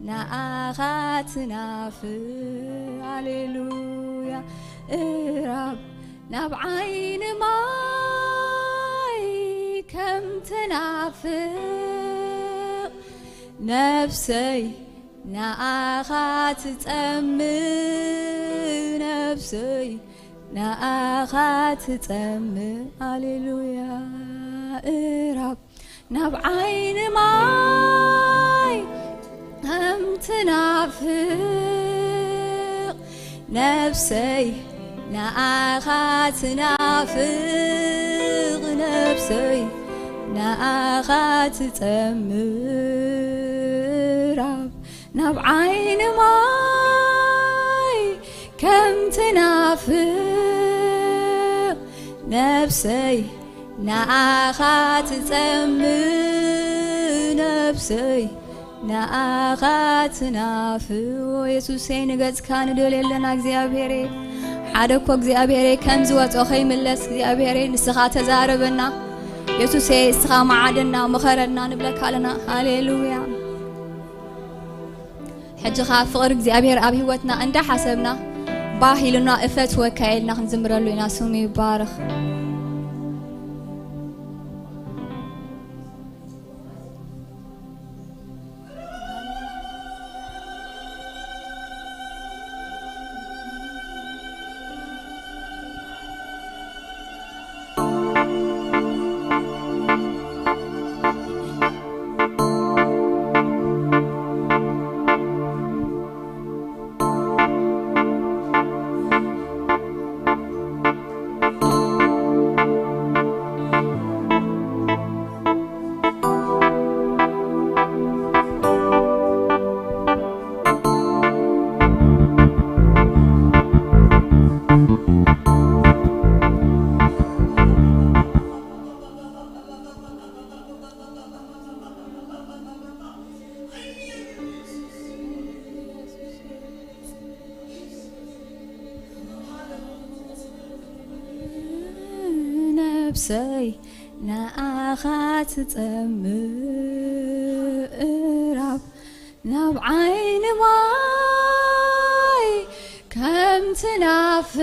ንኣኻ ትናፍቕ፣ ሃሌሉያ፣ እራብ ናብ ዓይኒ ማይ ከም ትናፍቕ ነፍሰይ ንኣኻ ትጸምእ፣ ነፍሰይ ንኣኻ ትጸምእ። ሃሌሉያ፣ እራብ ናብ ዓይኒ ማይ ከም ትናፍቕ ነፍሰይ ንኣኻ ትናፍቕ፣ ነፍሰይ ንኣኻ ትጸምእ። እራብ ናብ ዓይኒ ማይ ከም ትናፍቕ ነፍሰይ ንኣኻ ትጸምእ፣ ነፍሰይ ንኣኻ ትናፍቕ። የሱሰይ፣ ንገጽካ ንደልዮ ኣለና እግዚኣብሔረይ። ሓደ እኮ እግዚኣብሔረይ ከም ዝወጾ ከይምለስ እግዚኣብሔረይ ንስኻ ተዛረበና። የሱሰይ፣ እስኻ መዓደና፣ ምኸረና ንብለካ ኣለና። ሃሌሉያ። ሕጂ ኸኣ ፍቕሪ እግዚኣብሔር ኣብ ህይወትና እንዳሓሰብና፣ ባህ ኢሉና እፈትወካ ኢልና ክንዝምረሉ ኢና። ስሙ ይባረኽ። ነብሰይ ንኣኻ ትጸምእ፣ እራብ ናብ ዓይኒ ማይ ከም ትናፍቕ፣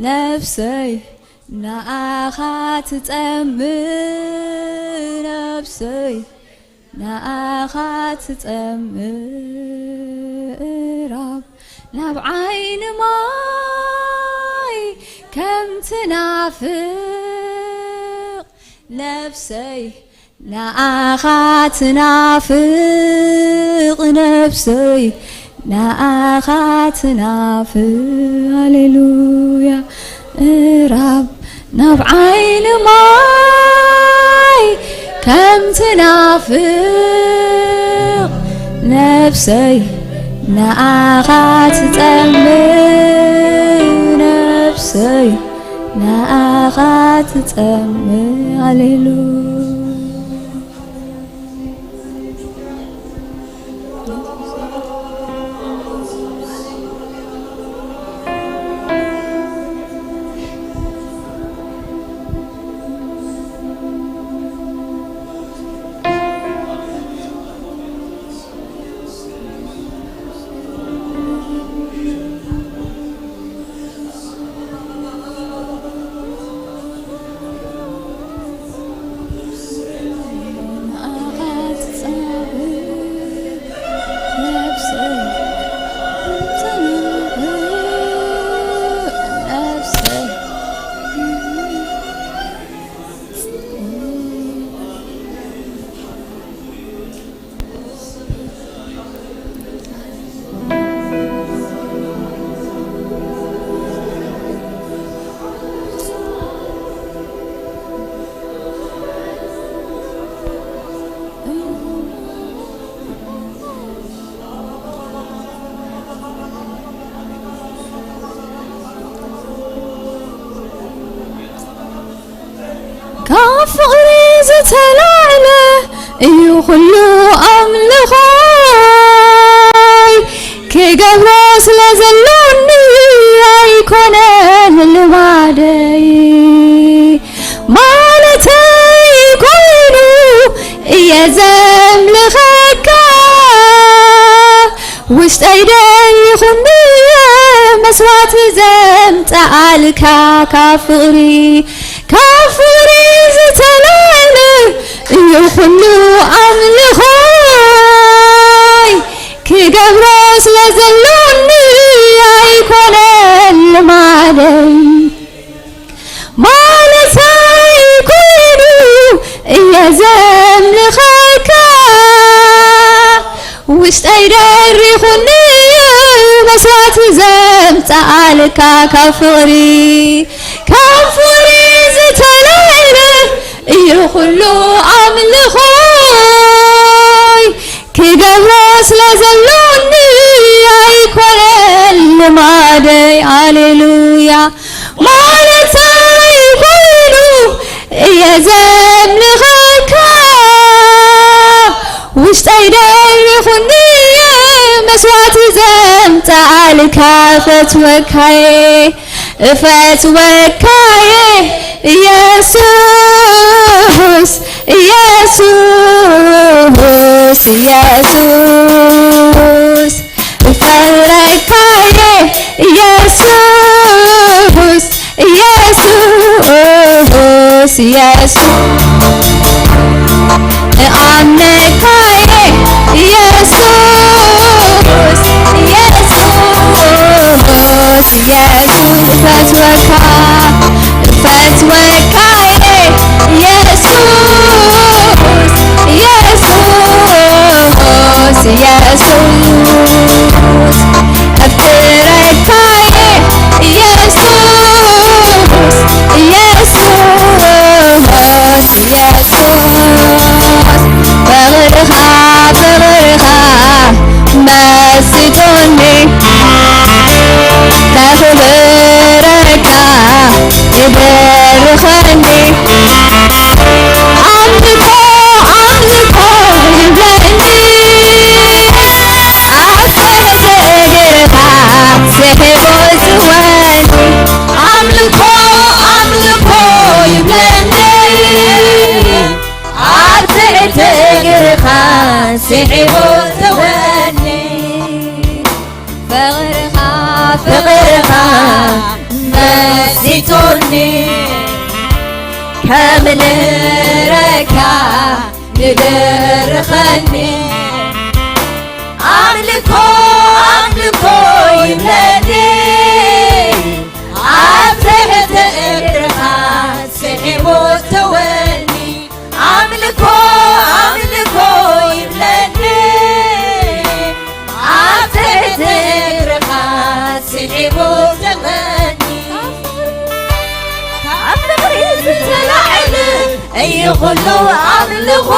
ነብሰይ ንኣኻ ትጸምእ፣ ነብሰይ ንኣኻ ትጸምእ፣ እራብ ናብ ዓይኒ ማይ ከም ትናፍቕ፣ ነብሰይ ንኣኻ ትናፍቕ፣ ነብሰይ ንኣኻ ትናፍቕ። ሃሌሉያ። እራብ ናብ ዓይኒ ማይ ከም ትናፍቕ፣ ነብሰይ ንኣኻ ትጸምእ፣ ነብሰይ ንኣኻ ትጸምእ። ሃሌሉያ። ካብ ፍቕሪ ዝተላዕለ እዩ ኩሉ ኣምልኾይ፣ ክገብሮ ስለ ዘሎኒ ኣይኮነን ልማደይ። ማለተይ ኮይኑ እየ ዘምልኸካ፣ ውሽጠይ ደሪኹኒ መስዋዕቲ ዘምጽኣልካ ካብ ፍቕሪ፣ ካብ ፍቕሪ ዝተላዕለ እዩ ኩሉ ኣምልኾይ። ክገብሮ ስለ ዘሎኒ ኣይኮነን ልማደይ። ማለታይ ኮይኑ እየ ዘምልኸካ። ውሽጠይ ደሪኹኒ መስዋዕቲ ዘምጽኣልካ ካብ ፍቕሪ፣ ካብ ፍቕሪ ዝተላዕለ እዩ ኩሉ ኣምልኾይ። ክገብሮ ስለ ዘሎኒ ኣይኮነን ልማደይ። ኣሌሉያ። ማለታይ ኮይኑ እየ ዘምልኸካ። ውሽጠይ ደሪኹኒ መስዋዕቲ ዘምጽኣልካ። እፈትወካየ፣ እፈትወካየ ኢየሱስ፣ ኢየሱስ፣ ኢየሱስ። እፈትወካየ ኢየሱስ፣ ኢየሱስ፣ ኢየሱስ። እኣምነካየ ኢየሱስ፣ ኢየሱስ፣ ኢየሱስ። እፈትወካ፣ እፈትወካየ ኢየሱስ፣ ኢየሱስ፣ ኢየሱስ። ኣፍቅረካየ ኢየሱስ፣ ኢየሱስ፣ ኢየሱስ። ፍቕርኻ፣ ፍቕርኻ መሲጡኒ፣ ከኽብረካ ይደርኸኒ። ኣምልኾ፣ ኣምልኾ ይብለኒ፣ ኣብ ትሕቲ እግርኻ ስሒቡ ዝወኒ። ኣምልኾ፣ ኣምልኾ ይብለኒ፣ ኣብ ትሕቲ እግርኻ ስሒቡ ዝወኒ። ፍቕርኻ፣ ፍቕርኻ መሲጡኒ፣ ከምንረካ ንደርኸኒ። ኣምልኮ፣ ኣምልኮ ይብለኒ፣ ኣብ ትሕቲ እግርኻ ስሒቡ ተወኒ። ኣምልኮ፣ ኣምልኮ ይብለኒ፣ ኣብ ትሕቲ እግርኻ ስሒቡ ተወኒ። ካብ ፍቕሪ ዝተላዕለ እዩ ኩሉ ኣምልኾ፣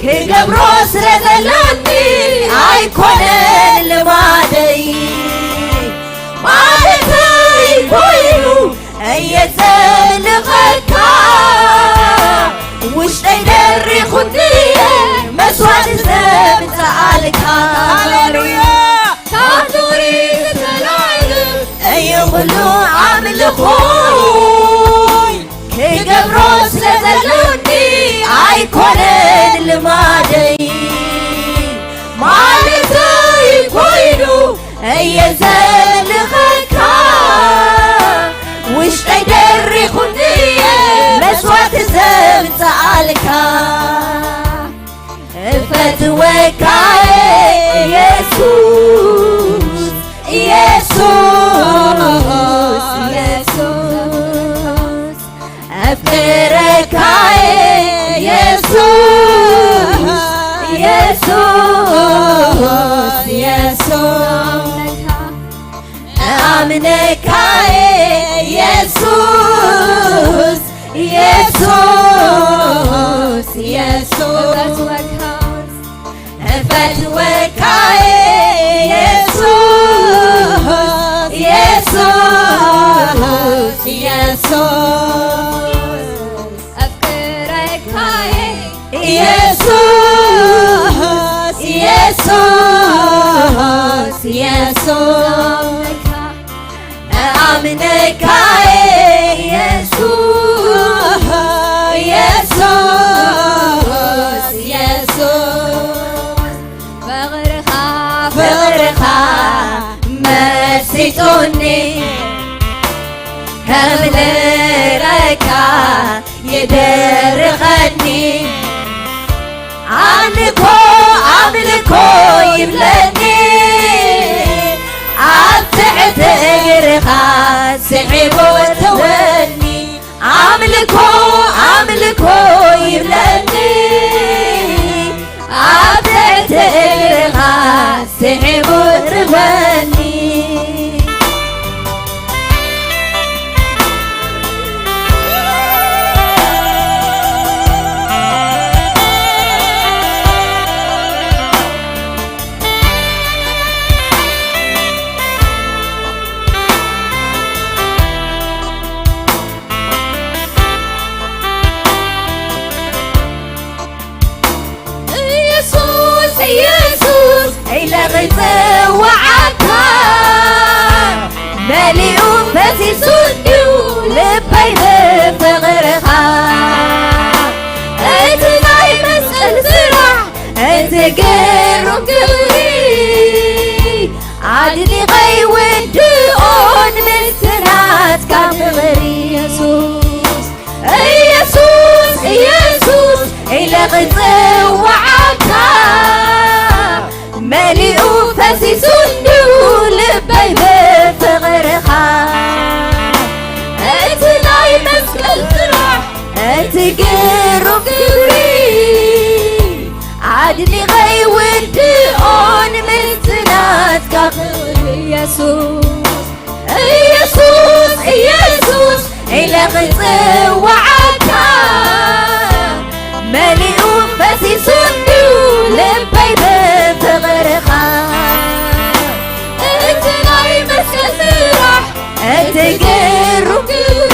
ክገብሮ ስለ ዘለኒ ኣይኮነን ልማደይ። ማለተይ ኮይኑ እየ ዘምልኸካ፣ ውሽጠይ ደሪኹኒ መስዋዕቲ ዘምጽኣልካ። ሃሌሉያ። ካብ ፍቕሪ ዝተላዕለ እዩ ኩሉ ኣምልኾይ፣ ክገብሮ ስለ ዘለኒ ኣይኮነን ልማደይ። ማለተይ ኮይኑ እየ ዘምልኸካ፣ ውሽጠይ ደሪኹኒ እየ መስዋዕቲ ዘምጽኣልካ። እፈትወካ ኢየሱስ፣ ኢየሱስ፣ ኢየሱስ። ኣፍቅረካ ኢየሱስ፣ ኢየሱስ፣ ኢየሱስ። ኣምነካ ኢየሱስ፣ ኢየሱስ፣ ኢየሱስ። እፈትወካ ኢየሱስ፣ ኢየሱስ፣ ኢየሱስ። ኣፍቅረካ ኢየሱስ፣ ኢየሱስ፣ ኢየሱስ። ኣምነካ ኢየሱስ፣ ኢየሱስ፣ ኢየሱስ። ፍቕርኻ፣ ለረካ ይደርኸኒ ኣምልኮ ኣምልኮ ይብለኒ ኣብ ትሕቲ እግርኻ ስሒቡ እትወኒ ኣምልኮ ኣምልኮ ይብለኒ ኣብ ትሕቲ እግርኻ ስሒቡ እትወኒ ኢየሱስ ኢየሱስ ኢለ ክጽውዓካ መሊኡ ፈሲሱ እንድዩ ልበይ ብፍቕርኻ እቲ ናይ መስቀል ስራሕ እቲ ግሩም ክብሪ ኣድኒቐይ ውድኦን ምስቲ ናትካ ፍቕሪ ኢየሱስ ኢየሱስ ኢየሱስ ኢለ ክጽውዓካ መሊኡ ፈሲሱ እንድዩ ልበይ ብፍቕርኻ እቲ ናይ መስቀል ስራሕ እቲ ግሩም ክብሪ ኣድኒቐይ ውድኦን ምስቲ ናትካ ፍቕሪ ኢየሱስ ኢየሱስ ኢየሱስ ኢለ ክጽውዓካ መሊኡ ፈሲሱ እንድዩ ልበይ ብፍቕርኻ እቲ ናይ መስቀል ስራሕ እቲ ግሩም ክብሪ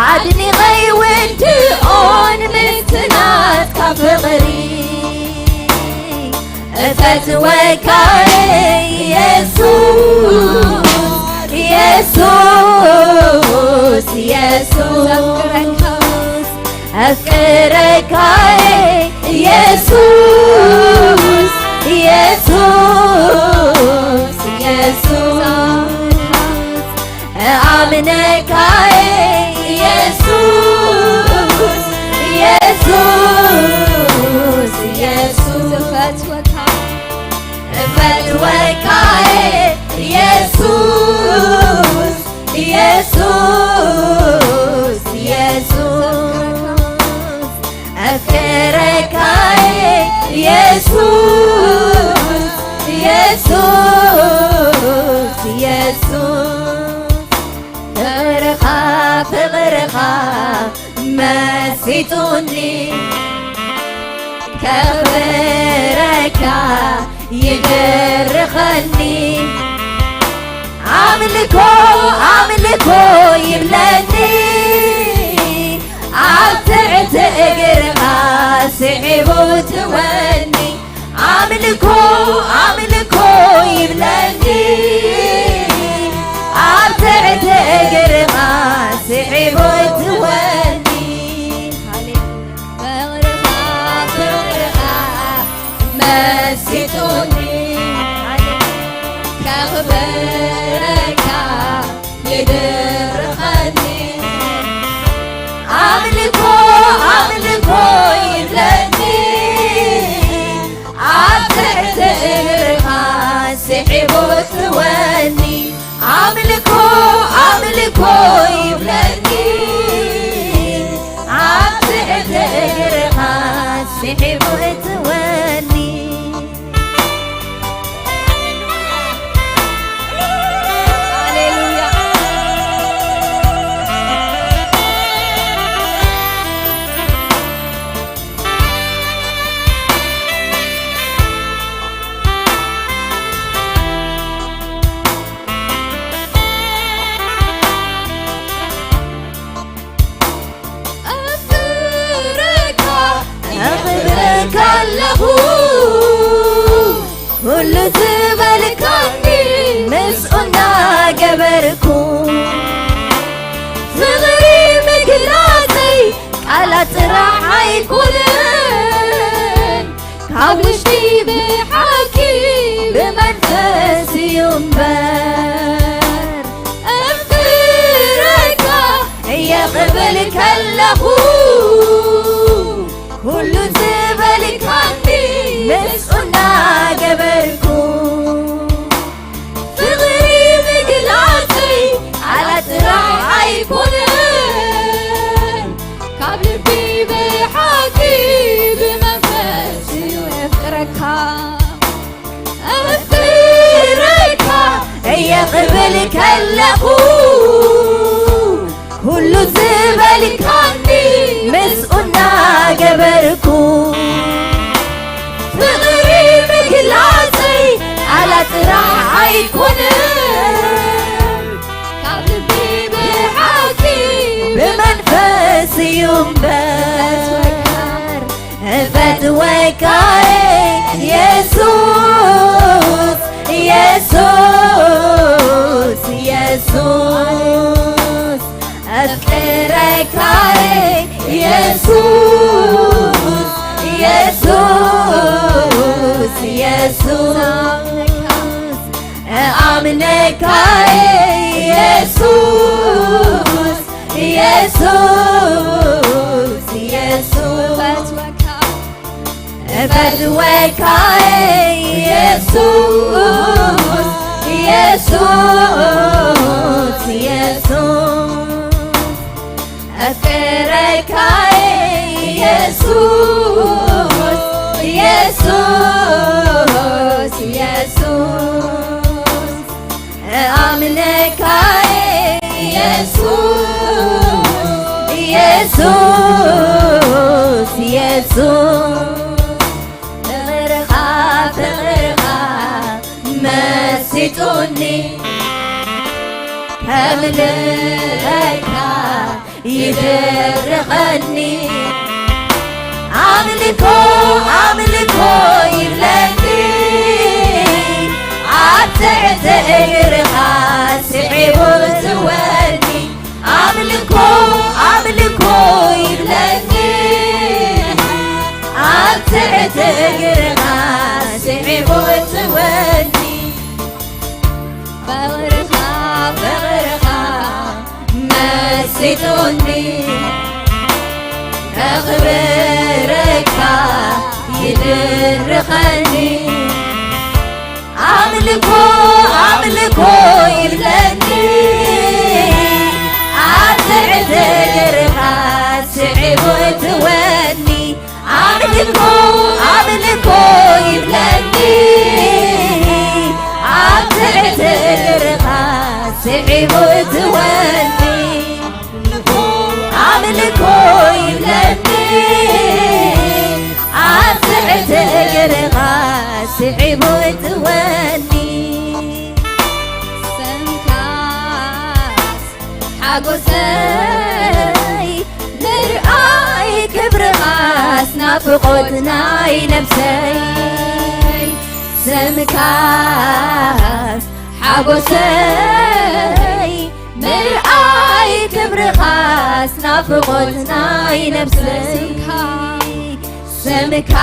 ኣድኒቐይ ውድኦን ምስቲ ናትካ ፍቕሪ እፈትወካ ኢየሱስ ኢየሱስ ኢየሱስ ኣፍቅረካ ኢየሱስ ኢየሱስ ኢየሱስ እኣምነካ ኢየሱስ ኢየሱስ ኢየሱስ እፈትወካ እፈትወካ ኢየሱስ ኢየሱስ ኢየሱስ ኣፍቅረካ ኢየሱስ ኢየሱስ ኢየሱስ ፍቕርኻ ፍቕርኻ መሲጡኒ ከኽብረካ ይድርኸኒ ኣምልኮ ኣምልኮ ይብለኒ ኣብ ትሕቲ እግርኻ ስሒቡ ትወኒ ኣምልኮ ኣምልኮ ይብለኒ ኣብ ትሕቲ እግርኻ ስሒቡ ትወኒ ፍቕርኻ ፍቕርኻ መሲጡኒ ከኽብረካ ይድርኸኒ ኣምልኮ ኣምልኮ ይብለኒ ኣብ ትሕቲ እግርኻ ስሒቡ ትወኒ ኣምልኮ ኣምልኮ ይብለኒ ኣብ ትሕቲ እግርኻ ስሒቡ እትወኒ ኣኽብረካ ኣለኹ ኩሉ ዝበልካኒ ምስኡ እናገበርኩ ፍቕሪ ምግላጸይ ቃላት ጥራሕ ኣይኮነን ካብ ውሽጢ ብሓቂ ብመንፈስ እዩ እምበር እፍር ክብል ከለኹ ኩሉ ዝበልካኒ ምስኡ እናገበርኩ ፍቕሪ ምግላጸይ ቃላት ጥራሕ ኣይኮነን ካብ ልቢ ብሓቂ ብመንፈስ እዩ የፍቅረካ ኣፍቅረካ እየ ክብል ከለኹ ኩሉ ዝበልካኒ ምስኡ እናገበርኩ ፍቕሪ ምግላጸይ ቃላት ጥራሕ ኣይኮነን ካብ ልቢ ብሓቂ ብመንፈስ እዩ እምበር እፈትወካ ኢየሱስ ኢየሱስ ኢየሱስ ኣፍቅረካ ኢየሱስ ኢየሱስ ኢየሱስ እኣምነካ ኢየሱስ ኢየሱስ ኢየሱስ እፈትወካ ኢየሱስ ኢየሱስ ኢየሱስ እፍቅረካ ኢየሱስ ኢየሱስ ኢየሱስ እኣምነካ ኢየሱስ ኢየሱስ ኢየሱስ ፍቕርኻ ፍቕርኻ መሲጡኒ ከምልለካ ይድርኸኒ ኣምልኮ ኣምልኮ ይብለኒ ኣብ ትሕቲ እግርኻ ስዒቡ እትወኒ ኣምልኮ ኣምልኮ ይብለኒ ኣብ ትሕቲ እግርኻ ስዒቡ እትወኒ ፍቕርኻ ፍቕርኻ መሲጡኒ ከኽብረካ ይድርኸኒ ኣምልኮ ኣምልኮ ይብለኒ ኣብ ትሕቲ እግርኻ ስዒቡ እትወኒ ኣምልኮ ኣምልኮ ይብለኒ ኣብ ትሕቲ እግርኻ ስዒቡ እትወኒ ኣምልኮ ይብለኒ ኣብ ትሕቲ እግርኻ ስዒቡ እትወኒ ስምካስ ሓጎሰይ ምርኣይ ክብርኻስ ናፍቖት ናይ ነብሰይ ስምካስ ሓጎሰይ ምርኣይ ክብርኻስ ናፍቖት ናይ ነብሰይ ስምካ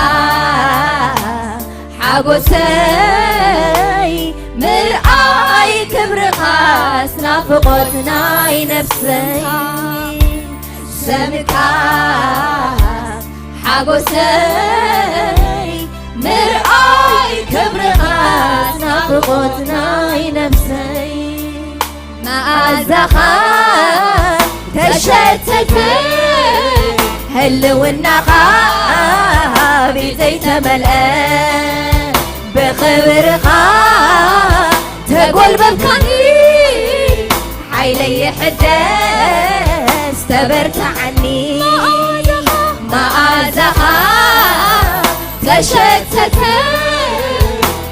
ሓጎሰይ ምርኣይ ክብርኻስ ናፍቖት ናይ ነብሰይ ስምካ ሓጎሰይ ምርኣይ ክብርኻስ ናፍቖት ናይ ነብሰይ መኣዛኻ ተሸተተ ህልውናኻ ቤተይ ተመልአ ብኽብርኻ ተጎልበብካኒ ሓይለይ ይሕደስ ተበርትዓኒ መኣዛኻ ተሸተተ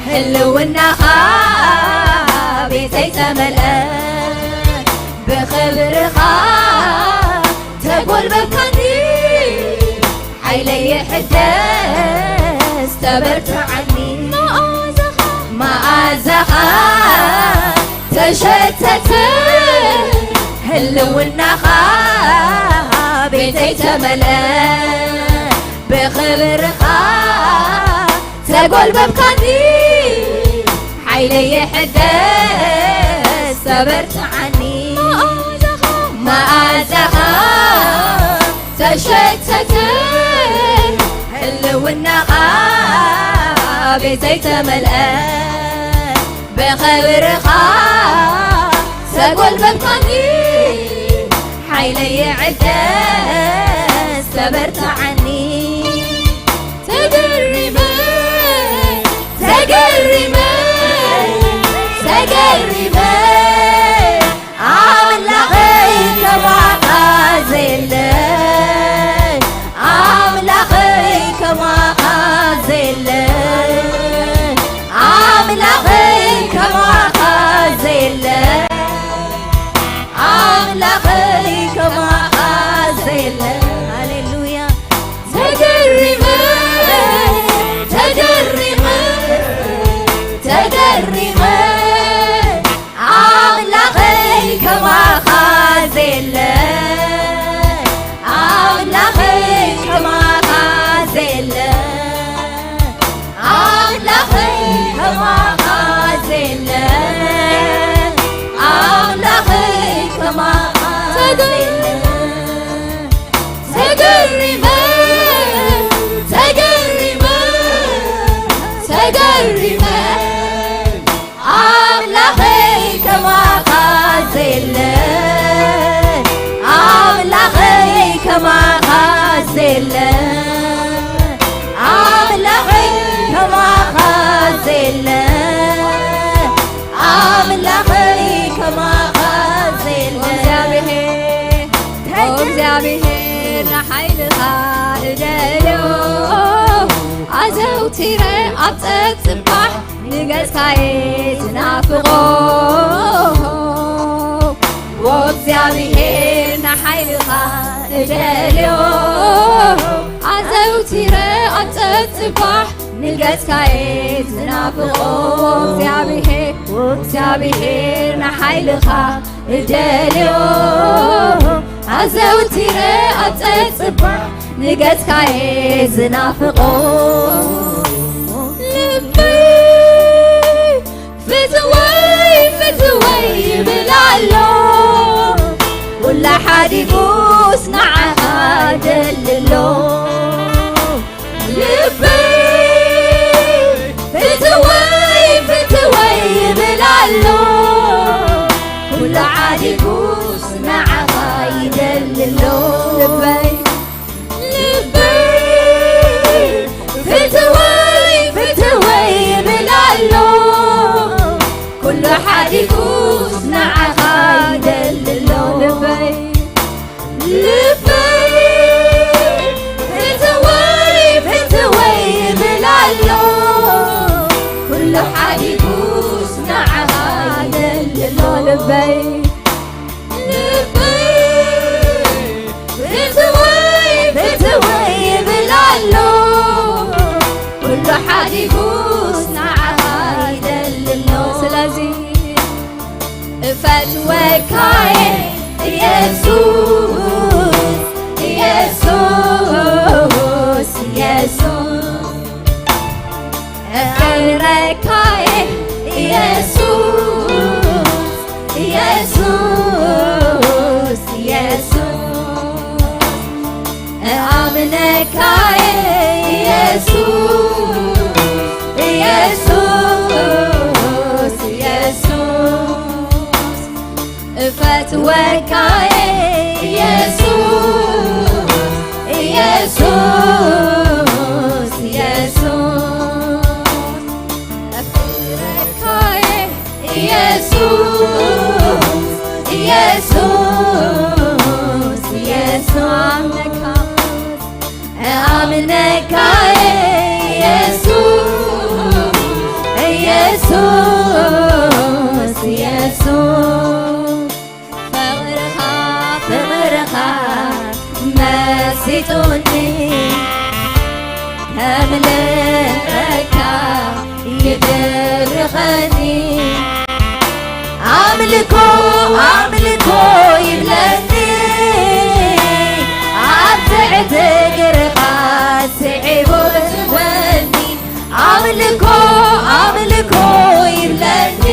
ህልውናኻ ቤተይ ተመልአ ብኽብርኻ ተጎልበብካኒ ሓይለይ ይሕደስ ተበርትዓኒ መኣዛኻ ተሸተተ ህልውናኻ ቤተይ ተመልአ ብኽብርኻ ተጎልበብካኒ ሓይለይ ይሕደስ ተበርትዓኒ መኣዛኻ ተሸተተ ህልውናኻ ቤተይ ተመልአ ብኽብርኻ ተጎልበብካኒ ሓይለይ ይዕደስ ተበርትዓኒ ተገሪመ ተገሪመ ተገሪመ ኣምላኸይ ከማኻ ዘየለ ኣምላኸይ ከማኻ ዘየለ ኣምላኸይ ከማኻ ዘየለ ኣምላኸይ ከማኻ ዘየለ ሃሌሉያ ተገሪመ ተገሪመ ተገሪመ ኣምላኸይ ከማኻ ዘየለ ኣምላኸይ ከማኻ ዘየለ ኣምላኸይ ከማኻ ዘየለ ኣምላኸይ ከማኻ ዘየለ ተገሪመ ተገሪመ ተገሪመ ኣምላኸይ ከማኻ ዘየለ ኣምላኸይ ከማኻ ዘየለ ኣምላኸይ ከማኻ ዘየለ ኣምላኸይ ከማኻ ዘየለ እግዚኣብሔር እግዚኣብሔር ንሓይልኻ እደልዮ ኣዘውቲረ ኣብ ጸጽባሕ ንገጽካየ ዝናፍቆ እግዚኣብሔር ንሓይልኻ እደልዮ ኣዘውቲረ ኣብ ጸጽባሕ ንገጽካየ ዝናፍቆ እግዚኣብሔር እግዚኣብሔር ንሓይልኻ እደልዮ ኣዘውቲረ ኣብ ጸጽባሕ ንገጽካየ ዝናፍቆ ልበይ ፍትወይ ፍትወይ ይብል ኣሎ ኩላ ሓዲጉስ ንዓኻ ይደሊ ኣሎ ልበይ ፍትወይ ፍትወይ ይብል ኣሎ ኩሉ ሓዲጉስ ንዓኻ ይደሊ ኣሎ ልበይ ልበይ ፍትወይ ፍትወይ ይብል ኣሎ ኩሉ ሓዲጉስ ንዓኻ ይደሊ ኣሎ ልበይ ልበይ ፍትወይ ፍትወይ ይብል ኣሎ ኩሉ ሓዲጉስ ንዓኻ ይደሊ ኣሎ ልበይ ልበይ ፍትወይ ፍትወይ ይብል ኣሎ ኩሉ ሓዲጉስ ንዓኻ ይደሊ ኣሎ ስለዚ እፈትወካየ ኢየሱስ ኢየሱስ ኢየሱስ ኣፍቅረካየ ኢየሱስ ኢየሱስ ኢየሱስ እኣምነካየ ኢየሱስ ኢየሱስ ኢየሱስ እፈትወካየ ኢየሱስ ኢየሱስ ኢየሱስ እፍቅረካየ ኢየሱስ ኢየሱስ ኢየሱስ ኣምነካ ኣምነካየ ኢየሱስ ኢየሱስ ኢየሱስ ፍቕርኻ ፍቕርኻ መሲጡኒ ከምልኸካ ይድርኸኒ ኣምልኮ ኣምልኮ ይብለኒ ኣብ ትሕቲ እግርኻ ስዒቡ እትወኒ ኣምልኮ ኣምልኮ ይብለኒ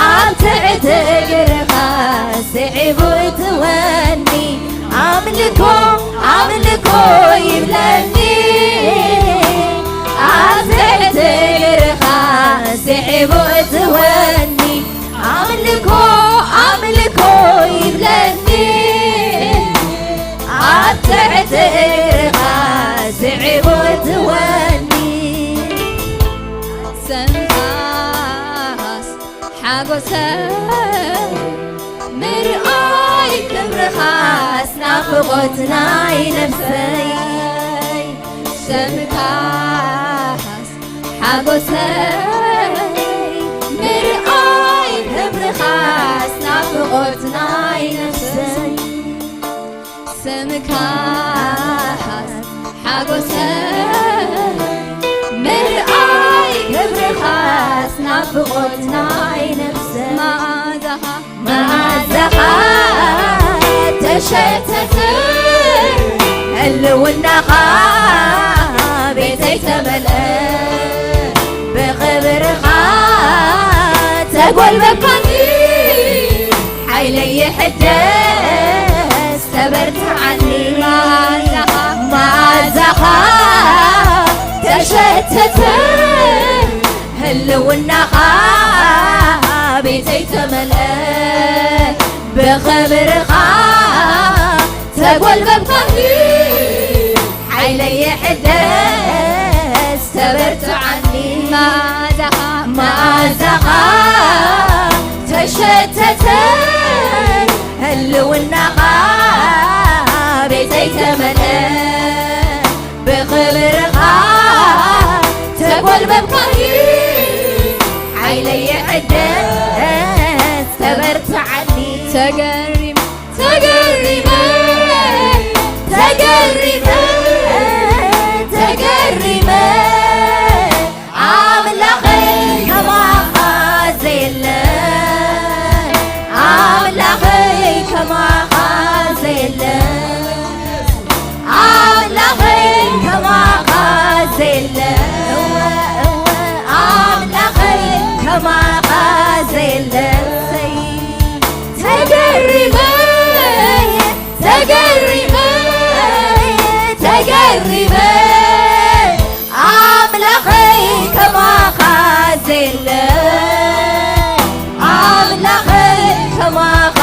ኣብ ትሕቲ እግርኻ ስዒቡ እትወኒ ኣምልኮ ኣምልኮ ይብለኒ ኣብ ትሕቲ እግርኻ ስሒቡ እትወኒ ኣምልኮ ኣምልኮ ይብለኒ ኣብ ትሕቲ እግርኻ ስሒቡ እትወኒ ሰንፋስ ሓጎሰይ ምርኣይ ክብርኻስ ናፍቖት ናይ ነፍሰይ ሰምካስ ሓጎሰይ ምርኣይ ክብርኻስ ናፍቖት ናይ ነፍሰይ ስምካስ ሓጎሰይ ምርኣይ ክብርኻስ ናፍቖት ናይ ነፍሰይ መዓዛኻ መዓዛኻ ተሸተተ ህልውናኻ ቤተይ ተመልአ ብኽብርኻ ተጎልበብካኒ ሓይለይ ይሕደስ ተበርትዓኒ መዓዛኻ ተሸተተ ህልውናኻ ቤተይ ተመልአ ብኽብርኻ ተጎልበብካኒ ሓይለይ ይሕደስ ተበርትዓኒ መዓዛኻ መዓዛኻ ተሸተተ ህልውናኻ ቤተይ ተመልአ ብኽብርኻ ተጎልበብካኒ ሓይለይ ይሕደስ ተበርትዓኒ ተገሪመ ተገሪመ ተገሪመ ተገሪመ ኣምላኸይ ከማኻ ዘየለ ኣምላኸይ ከማኻ ዘየለ ኣምላኸይ ከማኻ ዘየለ እወ እወ ኣምላኸይ ከማኻ ዘየለ ተገሪመ ተገሪመ ተገሪመ ኣምላኸይ ከማኻ ዘየለ ኣምላኸይ ከማኻ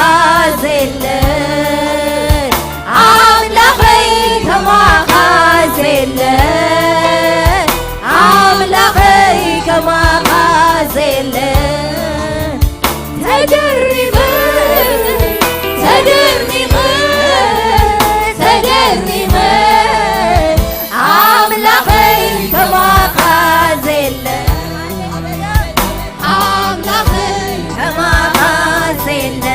ዘየለ ኣምላኸይ ከማኻ ዘየለ ኣምላኸይ ከማኻ ዘየለ ተገሪመ ተገሪመ ተገሪመ ኣምላኸይ ከማኻ ዘየለ ኣምላኸይ ከማኻ ዘየለ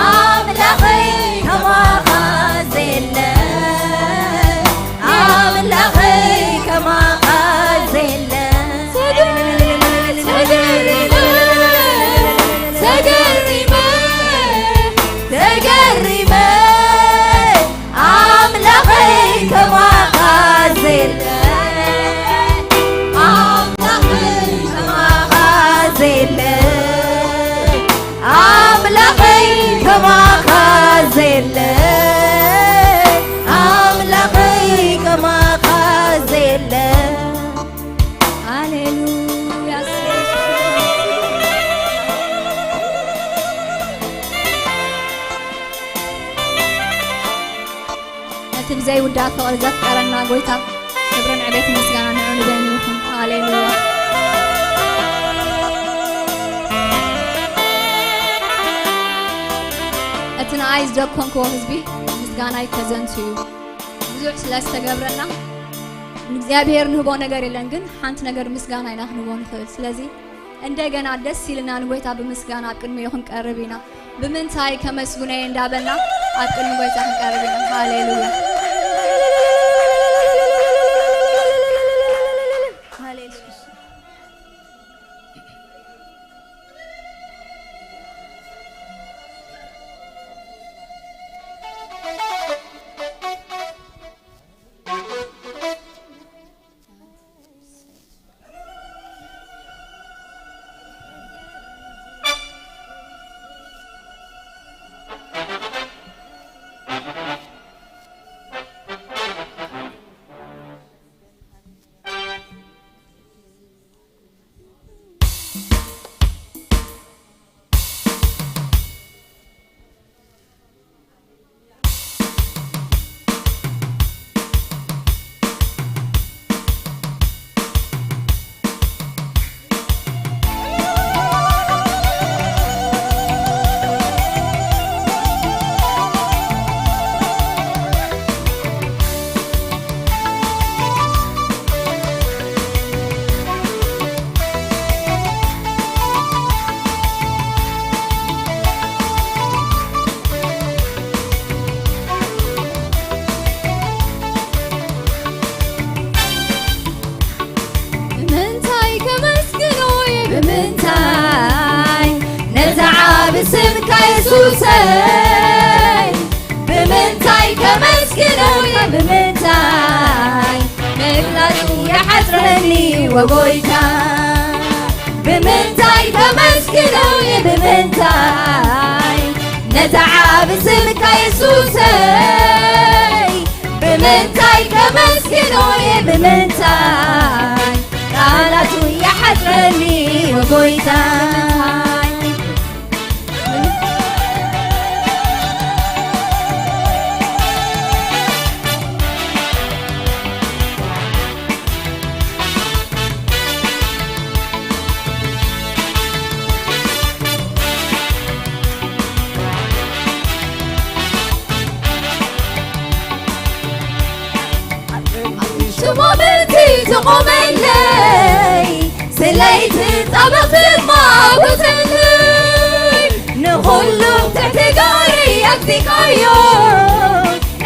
ኣምላኸይ ከማኻ ዘየለ ኣምላኸይ ከማኻ ዘየለ ተገሪመ ተገሪመ ተገሪመ ኣምላኸይ ከማኻ ዘየለ ኣምላኸይ ከማኻ ዘየለ ኣምላኸይ ከማኻ ዘየለ ኣምላኸይ ከማኻ ዘየለ ሃሌሉያ ነቲ ብዘይውዳእ ፍቕሪ ዘፍቀረና ጎይታ ክብርን ዕቤት ምስጋና ንዑ ንበይኑ ይኹን ሃሌሉያ እቲ ንኣይ ዝደኮንክዎ ህዝቢ ምስጋናይ ከዘንቱ እዩ ብዙሕ ስለ ዝተገብረና ንእግዚኣብሔር ንህቦ ነገር የለን ግን ሓንቲ ነገር ምስጋና ኢና ክንቦ ንኽእል ስለዚ እንደገና ደስ ኢልና ንጎይታ ብምስጋና ኣብ ቅድሚኡ ክንቀርብ ኢና ብምንታይ ከመስግኖ እየ እንዳበልና ኣብ ቅድሚ ጎይታ ክንቀርብ ኢና ሃሌሉያ የሱሰይ ብምንታይ ከመስግኖ እየ ብምንታይ? ምፍላጡ ይሓጽረኒ ወጎይታ። ብምንታይ ከመስግኖ እየ ብምንታይ? ነታ ዓቢ ስምካ የሱሰይ ብምንታይ ከመስግኖ እየ ብምንታይ? ቃላቱ ይሓጽረኒ ወጎይታ። ሽሞምንቲ ትቖመለይ ስለይቲ ጣበቕ ትማጎተለይ ንኹሉ ትሕቲ ጋሪ ኣግዲካዮ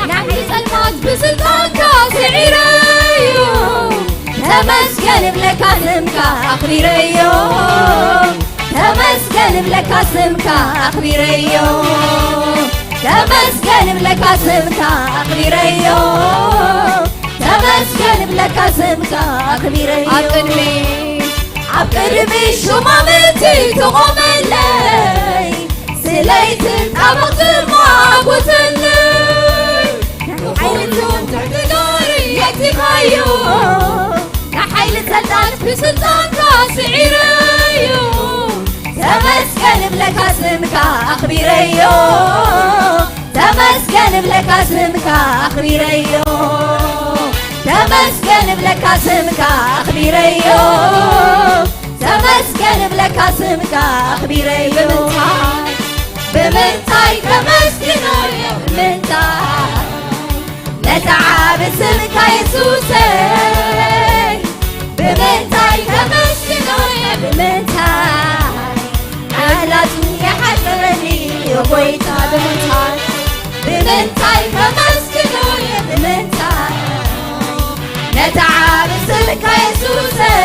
ናዕቢ ጸልማት ብስልጣንካ ስዒረዮ። ተመስገን እብለካ ስምካ ኣኽቢረዮ። ተመስገን እብለካ ስምካ ኣኽቢረዮ። ተመስገን እብለካ ስምካ ኣኽቢረዮ። ተመስገን እብለካ ስምካ ኣኽቢረዮ። ኣብ ቅድሚ ኣብ ቅድሚ ሹማምንቲ ትቖመለይ ስለይቲ ጣበቕ ትማጎተለይ ንሓይልቱ ትሕቲ ጋሪ የእቲኻዮ። ንሓይሊ ሰልጣን ብስልጣንካ ስዒረዮ። ተመስገን እብለካ ስምካ ኣኽቢረዮ። ተመስገን እብለካ ስምካ ኣኽቢረዮ። ተመስገን እብለካ ስምካ ኣኽቢረዮ። ተመስገን እብለካ ስምካ ኣኽቢረዮ። ብምንታይ ብምንታይ ከመስግኖ እየ ብምንታይ? ነታ ዓቢ ስምካ የሱሰይ ብምንታይ ከመስግኖ እየ ብምንታይ? ቃላቱ ይሓጽረኒ ጎይታ ብምንታይ? ብምንታይ ከመስግኖ እየ ብምንታይ? ነታ ዓቢ ስምካ የሱሰይ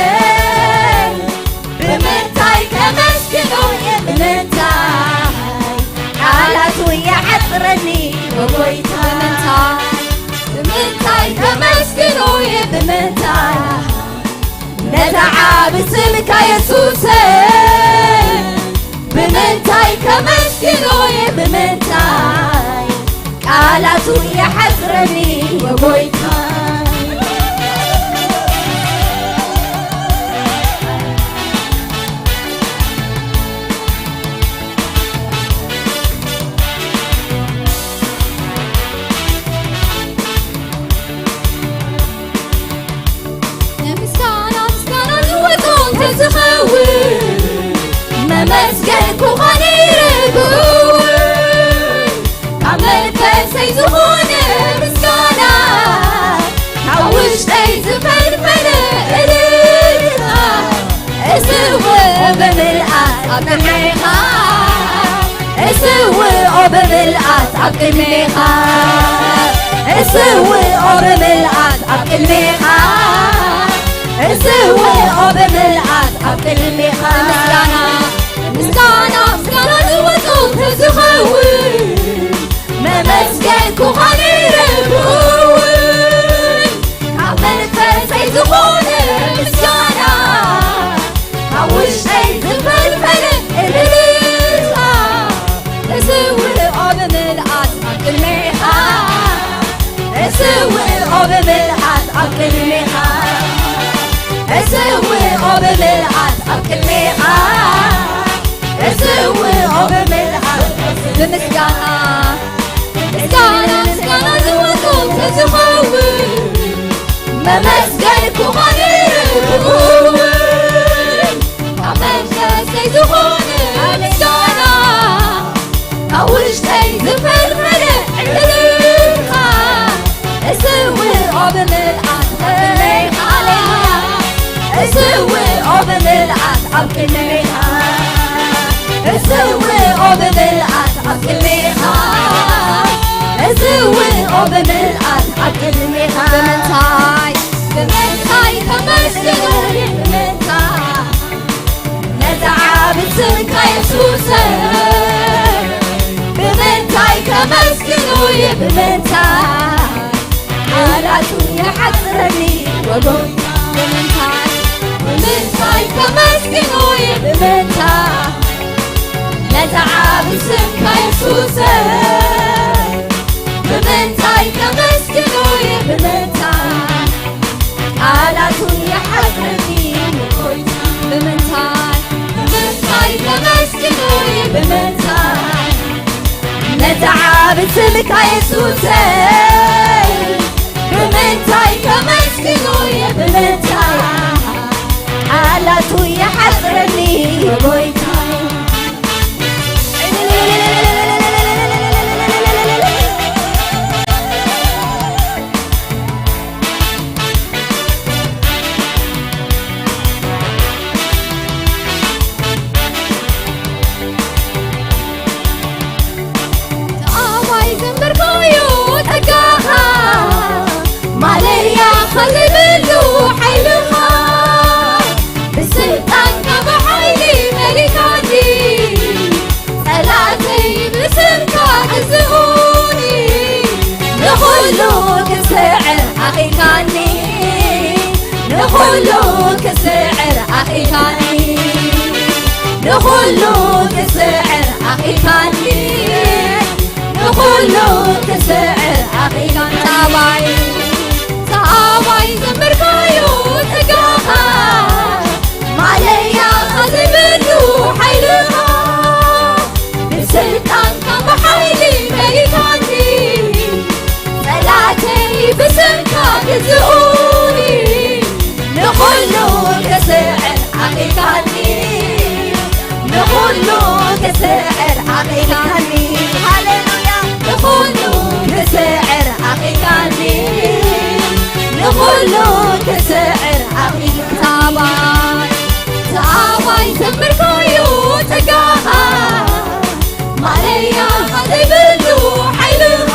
ብምንታይ ከመስግኖ እየ ብምንታይ? ቃላቱ ይሓጽረኒ ጎይታ ብምንታይ? ብምንታይ ከመስግኖ እየ ብምንታይ? ነታ ዓቢ ስምካ የሱሰይ ብምንታይ ከመስግኖ እየ ብምንታይ? ቃላቱ ይሓጽረኒ ጎይታ። ንምስጋና ምስጋና ዝወጾ እንተዝኸውን መመስገንኩኻ ነይረ ብእውን ካብ መንፈሰይ ዝኾነ ምስጋና ካብ ውሽጠይ ዝፈልፈለ እልልታ እስውእ ብምልኣት ኣብ ቅድሜኻ እስውኦ ብምልኣት ኣብ ቅድሜኻ እስውኦ ብምልኣት ኣብ ቅድሜኻ እስውኦ ብምልኣት ኣብ ቅድሜኻ ምስጋና ምስጋና ምስጋና ዝወጾ ተዝኸውን መመስገንኩኻ ነይረ ብእውን ካብ መንፈሰይ ዝኾነ ምስጋና ካብ ውሽጠይ ዝፈልፈለ እልልታ እስውኦ ብምልኣት ኣብ ቅድሜኻ እስውኦ ብምልኣት ኣብ ቅድሜኻ እስውኦ ብምልኣት ኣብ ቅድሜኻ እስውኦ ብምልኣት ብምስጋና ምስጋና ምስጋና ዝወጾ ተዝኸውን መመስገንኩኻ ነይረ ብእውን ካብ መንፈሰይ ዝኾነ ምስጋና ካብ ውሽጠይ ዝፈልፈለ እልልታ እስውኦ ብምልኣት ኣብ ቅድሜኻ እስውኦ ብምልኣት ኣብ ቅድሜኻ እስውኦ ብምልኣት ኣብ ቅድሜኻ እስውኦ ብምልኣት ኣብ ቅድሜኻ ብምንታይ ብምንታይ ከመስግኖ ብምንታይ ነታ ዓቢ ስምካ የሱሰይ ከመስግኖ እየ ብምንታይ? ቃላቱ ይሓጽረኒ ወጎይታ ብምንታይ? ብምንታይ ከመስግኖ እየ ብምንታይ? ነቲ ዓቢ ስምካ የሱሰይ ብምንታይ ከመስግኖ እየ ብምንታይ? ቃላቱ ይሓጽረኒ ጎይታ ብምንታይ? ብምንታይ ከመስግኖ እየ ብምንታይ? ነቲ ዓቢ ስምካ የሱሰይ ብምንታይ ከመስግኖ እየ ብምንታይ? ቃላቱ ይሓጽረኒ ጎይታ። ኣባይ ዘንበርካዮ ጸጋኻ ማለያ ኸዘይብሉ ሓይልኻ ብስልጣንካ ብሓይሊ መሊካኒ ጸላእተይ ብስምካ ግዝኡኒ ንኹሉ ክስዕር ኣኺልካኒ ንኹሉ ክስዕር ኣኺልካኒ ንኹሉ ክስዕር ኣኺልካኒ ንኹሉ ክስዕር ኣኺልካኒ ታባይ ታባይ ዘምርካዮ ጸጋኻ ማለያ ዘይብሉ ሓይልኻ ብስልጣንካ ብሓይሊ መሊካኒ ጸላእተይ ብስምካ ግዝኡኒ ንኹሉ ክስዕር ኣኺልካኒ ንኹሉ ክስዕር ኣኺልካኒ ሃሌሉያ ንኹሉ ክስዕር ኣኺልካኒ ንኹሉ ክስዕር ኣኺልካኒ ታባይ ታባይ ዘምርካዮ ጸጋኻ ማለያ ዘይብሉ ሓይልኻ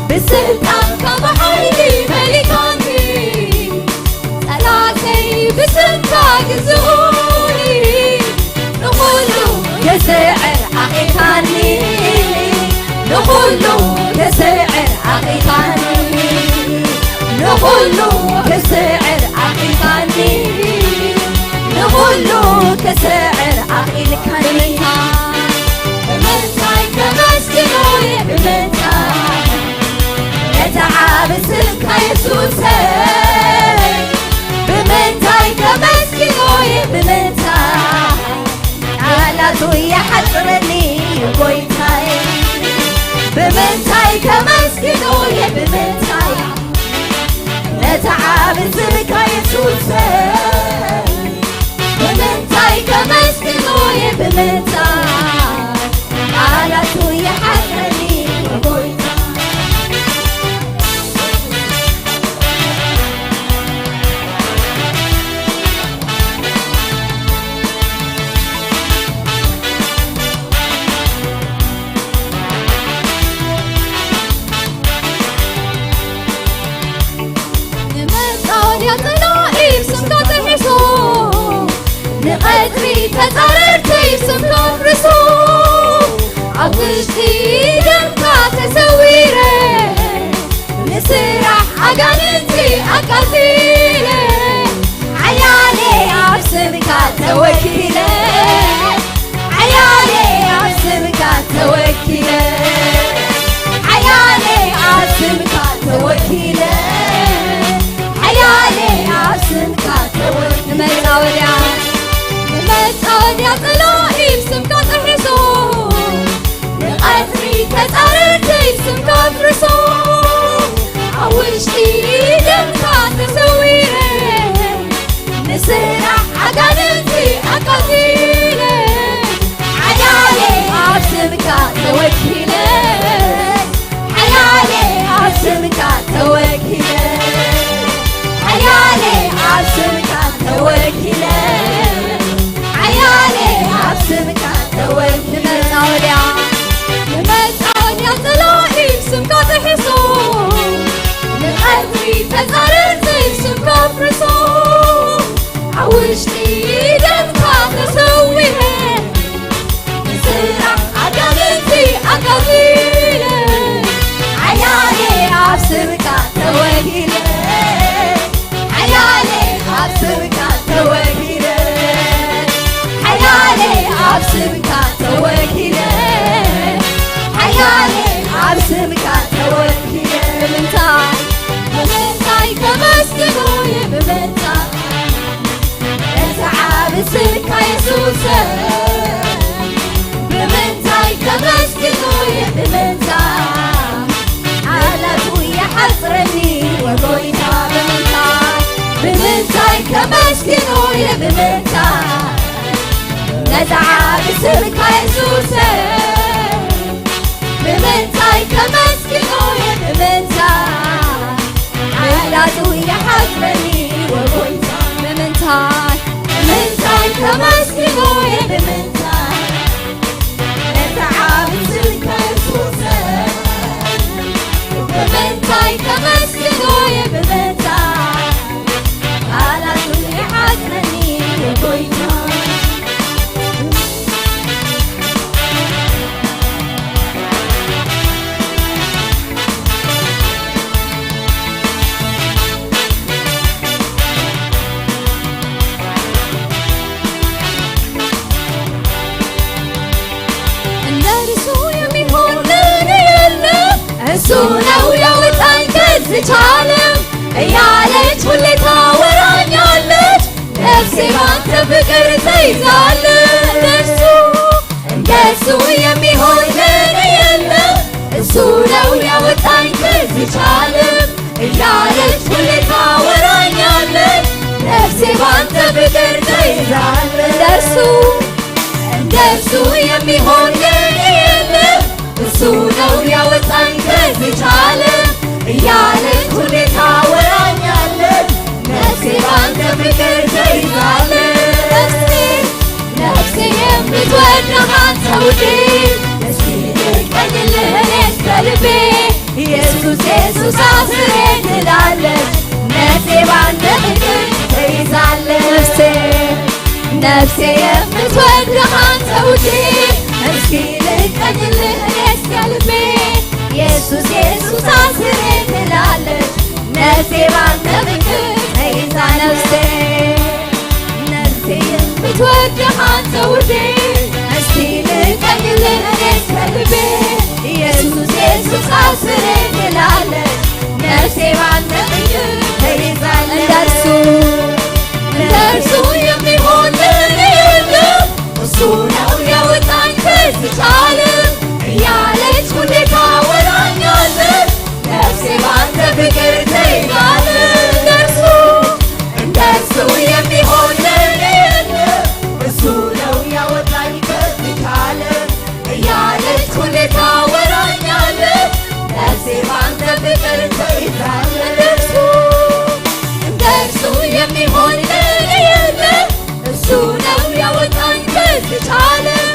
ብስልጣንካ ብሓይሊ መሊካኒ ጸላእተይ ብስምካ ግዝኡኒ ንኹሉ ክስዕር ኣኺልካኒ ንኹሉ ክስዕር ኣኺልካኒ ንኹሉ ክስዕር ኣኺልካኒ ንኹሉ ክስዕር ኣኺልካኒ ብምንታይ ከመስግኖ እየ ብምንታይ ነቲ ዓቢ ስምካ የሱሰይ ብምንታይ ከመስግኖ እየ ብምንታይ ቃላቱ ይሓጽረኒ ጎይታይ ብምንታይ ከመስግኖ እየ ብምንታይ ነቲ ዓቢ ስምካ የሱሰይ ብምንታይ ከመስግኖ እየ ብምንታይ ቃላቱ ይሓጽረኒ ጎይታ ንመጻወድያ ጸላኢ ብስምካ ጥሒሱ ንቐጽሪ ተጻረርተይ ብስምካ ኣፍርሱ ኣብ ውሽጢ ደምካ ተሰዊረ ንስራሕ ኣጋንንቲ ኣቃጺለ ሓያለ ኣብ ስምካ ተወኪለ ሓያለ ኣብ ስምካ ተወኪለ ሓያለ ኣብ ስምካ ተወኪለ ሓያለ ኣብ ስምካ ተወኪለ ንመጻወድያ ንመጻወድያ ጸላኢ ብስምካ ጥሒሱ ንቐጽሪ ተጻረርተይ ስምካ ኣፍርሶ ኣብ ውሽጢ ደምካ ተሰዊረ ንስራሕ ኣጋንንቲ ኣቃጺለ ሓያለ ኣብ ስምካ ተወኪለ ሓያለ ኣብ ስምካ ተወኪለ ሓያለ ኣብ ስምካ ተወኪለ ሓያለ ኣብ ስምካ ተወኪለ ንመጻወድያ ንመጻወድያ ጸላኢ ስምካ ጥሒሶ ንቐትሪ ተጻረርተይ ስምካ ኣፍርሶ ኣብ ውሽጢ ደምካ ተሰዊረ ንስራሕ ኣጋንንቲ ኣቃጺለ ሰብ ብምንታይ ከመስግኖ እየ? ብምንታይ ቃላቱ ይሓጽረኒ? ወጎይታ ብምንታይ፣ ብምንታይ ከመስግኖ እየ? ብምንታይ ነዛ ዓቢ ስምካ የሱሰ ብምንታይ ከመስግኖ እየ? ብምንታይ ቃላቱ ይሓጽረኒ? ወጎይታ ብምንታይ፣ ብምንታይ ከመስግኖ እየ? ብምንታይ ነዛ ዓቢ ስምካ የሱሰ ብምንታይ ከመስግኖ እየ? ብምንታይ ቃላቱ ይሓጽረኒ? ወጎይታ እንደ እርሱ የሚሆን ለኔ የለም። እሱ ነው ያወጣኝ ከዚች ዓለም እያለች ሁሌ ታወራኛለች። ነፍሴ ባንተ ፍቅር ተይዛለች። እንደርሱ፣ እንደርሱ የሚሆን ለኔ የለም። እሱ ነው ያወጣኝ ከዚች ዓለም እያለች ሁሌ ታወራኛለች። ነፍሴ ባንተ ፍቅር ተይዛለች። እንደርሱ፣ እንደርሱ የሚሆን ለኔ የለም። እሱ ነው ያወጣኝ ከዚች ዓለም እያለች ሁሌ ታወራኛለች። ነፍሴ ባንተ ፍቅር ተይዛለች። ነፍሴ፣ ነፍሴ የምትወድህ አንተ ውዴ፣ እስኪ ልቀኝልህ እኔስ ከልቤ። ኢየሱስ፣ ኢየሱስ አስሬ ትላለች። ነፍሴ ባንተ ፍቅር ተይዛለች። ነፍሴ፣ ነፍሴ የምትወድህ አንተ ውዴ፣ እስኪ ልቀኝልህ እኔስ ከልቤ። ኢየሱስ፣ ኢየሱስ አስሬ ትላለች። ነፍሴ ባንተ ፍቅር ተይዛ። ነፍሴ፣ ነፍሴ የምትወድህ አንተ ውዴ፣ እስኪ ልቀኝልህ እኔስ ከልቤ። ኢየሱስ፣ ኢየሱስ አስሬ ትላለች። ነፍሴ ባንተ ፍቅር ተይዛለች። እንደርሱ፣ እንደርሱ የሚሆን ለኔ የለም። እሱ ነው ያወጣኝ ከዚች ዓለም እያለች ሁሌ ታወራኛለች። ነፍሴ ባንተ ፍቅር ተይዛለች። እንደርሱ፣ እንደርሱ የሚሆን ለኔ የለም። እሱ ነው ያወጣኝ ከዚች ዓለም እያለች ሁሌ ታወራኛለች። ነፍሴ ባንተ ፍቅር ተይዛለች። እንደርሱ፣ እንደርሱ የሚሆን ለኔ የለም። እሱ ነው ያወጣኝ ከዚች ዓለም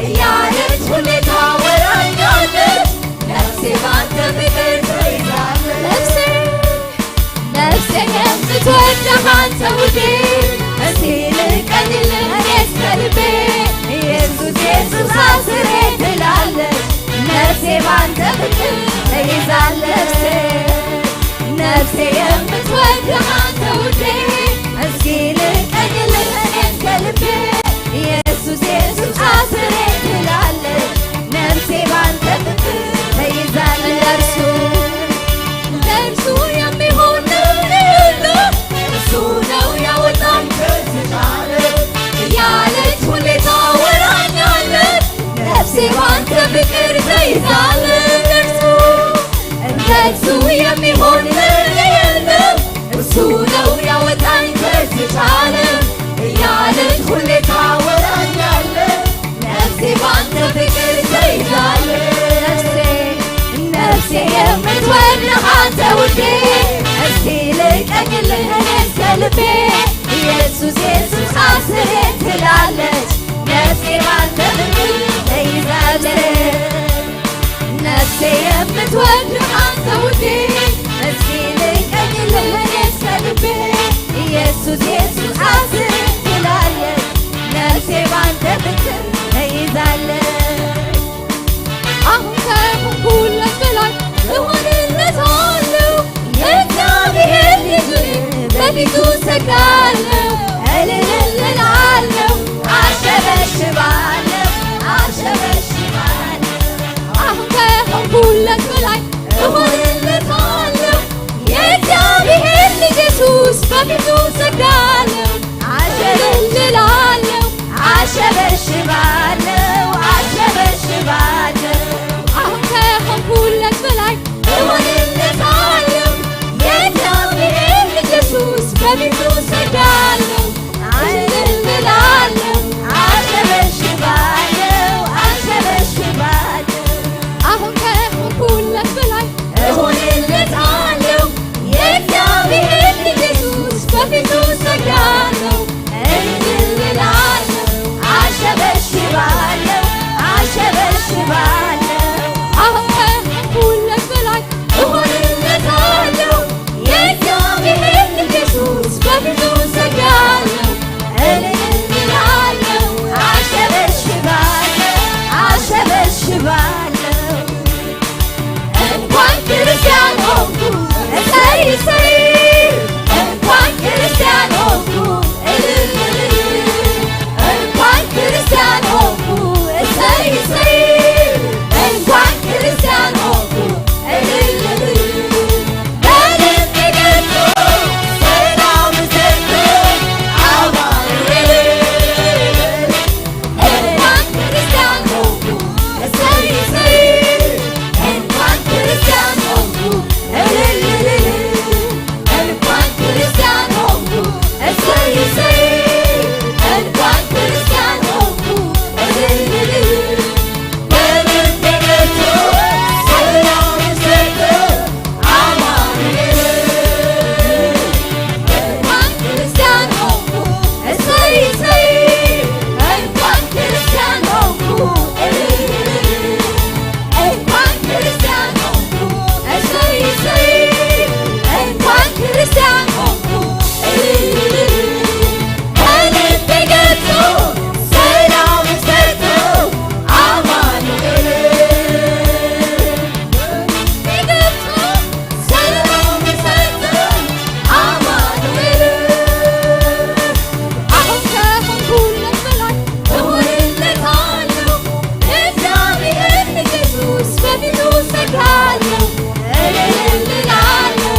እያለች ሁሌ ታወራኛለች። ነፍሴ ባንተ ፍቅር ተይዛለች። ነፍሴ፣ ነፍሴ የምትወድህ አንተ ውዴ፣ እስኪ ልቀኝልህ እኔስ ከልቤ። ኢየሱስ፣ ኢየሱስ አስሬ ትላለች። ነፍሴ ባንተ ፍቅር ተይዛለች። ነፍሴ የምትወድህ አንተ ውዴ፣ እስኪ ልቀኝልህ እኔስ ከልቤ። ኢየሱስ፣ ኢየሱስ አስሬ ትላለች። ነፍሴ ባንተ ፍቅር ተይዛለች። እንደርሱ፣ እንደርሱ የሚሆን ለኔ የለም። እሱ ነው ያወጣኝ ከዚች ዓለም እያለች ሁሌ ታወራኛለች። ነፍሴ ባንተ ፍቅር ተይዛለች። እንደርሱ፣ እንደርሱ የሚሆን ለኔ የለም። እሱ ነው ያወጣኝ ከዚች ዓለም እያለች ሁሌ ታወራኛለች። ነፍሴ ባንተ ፍቅር ተይዛለች። ነፍሴ፣ ነፍሴ የምትወድህ አንተ ውዴ፣ እስኪ ልቀኝልህ እኔስ ከልቤ። ኢየሱስ፣ ኢየሱስ አስሬ ትላለች። ነፍሴ ባንተ ፍቅር ተይዛለች። ነፍሴ የምትወድህ አንተ ውዴ፣ እስኪ ልቀኝልህ እኔስ ከልቤ። ኢየሱስ፣ ኢየሱስ አስሬ ትላለች። ነፍሴ ባንተ ፍቅር ተይዛለች። አሁን ከሆንኩለት በላይ እሆንለታለሁ። የእግዚአብሔር ልጅ በፊቱ ሰግዳለሁ፣ እልል እላለሁ፣ አሸበሽባለሁ፣ አሸበሽባለሁ። አሁን ከሆንኩለት በላይ እሆንለታለሁ። የእግዚአብሔር ልጅ ኢየሱስ በፊቱ ሰግዳለሁ፣ እልል እላለሁ፣ አሸ ሽባለው አሸበሽባለው። አሁን ከሆንኩለት በላይ እሆንለታለሁ። የእግዚአብሔር ልጅ ኢየሱስ በፊቱ ሰጋለሁ። እልል እላለሁ፣ አሸበሽባለሁ፣ አሸበሽባለሁ። አሁን ከሆንኩለት በላይ እሆንለታለሁ። የእግዚአብሔር ልጅ ኢየሱስ በፊቱ ሰጋለሁ። እልል እላለሁ፣ አሸበሽባለሁ፣ አሸበሽባለሁ። አሁን ከሆንኩለት በላይ እሆንለታለሁ። የእግዚአብሔር ኢየሱስ በፊቱ ሰጋለሁ። እልል እላለሁ፣ አሸበሽባለሁ፣ አሸበሽባለሁ። እንኳን ክርስቲያን ሆንኩ፣ እሰይ እሰይ። እንኳን ክርስቲያን ሆንኩ፣ እልል እልል። እንኳን ክርስቲያን ሆንኩ፣ እሰይ እሰይ። እንኳን ክርስቲያን ሆንኩ፣ እልል እልል። በልቤ ገብቶ ሰላም ሰጥቶ አማኑኤል። እንኳን ክርስቲያን ሆንኩ፣ እሰይ እሰይ። እንኳን ክርስቲያን ሆንኩ፣ እልል እልል። እንኳን ክርስቲያን ሆንኩ፣ እሰይ እሰይ። እንኳን ክርስቲያን ሆንኩ፣ እልል እልል። በልቤ ገብቶ ሰላም ሰጥቶ አማኑኤል። እንኳን ክርስቲያን ሆንኩ፣ እሰይ እሰይ። እንኳን ክርስቲያን ሆንኩ፣ እልል እልል። እንኳን ክርስቲያን ሆንኩ፣ እሰይ እሰይ። እንኳን ክርስቲያን ሆንኩ፣ እልል እልል። በልቤ ገብቶ ሰላም ሰጥቶ አማኑኤል። በልቤ ገብቶ ሰላም ሰጥቶ አማኑኤል። አሁን ከሆንኩለት በላይ እሆንለታለሁ። እግዚአብሔር ኢየሱስ በፊቱ ሰጋለሁ። እልል እላለሁ፣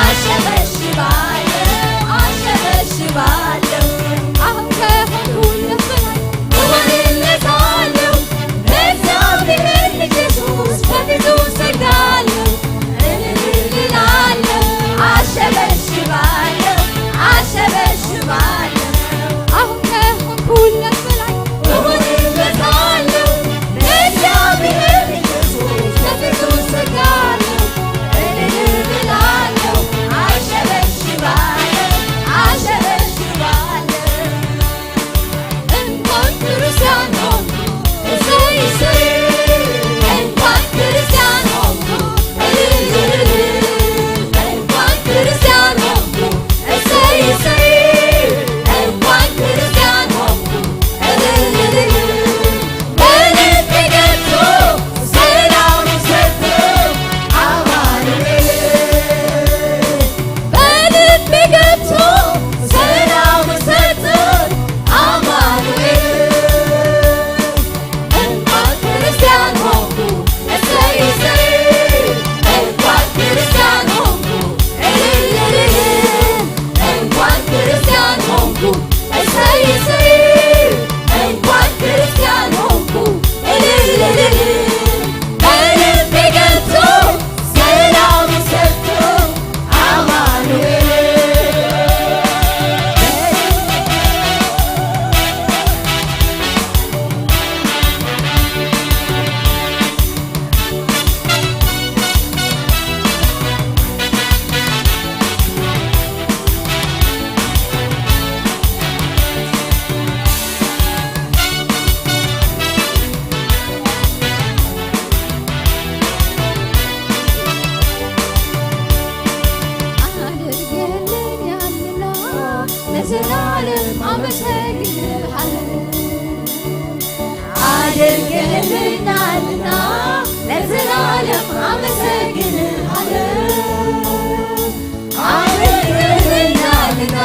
አሸበሽባለሁ፣ አሸበሽባለሁ። አሁን ከሆንኩለት በላይ እሆንለታለሁ። እግዚአብሔር ኢየሱስ በፊቱ ሰጋለሁ። እልል እላለሁ፣ አሸበሽባለሁ፣ አሸበሽባለሁ። አሁን ከሆንኩለት በላይ እሆንለታለሁ። እግዚአብሔር ኢየሱስ በፊቱ ሰጋለሁ። እልል እላለሁ፣ አሸበሽባለሁ፣ አሸበሽባለሁ። እንኳን ክርስቲያን ሆንኩ፣ እሰይ እሰይ። እንኳን ክርስቲያን ሆንኩ፣ እልል እልል። እንኳን ክርስቲያን ሆንኩ፣ እሰይ እሰይ። እንኳን ክርስቲያን ሆንኩ፣ እልል እልል። በልቤ ገብቶ ሰላም ሰጥቶ አማኑኤል። በልቤ ገብቶ ሰላም ሰጥቶ አማኑኤል። እንኳን ክርስቲያን ሆንኩ፣ እሰይ እሰይ። እንኳን ክርስቲያን ሆንኩ፣ እልል እልል። እንኳን ክርስቲያን ሆንኩ፣ እሰይ እሰይ። እንኳን ክርስቲያን ሆንኩ፣ እልል እልል። በልቤ ገብቶ ሰላም ሰጥቶ አማኑኤል። አድርገህልኛልና ለዘላለም አመሰግንሃለሁ። አድርገህልኛልና ለዘላለም አመሰግንሃለሁ። አድርገህልኛልና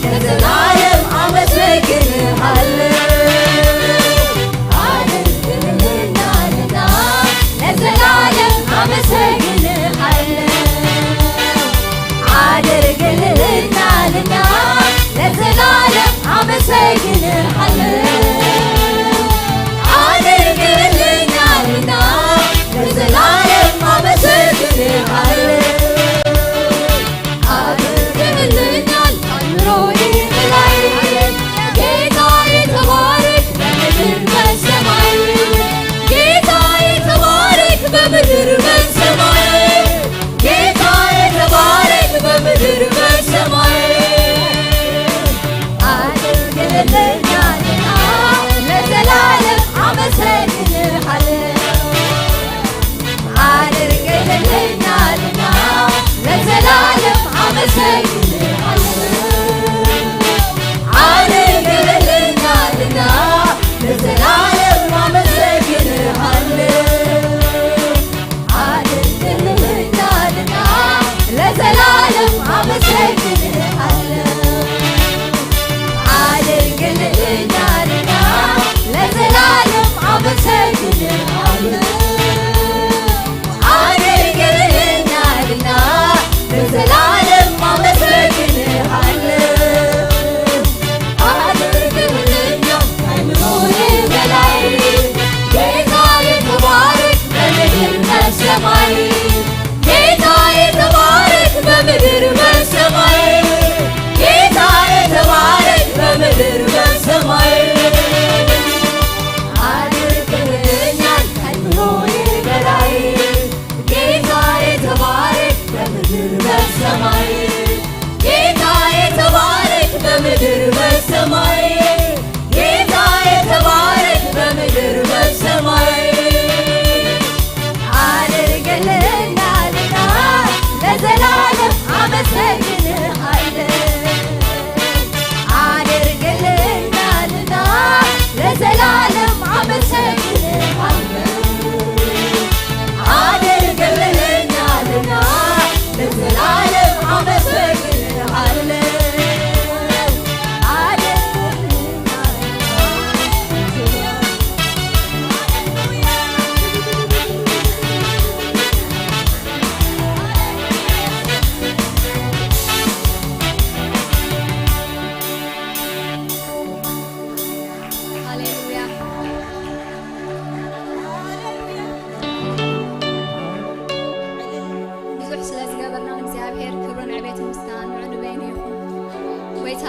ለዘላለም አመሰግንሃለሁ። አድርገህልኛልና ለዘላለም አመሰግንሃለሁ። አድርገህልኛልና ለዘላለም አመሰግንሃለሁ።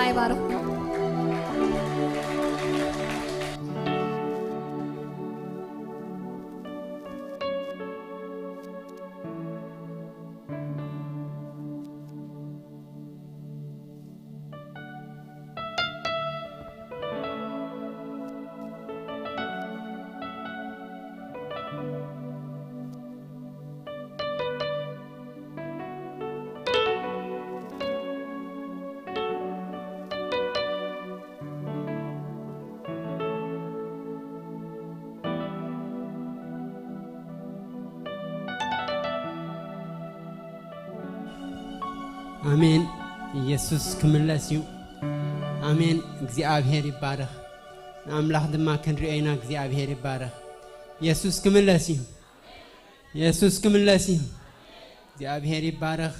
ይባርኽኩም። ኣሜን። ኢየሱስ ክምለስ እዩ። ኣሜን። እግዚኣብሔር ይባረኽ። ንኣምላኽ ድማ ክንሪኦ ኢና። እግዚኣብሔር ይባረኽ። ኢየሱስ ክምለስ እዩ። ኢየሱስ ክምለስ እዩ። እግዚኣብሔር ይባረኽ።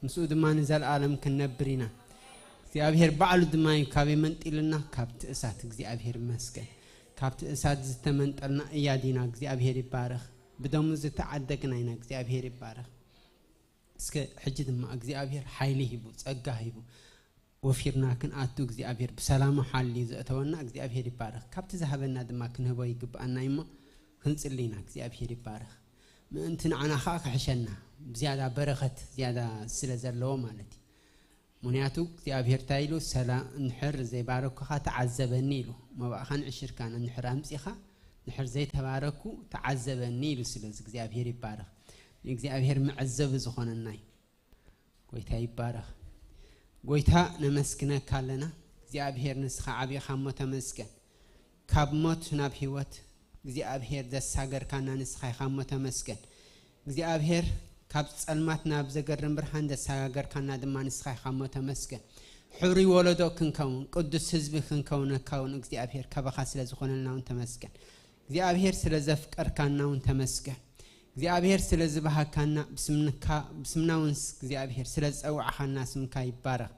ምስኡ ድማ ንዘለኣለም ክንነብር ኢና። እግዚኣብሔር ባዕሉ ድማ እዩ ካበይ መንጢልና? ካብቲ እሳት። እግዚኣብሔር ይመስገን። ካብቲ እሳት ዝተመንጠልና እያዲና። እግዚኣብሔር ይባረኽ። ብደሙ ዝተዓደግና ኢና። እግዚኣብሔር ይባረኽ። እስከ ሕጂ ድማ እግዚኣብሔር ሓይሊ ሂቡ፣ ጸጋ ሂቡ፣ ወፊርና ክንኣቱ እግዚኣብሔር ብሰላሙ ሓልዩ ዘእተወና እግዚኣብሔር ይባረኽ። ካብቲ ዝሃበና ድማ ክንህቦ ይግብኣና እዩ እሞ ክንጽሊ ኢና። እግዚኣብሔር ይባረኽ። ምእንቲ ንዓና ኸኣ ክሕሸና፣ ብዝያዳ በረኸት ዝያዳ ስለ ዘለዎ ማለት እዩ። ምኽንያቱ እግዚኣብሔር እንታይ ኢሉ? ሰላ-፣ እንድሕር ዘይባረኩኻ ተዓዘበኒ ኢሉ። መባእኻን ዕሽርካን እንድሕር ኣምጺኻ፣ እንድሕር ዘይተባረኩ ተዓዘበኒ ኢሉ። ስለዚ እግዚኣብሔር ይባረኽ። ንእግዚኣብሔር መዐዘቢ ዝኾነና እዩ። ጎይታ ይባረኽ። ጎይታ ነመስግነካ ኣለና። እግዚኣብሔር ንስኻ ዓቢኻ እሞ ተመስገን። ካብ ሞት ናብ ህይወት እግዚኣብሔር ዘሳገርካና ንስኻ ኢኻ እሞ ተመስገን። እግዚኣብሔር ካብ ጸልማት ናብ ዘገርም ብርሃን ዘሰጋገርካና ድማ ንስኻ ኢኻ እሞ ተመስገን። ሕሩይ ወለዶ ክንከውን፣ ቅዱስ ህዝቢ ክንከውነካ እውን እግዚኣብሔር ካባኻ ስለ ዝኾነልና እውን ተመስገን። እግዚኣብሔር ስለ ዘፍቀርካና እውን ተመስገን። እግዚኣብሔር ስለ ዝበሃካና ብስምካ፣ ብስምና እውን እግዚኣብሔር ስለ ዝጸውዕኻና ስምካ ይባረኽ።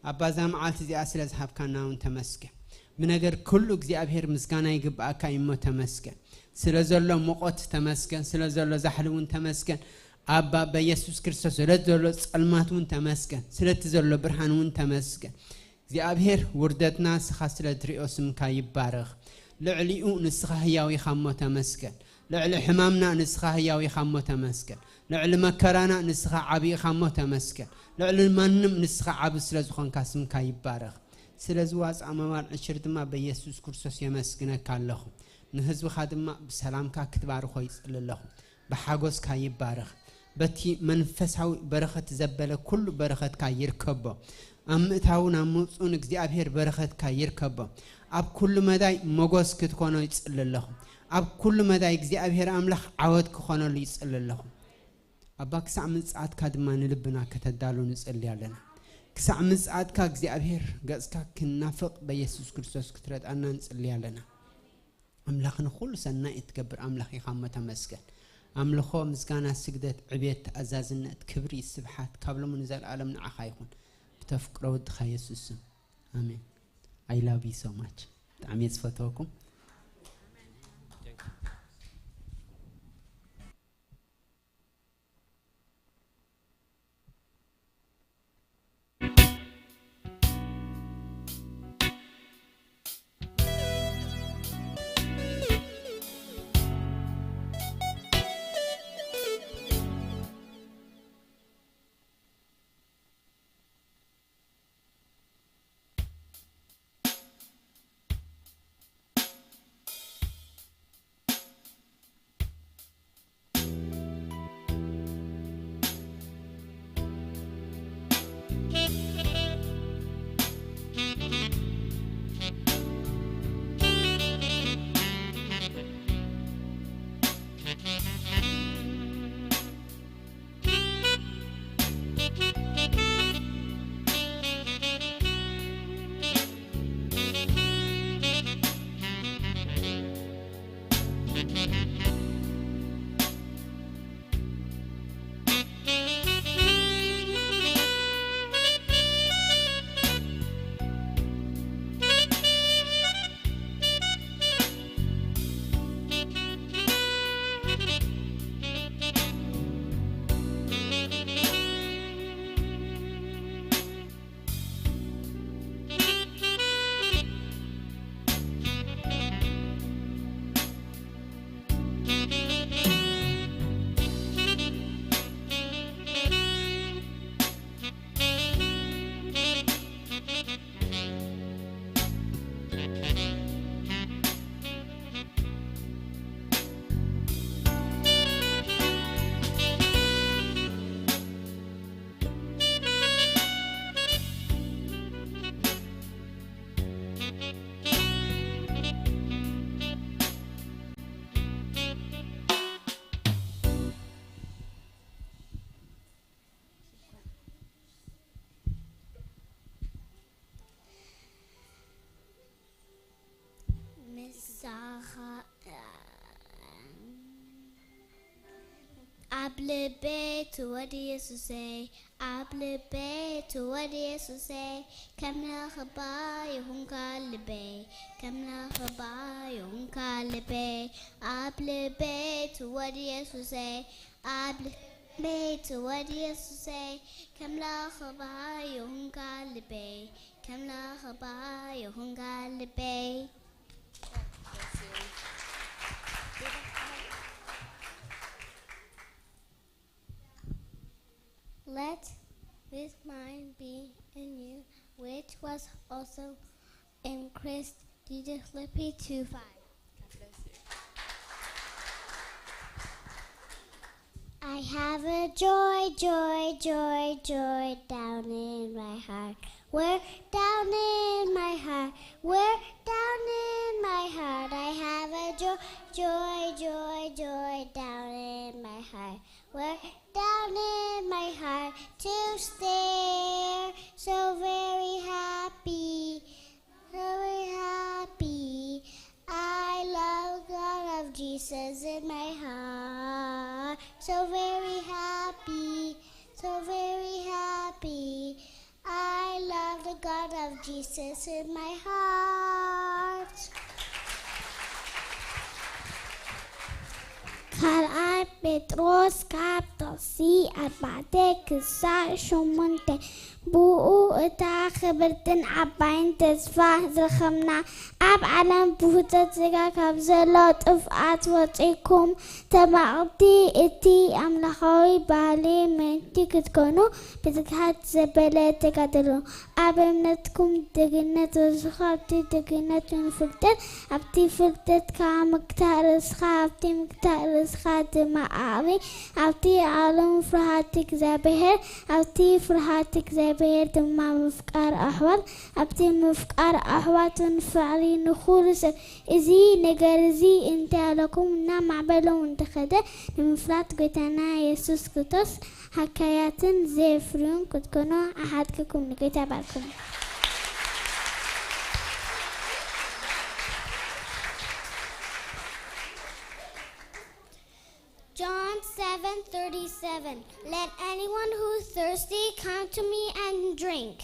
ኣባ እዛ መዓልቲ እዚኣ ስለ ዝሃብካና እውን ተመስገን። ብነገር ኩሉ እግዚኣብሔር ምስጋና ይግብኣካ እዩ እሞ ተመስገን። ስለ ዘሎ ሙቐት ተመስገን፣ ስለ ዘሎ ዛሕሊ እውን ተመስገን። ኣባ በኢየሱስ ክርስቶስ ስለ ዘሎ ጸልማት እውን ተመስገን፣ ስለቲ ዘሎ ብርሃን እውን ተመስገን። እግዚኣብሔር ውርደትና ንስኻ ስለ ትሪኦ ስምካ ይባረኽ። ልዕሊኡ ንስኻ ህያው ኢኻ እሞ ተመስገን። ልዕሊ ሕማምና ንስኻ ህያው ኢኻ እሞ ተመስገን። ልዕሊ መከራና ንስኻ ዓቢ ኢኻ እሞ ተመስገን። ልዕሊ ማንም ንስኻ ዓቢ ስለ ዝኾንካ ስምካ ይባረኽ። ስለዚ ዋጻ መማል ዕሽር ድማ በኢየሱስ ክርስቶስ የመስግነካ ኣለኹ። ንህዝብኻ ድማ ብሰላምካ ክትባርኾ ይጽሊ ኣለኹ። ብሓጎስካ ይባረኽ። በቲ መንፈሳዊ በረኸት ዘበለ ኩሉ በረኸትካ ይርከቦ። ኣብ ምእታውን ኣብ ምውፅኡን እግዚኣብሔር በረኸትካ ይርከቦ። ኣብ ኩሉ መዳይ ሞጎስ ክትኮኖ ይጽሊ ኣለኹ። ኣብ ኩሉ መዳይ እግዚኣብሔር ኣምላኽ ዓወት ክኾነሉ ይጽሊ ኣለኹ። ኣባ ክሳዕ ምጽኣትካ ድማ ንልብና ከተዳሉ ንጽሊ ኣለና። ክሳዕ ምጽኣትካ እግዚኣብሔር ገጽካ ክንናፍቕ በኢየሱስ ክርስቶስ ክትረድኣና ንጽሊ ኣለና። ኣምላኽ ንኹሉ ሰናይ እትገብር ኣምላኽ ኢኻ እሞ ተመስገን። ኣምልኾ፣ ምስጋና፣ ስግደት፣ ዕቤት፣ ተኣዛዝነት፣ ክብሪ፣ ስብሓት ካብ ሎሚ ንዘለኣለም ንዓኻ ይኹን። ብተፍቅሮ ወድኻ የሱስ ስም። ኣሜን። I love you so much። ብጣዕሚ እየ ዝፈትወኩም። ኣብ ልበይ ትወድ የሱሰይ፣ ኣብ ልበይ ትወድ የሱሰይ፣ ከም ለኽባ ይኹንካ ልበይ፣ ከም ለኽባ ይኹንካ ልበይ። ኣብ ልበይ ትወድ የሱሰይ፣ ኣብ ልበይ ትወድ የሱሰይ፣ ከም ለኽባ ይኹንካ ልበይ፣ ከም ለኽባ ይኹንካ ልበይ። Let this mind be in you, which was also in Christ Jesus. Philippians two five. I have a joy, joy, joy, joy down in my heart. Where down in my heart, where down in my heart, I have a joy, joy, joy, joy down in my heart. Where down in my heart to stare, so very happy, very happy. I love God of Jesus in my heart, so very happy, so very happy. I love the God of Jesus in my heart. ካልኣይ ጴጥሮስ ካብ ጥቕሲ ኣርባዕተ ክሳብ ሸሞንተ። ብኡ እታ ክብርትን ዓባይን ተስፋ ዝረኸብና፣ ኣብ ዓለም ብህቶት ሥጋ ካብ ዘሎ ጥፍኣት ወጺእኩም፣ ተባቕቲ እቲ ኣምላኻዊ ባህሊ ምእንቲ ክትኮኑ ብትግሃት ዘበለ ተጋደሉ። ኣብ እምነትኩም ደግነት ወስኹ፣ ኣብቲ ደግነት እውን ፍልጠት፣ ኣብቲ ፍልጠት ከኣ ምግታእ ርእስኻ፣ ኣብቲ ምግታእ ርእስኻ ድማ ዓቕሊ፣ ኣብቲ ዓቕሊ እውን ፍርሃት እግዚኣብሔር፣ ኣብቲ ፍርሃት እግዚኣብሔር ድማ ምፍቃር ኣሕዋት፣ ኣብቲ ምፍቃር ኣሕዋት እውን ፍቕሪ ንኹሉ ሰብ። እዚ ነገር እዚ እንተ ኣለኩም እናማዕበለ እውን እንተኸደ፣ ንምፍላጥ ጐይታና የሱስ ክርስቶስ ሃካያትን ዘየፍርዩን ክትኮኑ እሓትክኩም። ንጌታ ይባርኩም። John seven thirty-seven. Let anyone who thirsty come to me and drink.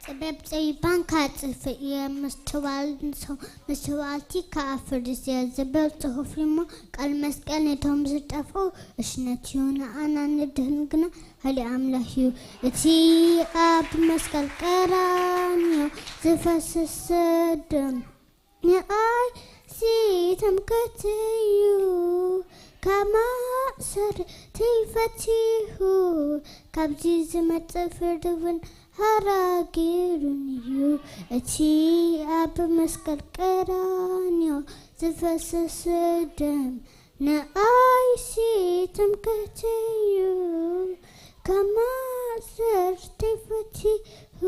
ጥበብ ጸቢባን ከኣ ጽፍእ እየ፣ ምስትውዓል ንሰው-፣ ምስትውዓልቲ ከኣ ፍርድስ እየ ዝብል ጽሑፍ እሞ፣ ቃል መስቀል ነቶም ዝጠፍኡ እሽነት እዩ፣ ንኣና ንድህን ግና ሓይሊ ኣምላኽ እዩ። እቲ ኣብ መስቀል ቀራንዮ ዝፈሰሰ ደም ንኣይ ሲተምከተዩ ካብ ማእሰርቲ ፈቲሁ፣ ካብዚ ዝመጽእ ፍርዲ እውን ሃራጊሩን እዩ። እቲ ኣብ መስቀል ቀራንዮ ዝፈሰሰ ደም ንኣይ ሲተምከተዩ ካብ ማእሰርቲ ፈቲሁ፣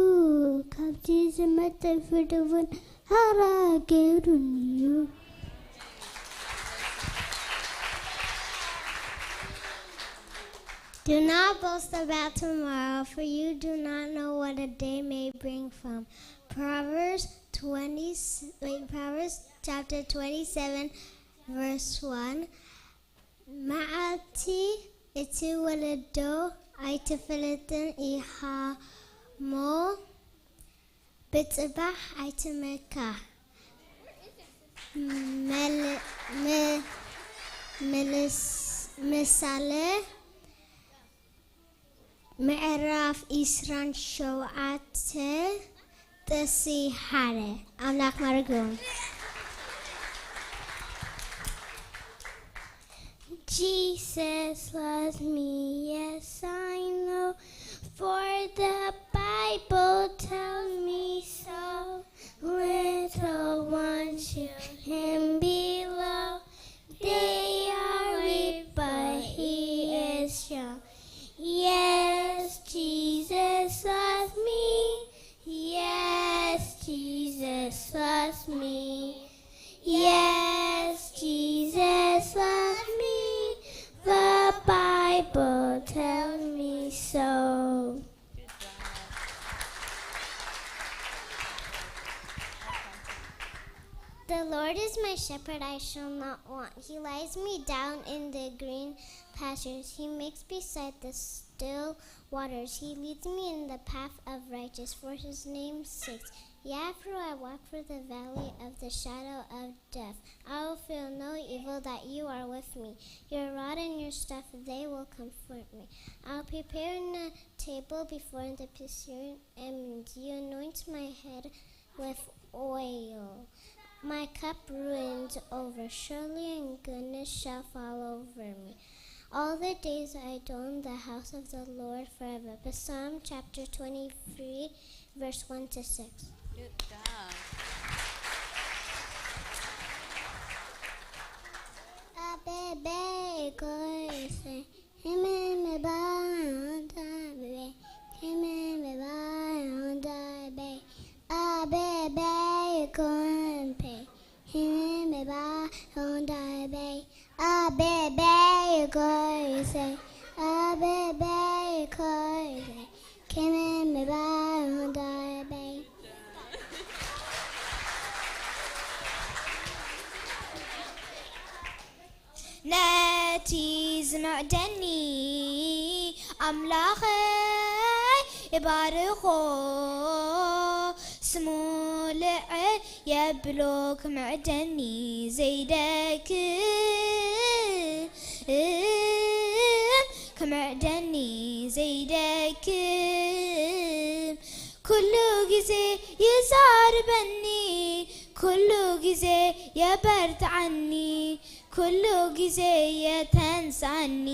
ካብዚ ዝመጽእ ፍርዲ እውን ሃራጊሩን እዩ። Do not boast about tomorrow, for you do not know what a day may bring forth. Proverbs twenty, wait, Proverbs chapter twenty-seven, verse one. መዓልቲ እቲ ወለዶ ኣይትፈልጥን ኢኻ እሞ፣ ብጽባሕ ኣይትመካ። መል-፣ ም-፣ ምልስ-፣ ምሳሌ ምዕራፍ ዒስራን ሸውዓተ ጥቕሲ ሓደ። ኣምላኽ ማረግዎም። Jesus loves me, yes, I know, for the Bible tells me so. Little ones shall him below. They are weak, but he is strong. Yes, Jesus loves me. Yes, Jesus loves me. Yes, Jesus loves me. The Bible tells me so. The Lord Is my shepherd, I shall not want. He lies me down in the green pastures. He makes beside the still waters. He leads me in the path of righteousness for his name's sake. Yet though I walk through the valley of the shadow of death, I will fear no evil, that you are with me. Your rod and your staff, they will comfort me. I'll prepare a table before the pursuing enemy. You anoint my head with oil. My cup runs over. Surely and goodness shall follow over me. All the days I dwell in the house of the Lord forever. Psalm chapter twenty-three, verse one to six. Good job. Abebe koise, himeme ba onda be, himeme ba onda be, abebe koise, himeme ba onda be, abebe koise, abebe koise, himeme ba onda be. ነቲ ዝምዕደኒ ኣምላኸይ እባርኾ፣ ስሙ ልዕል የብሎ ክምዕደኒ ዘይደክም፣ ክምዕደኒ ዘይደክም። ኩሉ ግዜ ይዛርበኒ፣ ኩሉ ግዜ የበርትዓኒ፣ ኩሉ ግዜ የተንሳኒ።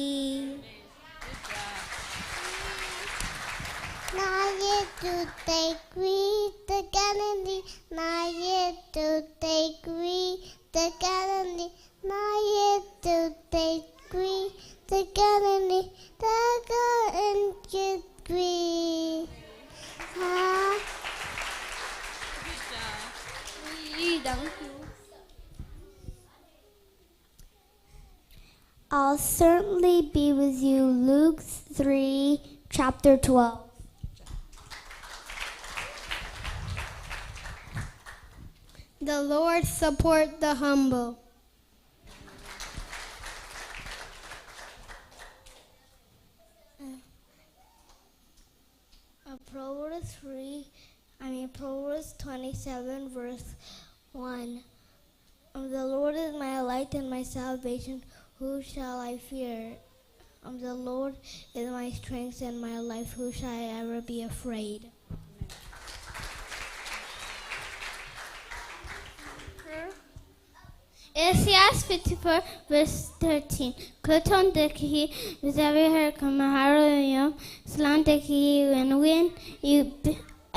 Nine to take we the candy, nine to take we the candy, nine to take we the candy, the candy. Ah. Good job. Thank you. I'll certainly be with you. Luke three, chapter twelve. The Lord support the humble. Uh, Proverbs three, I mean Proverbs twenty-seven, verse one. Um, the Lord is my light and my salvation. Who shall I fear? Um, the Lord is my strength and my life. Who shall I ever be afraid? Isaiah fifty-four, verse thirteen. ክልቶም ደኪሂ እግዚኣብሔር ክመሃሩ እዮም። ስላም ደኪሂ ወንዊን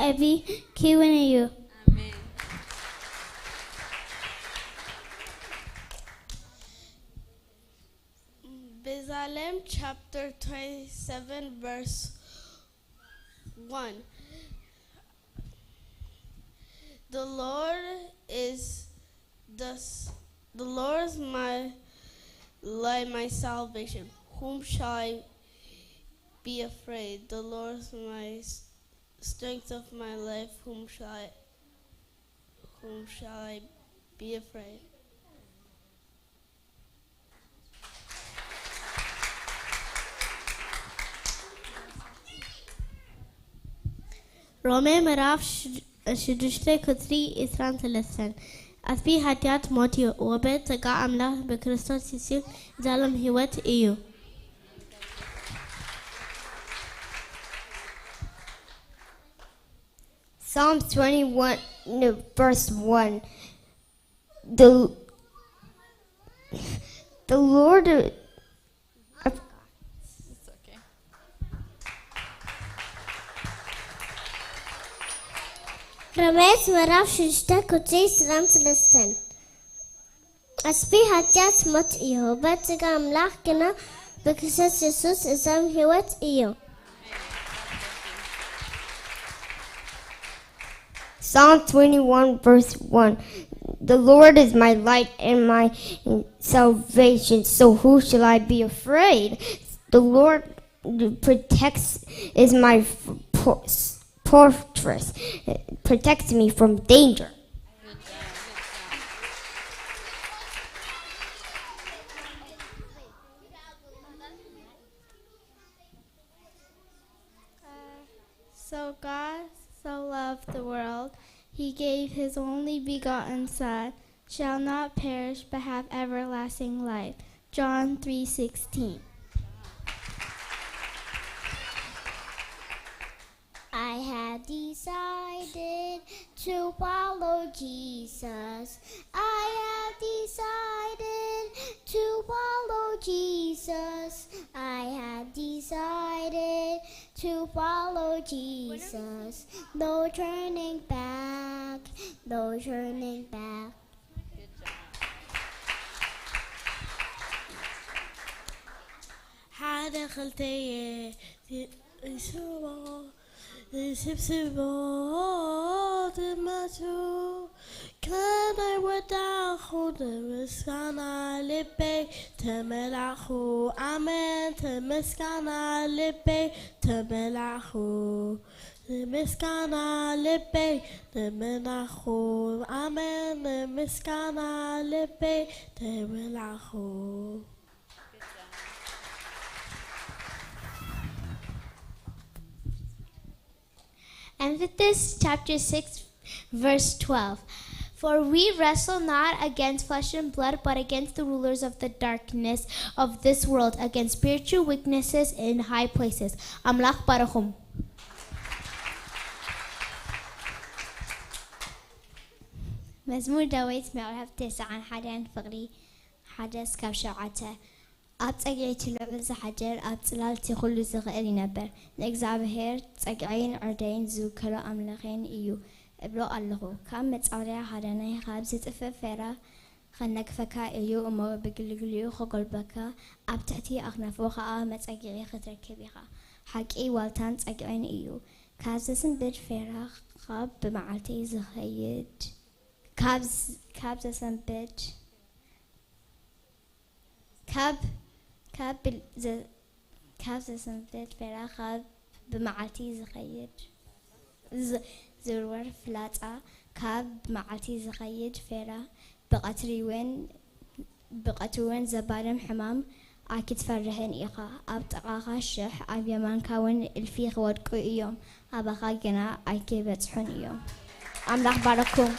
እቢ ኪውን እዩ። ኣሜን። Bezalem chapter twenty-seven, verse one. The Lord is the, the Lord is my light, my salvation. Whom shall I be afraid? The Lord is my s-, strength of my life. Whom shall I, whom shall I be afraid? ሮሜ ምዕራፍ ሽዱሽተ ቁጽሪ ዕስራን ሰለስተን። ኣስቢ ሓጢኣት ሞት እዩ፣ ወበ ጸጋ ኣምላኽ ብክርስቶስ የሱስ ዘላለም ህይወት እዩ። Psalms twenty-one, no, verse one. The, the Lord, uh, It's okay. ሮሜ ምዕራፍ ሽዱሽተ ቁጽሪ ዕስራን ሰለስተን። ኣስቢ ሓጢኣት ሞት እዩ፣ በጸጋ ኣምላኽ ግና ብክርስቶስ የሱስ ዘላለም ህይወት እዩ። Psalm twenty-one, verse one. The Lord is my light and my salvation, so who shall I be afraid? The Lord protects, is my f-, por-, fortress, protects me from danger. So God so loved the world, he gave his only begotten Son, shall not perish but have everlasting life. John three sixteen. I have decided to follow Jesus. I have decided to follow Jesus. I have decided to follow Jesus. No turning back, no turning back. ሓደ ክልተየ ይስቦ ይስብስቦ ድመቱ ከመይ ወዳኹ ንምስጋና ልበይ ተመላኹ ኣመን ተመስጋና ልበይ ተመላኹ ንምስጋና ልበይ ተመላኹ ኣመን ንምስጋና ልበይ ተመላኹ። And with this, chapter six, verse twelve. For we wrestle not against flesh and blood, but against the rulers of the darkness of this world, against spiritual weaknesses in high places. ኣምላኽ ባረኹም። መዝሙር ዳዊት ምዕራፍ ተስዓን ሓደን ፍቕሪ ሓደ እስካብ ሸውዓተ። ኣብ ጸግዒ እቲ ልዑል ዝሓድር፣ ኣብ ጽላል እቲ ኩሉ ዝኽእል ይነብር። ንእግዚኣብሔር ጸግዐይን ዕርደይን ዝውከሎ ኣምላኸይን እዩ እብሎ ኣለኹ። ካብ መጻወድያ ሃዳናይ፣ ካብ ዝጥፍእ ፌራ ኸነግፈካ እዩ እሞ ብግልግሊኡ ኸጎልበካ፣ ኣብ ትሕቲ ኣኽናፉ ኸኣ መጸግዒ ኽትረክብ ኢኻ። ሓቂ ዋልታን ጸግዕን እዩ። ካብ ዘስንብድ ፌራ ኻብ ብመዓልቲ ዝኸይድ፣ ካብ ዝ-፣ ካብ ዘሰንብድ፣ ካብ፣ ካብ ብል-፣ ዘ-፣ ካብ ዘሰንብድ ፌራ ኻብ ብመዓልቲ ዝኸይድ፣ ዝ-፣ ዝውርወር ፍላጻ ካብ ብመዓልቲ ዝኸይድ ፌራ ብቐትሪ እውን፣ ብቐትሪ እውን ዘባርም ሕማም ኣይክትፈርሕን ኢኻ። ኣብ ጥቓኻ ሽሕ፣ ኣብ የማንካ እውን እልፊ ክወድቁ እዮም፣ ኣባኻ ግና ኣይክበጽሑን እዮም። ኣምላኽ ባረኩም።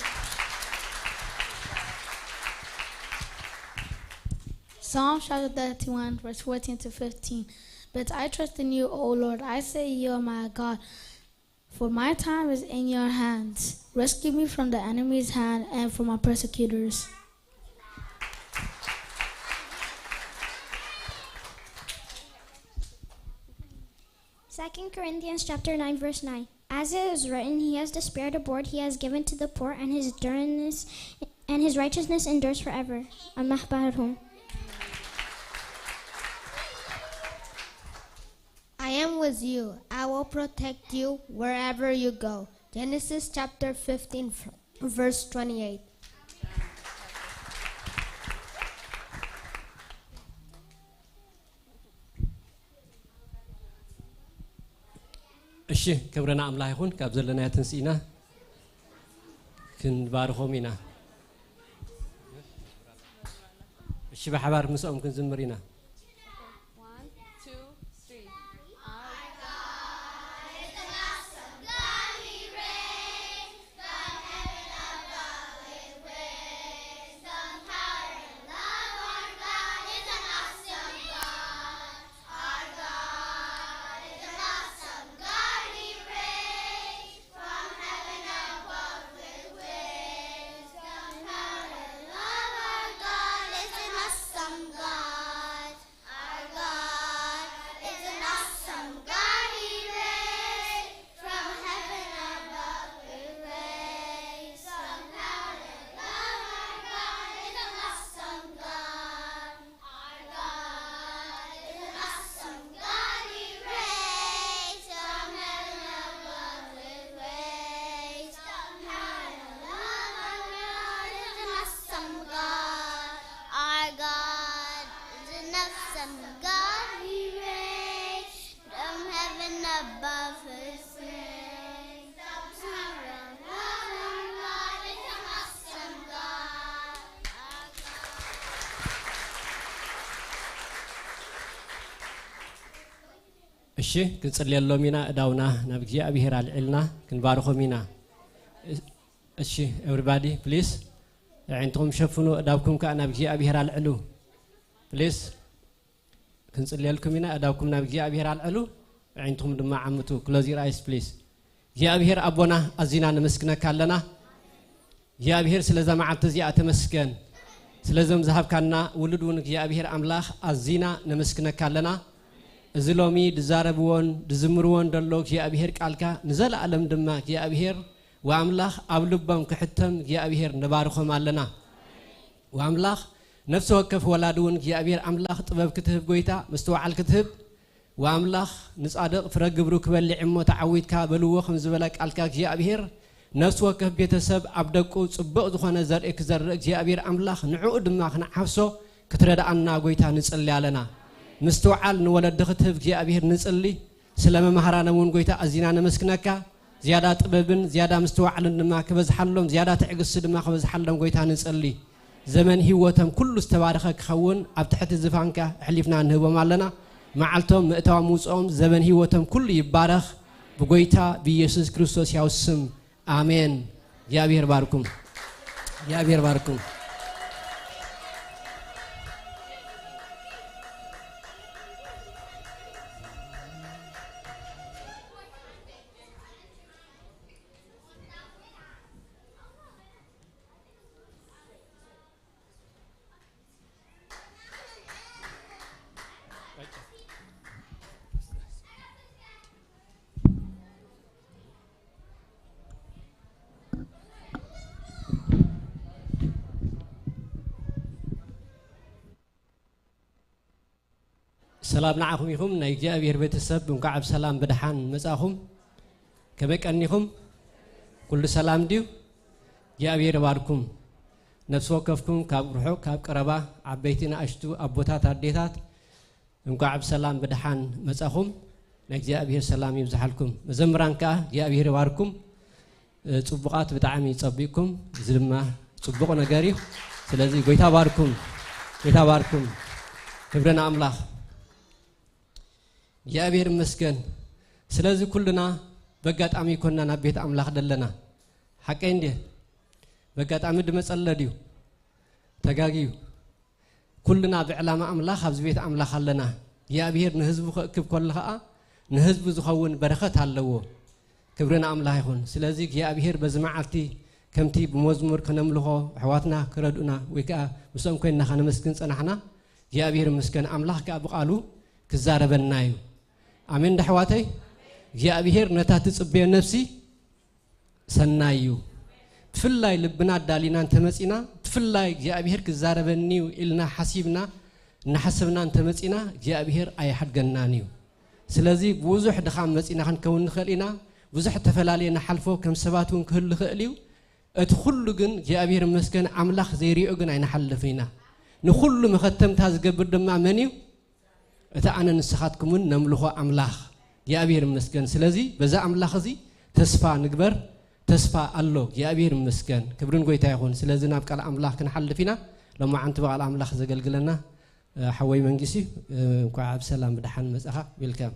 Psalm chapter thirty-one, verse fourteen to fifteen. But I trust in you, O Lord. I say, you are my God. For my time is in your hands. Rescue me from the enemy's hand and from my persecutors. Second Corinthians chapter nine, verse nine. As it is written, he has the spirit of board he has given to the poor, and his endurance, and his righteousness endures forever. Amah Barhum. I am with you. I will protect you wherever you go. Genesis chapter fifteen, verse twenty-eight. እሺ፣ ክብሪ ንኣምላኽ ይኹን። ካብ ዘለናዮ ትንስኢና ክንባርኾም ኢና። እሺ፣ ብሓባር ምስኦም ክንዝምር ኢና። One, two, three. እሺ፣ ክንጽልየሎም ኢና። እዳውና ናብ እግዚኣብሔር ኣልዒልና ክንባርኾም ኢና። እሺ፣ everybody please፣ ኣዒንትኹም ሸፍኑ፣ እዳውኩም ከኣ ናብ እግዚኣብሔር ኣልዕሉ። please፣ ክንጽልየልኩም ኢና። እዳውኩም ናብ እግዚኣብሔር ኣልዕሉ፣ ኣዒንትኹም ድማ ዓምቱ። close your eyes please። እግዚኣብሔር ኣቦና፣ ኣዚና ነመስግነካ ኣለና። እግዚኣብሔር ስለዛ መዓልቲ እዚኣ ተመስገን። ስለዞም ዝሃብካና ውሉድ እውን እግዚኣብሔር ኣምላኽ ኣዚና ነመስግነካ ኣለና። እዚ ሎሚ ድዛረብዎን ድዝምርዎን ደሎ እግዚኣብሔር ቃልካ ንዘለኣለም ድማ እግዚኣብሔር ወኣምላኽ ኣብ ልቦም ክሕተም እግዚኣብሔር ንባርኾም ኣለና። ወኣምላኽ ነፍሲ ወከፍ ወላዲ እውን እግዚኣብሔር ኣምላኽ ጥበብ ክትህብ፣ ጎይታ ምስትውዓል ክትህብ፣ ወኣምላኽ ንጻድቕ ፍረ ግብሩ ክበልዕ እሞ ተዓዊትካ በልዎ ከም ዝበለ ቃልካ እግዚኣብሔር፣ ነፍሲ ወከፍ ቤተሰብ ኣብ ደቁ ጽቡቕ ዝኾነ ዘርኢ ክዘርእ እግዚኣብሔር ኣምላኽ ንዕኡ ድማ ክንዓፍሶ ክትረድኣና ጎይታ ንጽሊ ኣለና። ምስትውዓል ንወለዲ ክትህብ እግዚኣብሔር ንጽሊ። ስለ መማህራኖም እውን ጎይታ ኣዚና ነመስግነካ። ዝያዳ ጥበብን ዝያዳ ምስትውዓልን ድማ ክበዝሓሎም፣ ዝያዳ ትዕግስቲ ድማ ክበዝሓሎም ጎይታ ንጽሊ። ዘመን ህይወቶም ኩሉ ዝተባረኸ ክኸውን ኣብ ትሕቲ ዝፋንካ ኣሕሊፍና ንህቦም ኣለና። መዓልቶም፣ ምእታዎም፣ ምውፅኦም፣ ዘመን ህይወቶም ኩሉ ይባረኽ ብጎይታ ብኢየሱስ ክርስቶስ ያው ስም። ኣሜን። እግዚኣብሔር ባርኩም። እግዚኣብሔር ባርኩም። ሰላም ንዓኹም ይኹም፣ ናይ እግዚኣብሔር ቤተሰብ፣ እንኳዕ ብሰላም ብደሓን መጻኹም። ከመይ ቀኒኹም? ኩሉ ሰላም ድዩ? እግዚኣብሔር ይባርኩም። ነፍሲ ወከፍኩም ካብ ርሑቕ ካብ ቀረባ፣ ዓበይቲ ንኣሽቱ፣ ኣቦታት ኣዴታት፣ እንኳዕ ብሰላም ብደሓን መጻኹም። ናይ እግዚኣብሔር ሰላም ይብዝሓልኩም። መዘምራን ከኣ እግዚኣብሔር ይባርኩም። እ፣ ጽቡቓት ብጣዕሚ ጸቢቕኩም። እዚ ድማ ጽቡቕ ነገር እዩ። ስለዚ ጎይታ ባርኩም። ጎይታ ባርኩም። ክብሪ ንኣምላኽ። እግዚኣብሔር ይመስገን። ስለዚ ኩልና በጋጣሚ ይኮንና ናብ ቤት ኣምላኽ ደለና። ሓቀይ እንዴ? በጋጣሚ ድመጸለ ድዩ? ተጋግዩ። ኩልና ብዕላማ ኣምላኽ ኣብዚ ቤት ኣምላኽ ኣለና። እግዚኣብሔር ንህዝቡ ክእክብ ከሎ ኸኣ ንህዝቡ ዝኸውን በረኸት ኣለዎ። ክብሪ ንኣምላኽ ይኹን። ስለዚ እግዚኣብሔር በዚ መዓልቲ ከምቲ ብመዝሙር ከነምልኾ ኣሕዋትና ክረድኡና ወይ ከኣ ምስኦም ኮይንና ከነመስግን ጸናሕና። እግዚኣብሔር ይመስገን። ኣምላኽ ከኣ ብቓሉ ክዛረበና እዩ። ኣሜን ዶ ኣሕዋተይ? እግዚኣብሔር ነታ ትጽበዮ ነፍሲ ሰናይ እዩ። ብፍላይ ልብና ኣዳሊና እንተመጺና፣ ብፍላይ እግዚኣብሔር ክዛረበኒ እዩ ኢልና ሓሲብና፣ እናሓሰብና እንተመጺና፣ እግዚኣብሔር ኣይሓድገናን እዩ። ስለዚ ብዙሕ ድኻም መጺና ክንከውን ንኽእል ኢና። ብዙሕ ተፈላለየ ንሓልፎ ከም ሰባት እውን ክህሉ ይኽእል እዩ። እቲ ኩሉ ግን እግዚኣብሔር ይመስገን ኣምላኽ ዘይሪኦ ግን ኣይንሓልፍን ኢና። ንኹሉ መኸተምታ ዝገብር ድማ መን እዩ? እቲ ኣነ ንስኻትኩምን ነምልኾ ኣምላኽ እግዚኣብሔር ይመስገን። ስለዚ በዛ ኣምላኽ እዚ ተስፋ ንግበር። ተስፋ ኣሎ። እግዚኣብሔር ይመስገን። ክብርን ጎይታ ይኹን። ስለዚ ናብ ቃል ኣምላኽ ክንሓልፍ ኢና። ሎማዓንቲ ብቓል ኣምላኽ ዘገልግለና፣ እ፣ ሓወይ መንግስቲ፣ እ፣ እንኳዕ ኣብ ሰላም ብደሓን መጻኻ። ዌልካም።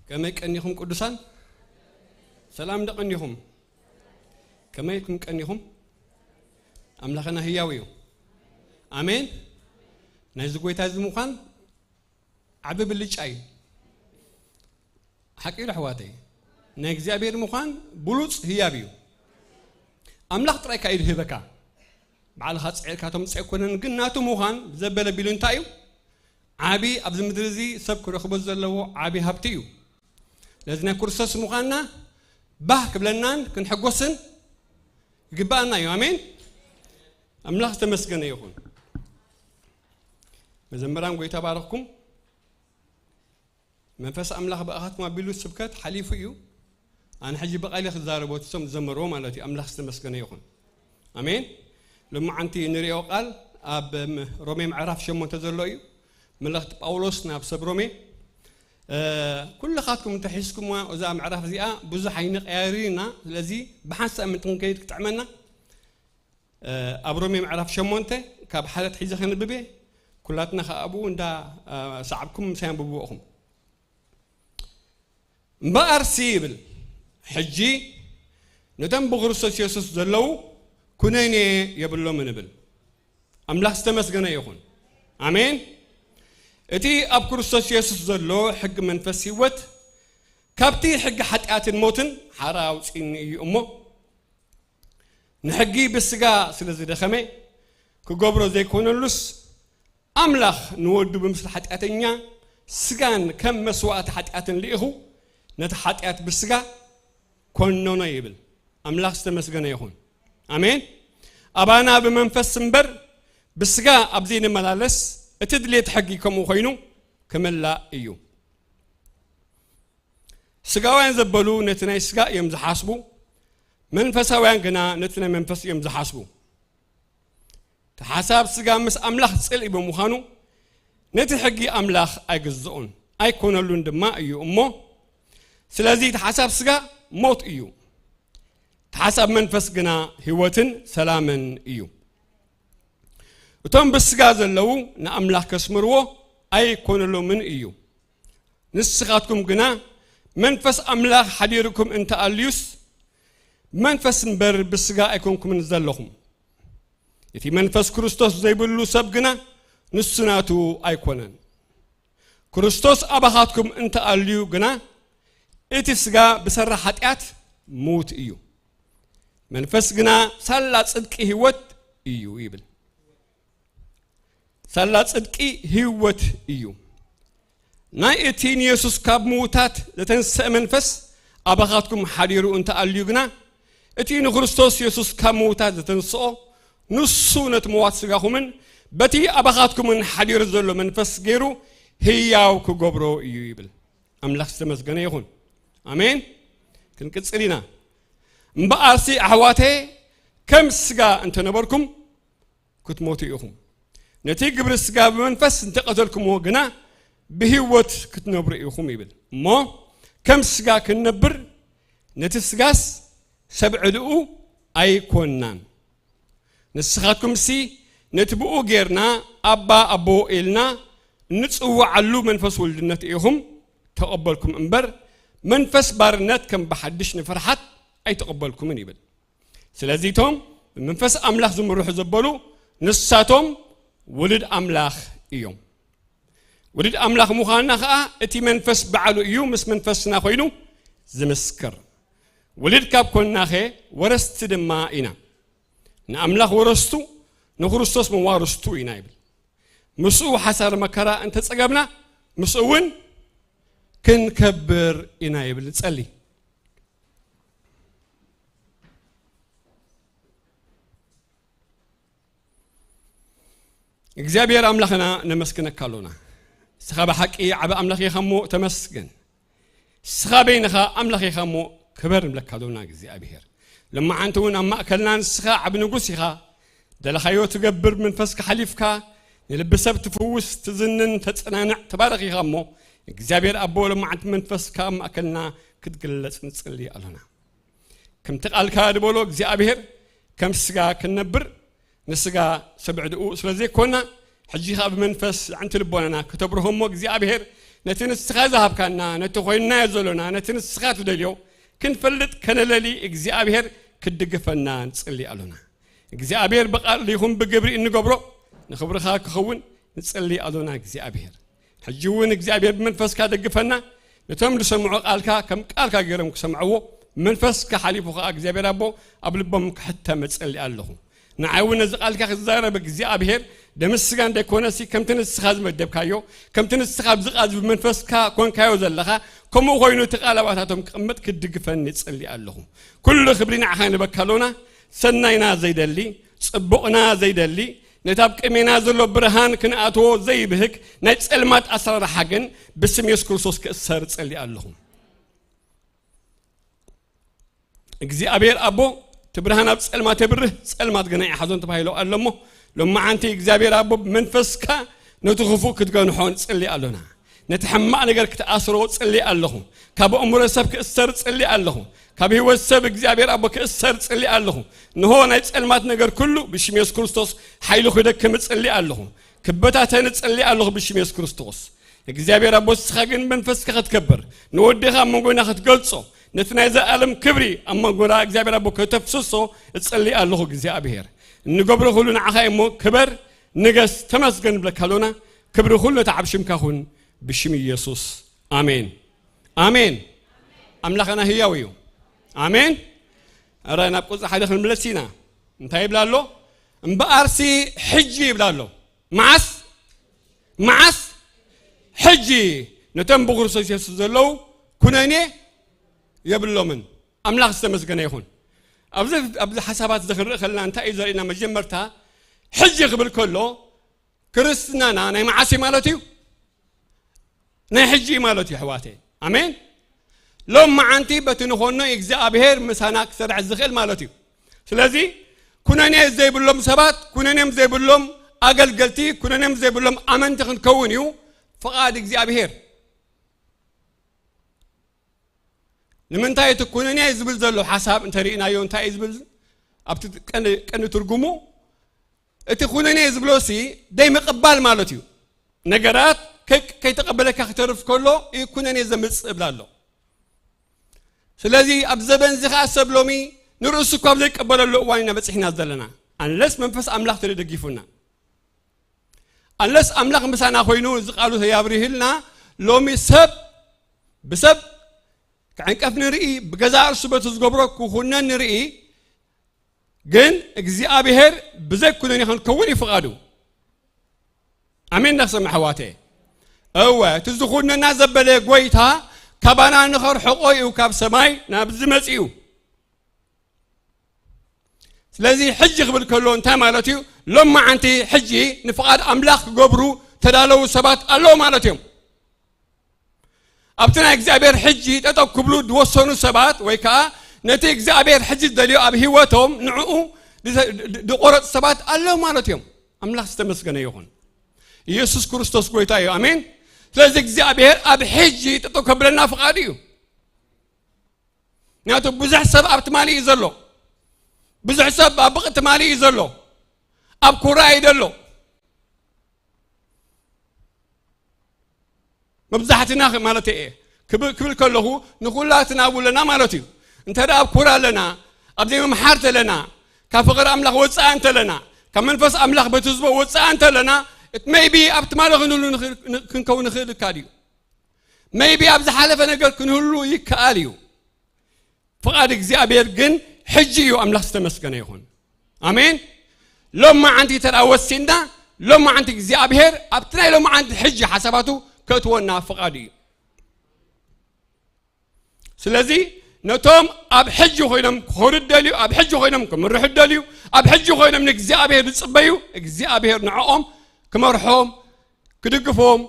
ከመይ ቀኒኹም ቅዱሳን? ሰላም ዶ ቀኒኹም? ከመይ ኢልኩም ቀኒኹም? ኣምላኽና ህያው እዩ። ኣሜን። ናይዚ ጎይታ እዚ ምዃን ዓቢ ብልጫ እዩ። ሓቂ ኢሉ ኣሕዋተይ። ናይ እግዚኣብሔር ምዃን ብሉጽ ህያብ እዩ። ኣምላኽ ጥራይ ከኣ እዩ ዝህበካ። ባዕልኻ ጽዒርካ ተምጽኦ ኣይኮነን፣ ግን ናቱ ምዃን ዘበለ ቢሉ እንታይ እዩ? ዓቢ ኣብዚ ምድሪ እዚ ሰብ ክረኽቦ ዘለዎ ዓቢ ሃብቲ እዩ። ነዚ ናይ ክርስቶስ ምዃንና ባህ ክብለናን ክንሕጎስን ይግብኣና እዩ። ኣሜን። ኣምላኽ ዝተመስገነ ይኹን። መዘምራን ጎይታ ባረኽኩም። መንፈስ ኣምላኽ ብኣኻትኩም ኣቢሉ ስብከት ሓሊፉ እዩ። ኣነ ሕጂ ብቓል ክዛረቦ፣ እቲ ሶም ዝዘመርዎ ማለት እዩ። ኣምላኽ ዝተመስገነ ይኹን። ኣሜን። ሎማዓንቲ ንሪኦ ቃል ኣብ ም-፣ ሮሜ ምዕራፍ ሸሞንተ ዘሎ እዩ። መልእኽቲ ጳውሎስ ናብ ሰብ ሮሜ። እ፣ ኩልኻትኩም እንተሒዝኩምዋ እዛ ምዕራፍ እዚኣ ብዙሕ ኣይንቀያይርና። ስለዚ ብሓንሳእ ምእንቲ ክንከይድ ክጥዕመና። እ፣ ኣብ ሮሜ ምዕራፍ ሸሞንተ ካብ ሓደ ኣትሒዘ ከንብብ እየ። ኩላትና ከኣ ኣብኡ እንዳ፣ እ፣ ሰዓብኩም ምሳይ ኣንብብዎ ኢኹም። እምበኣርሲ ይብል፣ ሕጂ ነቶም ብክርስቶስ የሱስ ዘለዉ ኩነኔ የብሎምን እብል። ኣምላኽ ዝተመስገነ ይኹን። ኣሜን። እቲ ኣብ ክርስቶስ የሱስ ዘሎ ሕጊ መንፈስ ህይወት ካብቲ ሕጊ ሓጢኣትን ሞትን ሓራ ኣውጺእኒ እዩ እሞ፣ ንሕጊ ብስጋ ስለ ዝደኸመ ክገብሮ ዘይኮነሉስ፣ ኣምላኽ ንወዱ ብምስሊ ሓጢኣተኛ ስጋን ከም መስዋእቲ ሓጢኣትን ልኢኹ ነቲ ሓጢኣት ብስጋ ኮነኖ ይብል። ኣምላኽ ዝተመስገነ ይኹን። ኣሜን። ኣባና ብመንፈስ እምበር ብስጋ ኣብ ዘይንመላለስ፣ እቲ ድሌት ሕጊ ከምኡ ኮይኑ ክምላእ እዩ። ስጋውያን ዘበሉ ነቲ ናይ ስጋ እዮም ዝሓስቡ፣ መንፈሳውያን ግና ነቲ ናይ መንፈስ እዮም ዝሓስቡ። እቲ ሓሳብ ስጋ ምስ ኣምላኽ ጽልኢ ብምዃኑ፣ ነቲ ሕጊ ኣምላኽ ኣይግዝኦን ኣይኮነሉን ድማ እዩ እሞ፣ ስለዚ እቲ ሓሳብ ስጋ ሞት እዩ፣ እቲ ሓሳብ መንፈስ ግና ህይወትን ሰላምን እዩ። እቶም ብስጋ ዘለዉ ንኣምላኽ ከስምርዎ ኣይኮነሎምን እዩ። ንስኻትኩም ግና መንፈስ ኣምላኽ ሓዲርኩም እንተኣልዩስ፣ መንፈስ እምበር ብስጋ ኣይኮንኩምን ዘለኹም። እቲ መንፈስ ክርስቶስ ዘይብሉ ሰብ ግና ንሱ ናቱ ኣይኮነን። ክርስቶስ ኣባኻትኩም እንተኣልዩ ግና፣ እቲ ስጋ ብሰራሕ ሓጢኣት ምዉት እዩ፣ መንፈስ ግና ሳላ ጽድቂ ህይወት እዩ ይብል። ሳላ ጽድቂ ህይወት እዩ። ናይ እቲ ንየሱስ ካብ ምዉታት ዘተንስአ መንፈስ ኣባኻትኩም ሓዲሩ እንተኣልዩ ግና፣ እቲ ንክርስቶስ የሱስ ካብ ምዉታት ዘተንስኦ ንሱ ነቲ ምዋት ስጋኹምን በቲ ኣባኻትኩምን ሓዲሩ ዘሎ መንፈስ ገይሩ ህያው ክገብሮ እዩ ይብል። ኣምላኽ ዝተመስገነ ይኹን። ኣሜን። ክንቅጽል ኢና። እምበኣርሲ ኣሕዋተየ፣ ከም ስጋ እንተነበርኩም ክትሞቱ ኢኹም። ነቲ ግብሪ ስጋ ብመንፈስ እንተቐተልኩምዎ ግና ብህይወት ክትነብሩ ኢኹም ይብል። እሞ ከም ስጋ ክንነብር ነቲ ስጋስ ሰብ ዕልኡ ኣይኮንናን። ንስኻትኩምሲ ነቲ ብኡ ጌርና ኣባ ኣቦ ኢልና እንጽውዓሉ መንፈስ ውልድነት ኢኹም ተቐበልኩም እምበር፣ መንፈስ ባርነት ከም ብሓድሽ ንፍርሓት ኣይተቐበልኩምን ይብል። ስለዚ እቶም ብመንፈስ ኣምላኽ ዝምርሑ ዘበሉ ንሳቶም ውሉድ ኣምላኽ እዮም። ውሉድ ኣምላኽ ምዃንና ኸኣ እቲ መንፈስ ባዕሉ እዩ ምስ መንፈስና ኮይኑ ዝምስክር። ውሉድ ካብ ኮንናኸ ወረስቲ ድማ ኢና። ንኣምላኽ ወረስቱ ንክርስቶስ መዋርስቱ ኢና ይብል። ምስኡ ሓሳር መከራ እንተጸገብና ምስኡ እውን ክንከብር ኢና ይብል። ንጸሊ። እግዚኣብሔር ኣምላኽና ነመስግነካ ኣሎና። ንስኻ ብሓቂ ዓቢ ኣምላኽ ኢኻ እሞ ተመስገን። ንስኻ በይንኻ ኣምላኽ ኢኻ እሞ ክበር ንብለካ ኣሎና እግዚኣብሔር። ሎማዓንቲ እውን ኣብ ማእከልና ንስኻ ዓቢ ንጉስ ኢኻ። ደለኻዮ ትገብር፣ ብመንፈስካ ሓሊፍካ ንልቢ ሰብ ትፍውስ፣ ትዝንን ተጸናንዕ፣ ትባርኽ ኢኻ እሞ እግዚኣብሔር ኣቦ ሎማዓንቲ መንፈስካ ኣብ ማእከልና ክትግለጽ ንጽሊ ኣሎና። ከምቲ ቃልካ ዝበሎ እግዚኣብሔር ከም ስጋ ክንነብር ንስጋ ሰብ ዕድኡ ስለ ዘይኮና፣ ሕጂ ኸኣ ብመንፈስ ኣዕንቲ ልቦናና ከተብርሆ እሞ እግዚኣብሔር ነቲ ንስኻ ዝሃብካና፣ ነቲ ኮይንናዮ ዘሎና፣ ነቲ ንስኻ ትደልዮ ክንፈልጥ ከነለሊ እግዚኣብሔር ክድግፈና ንጽሊ ኣሎና። እግዚኣብሔር ብቃል ይኹን ብግብሪ እንገብሮ ንኽብርኻ ክኸውን ንጽሊ ኣሎና እግዚኣብሔር። ሕጂ እውን እግዚኣብሔር ብመንፈስካ ደግፈና፣ ነቶም ዝሰምዑ ቃልካ ከም ቃልካ ገይሮም ክሰምዕዎ መንፈስካ ሓሊፉ ኸኣ እግዚኣብሔር ኣቦ ኣብ ልቦም ክሕተም እጸሊ ኣለኹ። ንዓይ እውን ነዚ ቃልካ ክዛረብ እግዚኣብሔር ደም ስጋ እንዳይኮነሲ ከምቲ ንስኻ ዝመደብካዮ፣ ከምቲ ንስኻ ኣብዚ ቃል እዚ ብመንፈስካ ኮንካዮ ዘለኻ፣ ከምኡ ኮይኑ እቲ ቃል ኣባታቶም ክቕመጥ ክትድግፈኒ እጸሊ ኣለኹ። ኩሉ ክብሪ ንዓኻ ንበካ ኣሎና። ሰናይና ዘይደሊ፣ ጽቡቕና ዘይደሊ፣ ነቲ ኣብ ቅድሜና ዘሎ ብርሃን ክንኣትዎ ዘይብህግ ናይ ጸልማት ኣሰራርሓ ግን ብስም የሱስ ክርስቶስ ክእሰር እጸሊ ኣለኹ። እግዚኣብሔር ኣቦ፣ እቲ ብርሃን ኣብ ጸልማት የብርህ፣ ጸልማት ግና ይሓዞን ተባሂሉ ኣሎ እሞ፣ ሎማዓንቲ እግዚኣብሔር ኣቦ ብመንፈስካ ነቲ ክፉእ ክትገንሖ ንጽሊ ኣሎና። ነቲ ሕማቕ ነገር ክትኣስሮ ጽሊ ኣለኹ። ካብ ኣእምሮ ሰብ ክእሰር ጽሊ ኣለኹ። ካብ ህይወት ሰብ እግዚኣብሔር ኣቦ ክእሰር ጽሊ ኣለኹ። ንሆ ናይ ጸልማት ነገር ኩሉ ብሽም የሱስ ክርስቶስ ሓይሉ ክደክም ጽሊ ኣለኹ። ክበታተን ጽሊ ኣለኹ ብሽም የሱስ ክርስቶስ። እግዚኣብሔር ኣቦ ንስኻ ግን መንፈስካ ክትከብር፣ ንወድኻ ኣብ መንጎና ክትገልጾ፣ ነቲ ናይ ዘኣለም ክብሪ ኣብ መንጎና እግዚኣብሔር ኣቦ ከተፍስሶ እጽሊ ኣለኹ እግዚኣብሔር። እንገብሮ ኩሉ ንዓኻ እሞ ክበር፣ ንገስ፣ ተመስገን ንብለካ ኣሎና። ክብሪ ኩሉ ነቲ ዓብ ሽምካ ኩን ብሽም ኢየሱስ። ኣሜን። ኣሜን። ኣምላኽና ህያው እዩ። ኣሜን። ኣረ ናብ ቁጽሪ ሓደ ክንምለስ ኢና። እንታይ ይብላ ኣሎ? እምበኣርሲ ሕጂ ይብላ ኣሎ። መዓስ? መዓስ? ሕጂ ነቶም ብክርስቶስ የሱስ ዘለዉ ኩነኔ የብሎምን። ኣምላኽ ዝተመስገነ ይኹን። ኣብዚ፣ ኣብዚ ሓሳባት እዚ ክንርኢ ከለና እንታይ እዩ ዘርእና? መጀመርታ ሕጂ ክብል ከሎ ክርስትናና ናይ መዓስ እዩ ማለት እዩ? ናይ ሕጂ እዩ ማለት እዩ ኣሕዋተይ። ኣሜን። ሎም መዓንቲ በቲ ንኾኖ እግዚኣብሔር ምሳና ክሰርሕ ዝኽእል ማለት እዩ። ስለዚ ኩነኔ ዘይብሎም ሰባት፣ ኩነኔም ዘይብሎም ኣገልገልቲ፣ ኩነኔም ዘይብሎም ኣመንቲ ክንከውን እዩ ፍቓድ እግዚኣብሔር። ንምንታይ እቲ ኩነኔ ዝብል ዘሎ ሓሳብ እንተሪእናዮ እንታይ እዩ ዝብል? ኣብቲ ቀንዲ፣ ቀንዲ ትርጉሙ እቲ ኩነኔ ዝብሎ ሲ ደይ ምቕባል ማለት እዩ። ነገራት ከይ-፣ ከይተቐበለካ ክተርፍ ከሎ እዩ ኩነኔ ዘምጽእ እብላ ኣሎ። ስለዚ ኣብ ዘበን እዚ ኸኣ ሰብ ሎሚ ንርእሱ እኳ ኣብ ዘይቀበለሉ እዋን ኢና በጺሕና ዘለና። ኣንለስ መንፈስ ኣምላኽ ተደጊፉና። ኣንለስ ኣምላኽ ምሳና ኮይኑ እዚ ቃሉ ተያብርህልና ሎሚ ሰብ ብሰብ ክዕንቀፍ ንርኢ፣ ብገዛእ ርእሱ በቲ ዝገብሮ ክኹነን ንርኢ፣ ግን እግዚኣብሔር ብዘይ ኩነኔ ክንከውን እዩ ፍቓዱ። ኣሜን። ነኽሰም ኣሕዋተ። እወ፣ እቲ ዝኹነና ዘበለ ጎይታ ካባና ንኸርሕቆ እዩ ካብ ሰማይ ናብዚ መጺኡ። ስለዚ ሕጂ ክብል ከሎ እንታይ ማለት እዩ? ሎማዓንቲ ሕጂ ንፍቓድ ኣምላኽ ክገብሩ ተዳለዉ ሰባት ኣለዉ ማለት እዮም። ኣብቲ ናይ እግዚኣብሔር ሕጂ ጠጠው ክብሉ ዝወሰኑ ሰባት ወይ ከዓ ነቲ እግዚኣብሔር ሕጂ ዝደልዮ ኣብ ህይወቶም ንዕኡ ዝ-፣ ዝ-፣ ዝቆረጹ ሰባት ኣለዉ ማለት እዮም። ኣምላኽ ዝተመስገነ ይኹን። ኢየሱስ ክርስቶስ ጎይታ እዩ። ኣሜን። ስለዚ እግዚኣብሔር ኣብ ሕጂ ጠጠው ከብለና ፍቓዱ እዩ። ምክንያቱ ብዙሕ ሰብ ኣብ ትማሊ እዩ ዘሎ። ብዙሕ ሰብ ኣብ ብቕ ትማሊ እዩ ዘሎ። ኣብ ኩራ እዩ ዘሎ። መብዛሕትና ኽ-፣ ማለት እየ ክብ-፣ ክብል ከለኹ ንኹላትና እውን ኣለና ማለት እዩ። እንተ ደኣ ኣብ ኩራ ኣለና፣ ኣብ ዘይምምሓር ተለና፣ ካብ ፍቕሪ ኣምላኽ ወጻኢ እንተለና፣ ካብ መንፈስ ኣምላኽ በቲ ህዝቦ ወጻኢ እንተለና፣ it may be ኣብ ትማሊ ክንህሉ ንኽእል፣ ን-፣ ክንከውን ንኽእል እካ ድዩ? Maybe ኣብ ዝሓለፈ ነገር ክንህሉ ይከኣል እዩ። ፍቓድ እግዚኣብሔር ግን ሕጂ እዩ። ኣምላኽ ዝተመስገነ ይኹን። ኣሜን። ሎማዓንቲ ተራ ወሲንና፣ ሎማዓንቲ እግዚኣብሔር ኣብቲ ናይ ሎማዓንቲ ሕጂ ሓሳባቱ ከእትወና ፍቓዱ እዩ። ስለዚ ነቶም ኣብ ሕጂ ኮይኖም ክኾኑ ደልዩ፣ ኣብ ሕጂ ኮይኖም ክምርሑ ደልዩ፣ ኣብ ሕጂ ኮይኖም ንእግዚኣብሔር ዝጽበዩ፣ እግዚኣብሔር ንዕኦም ክመርሖም፣ ክድግፎም፣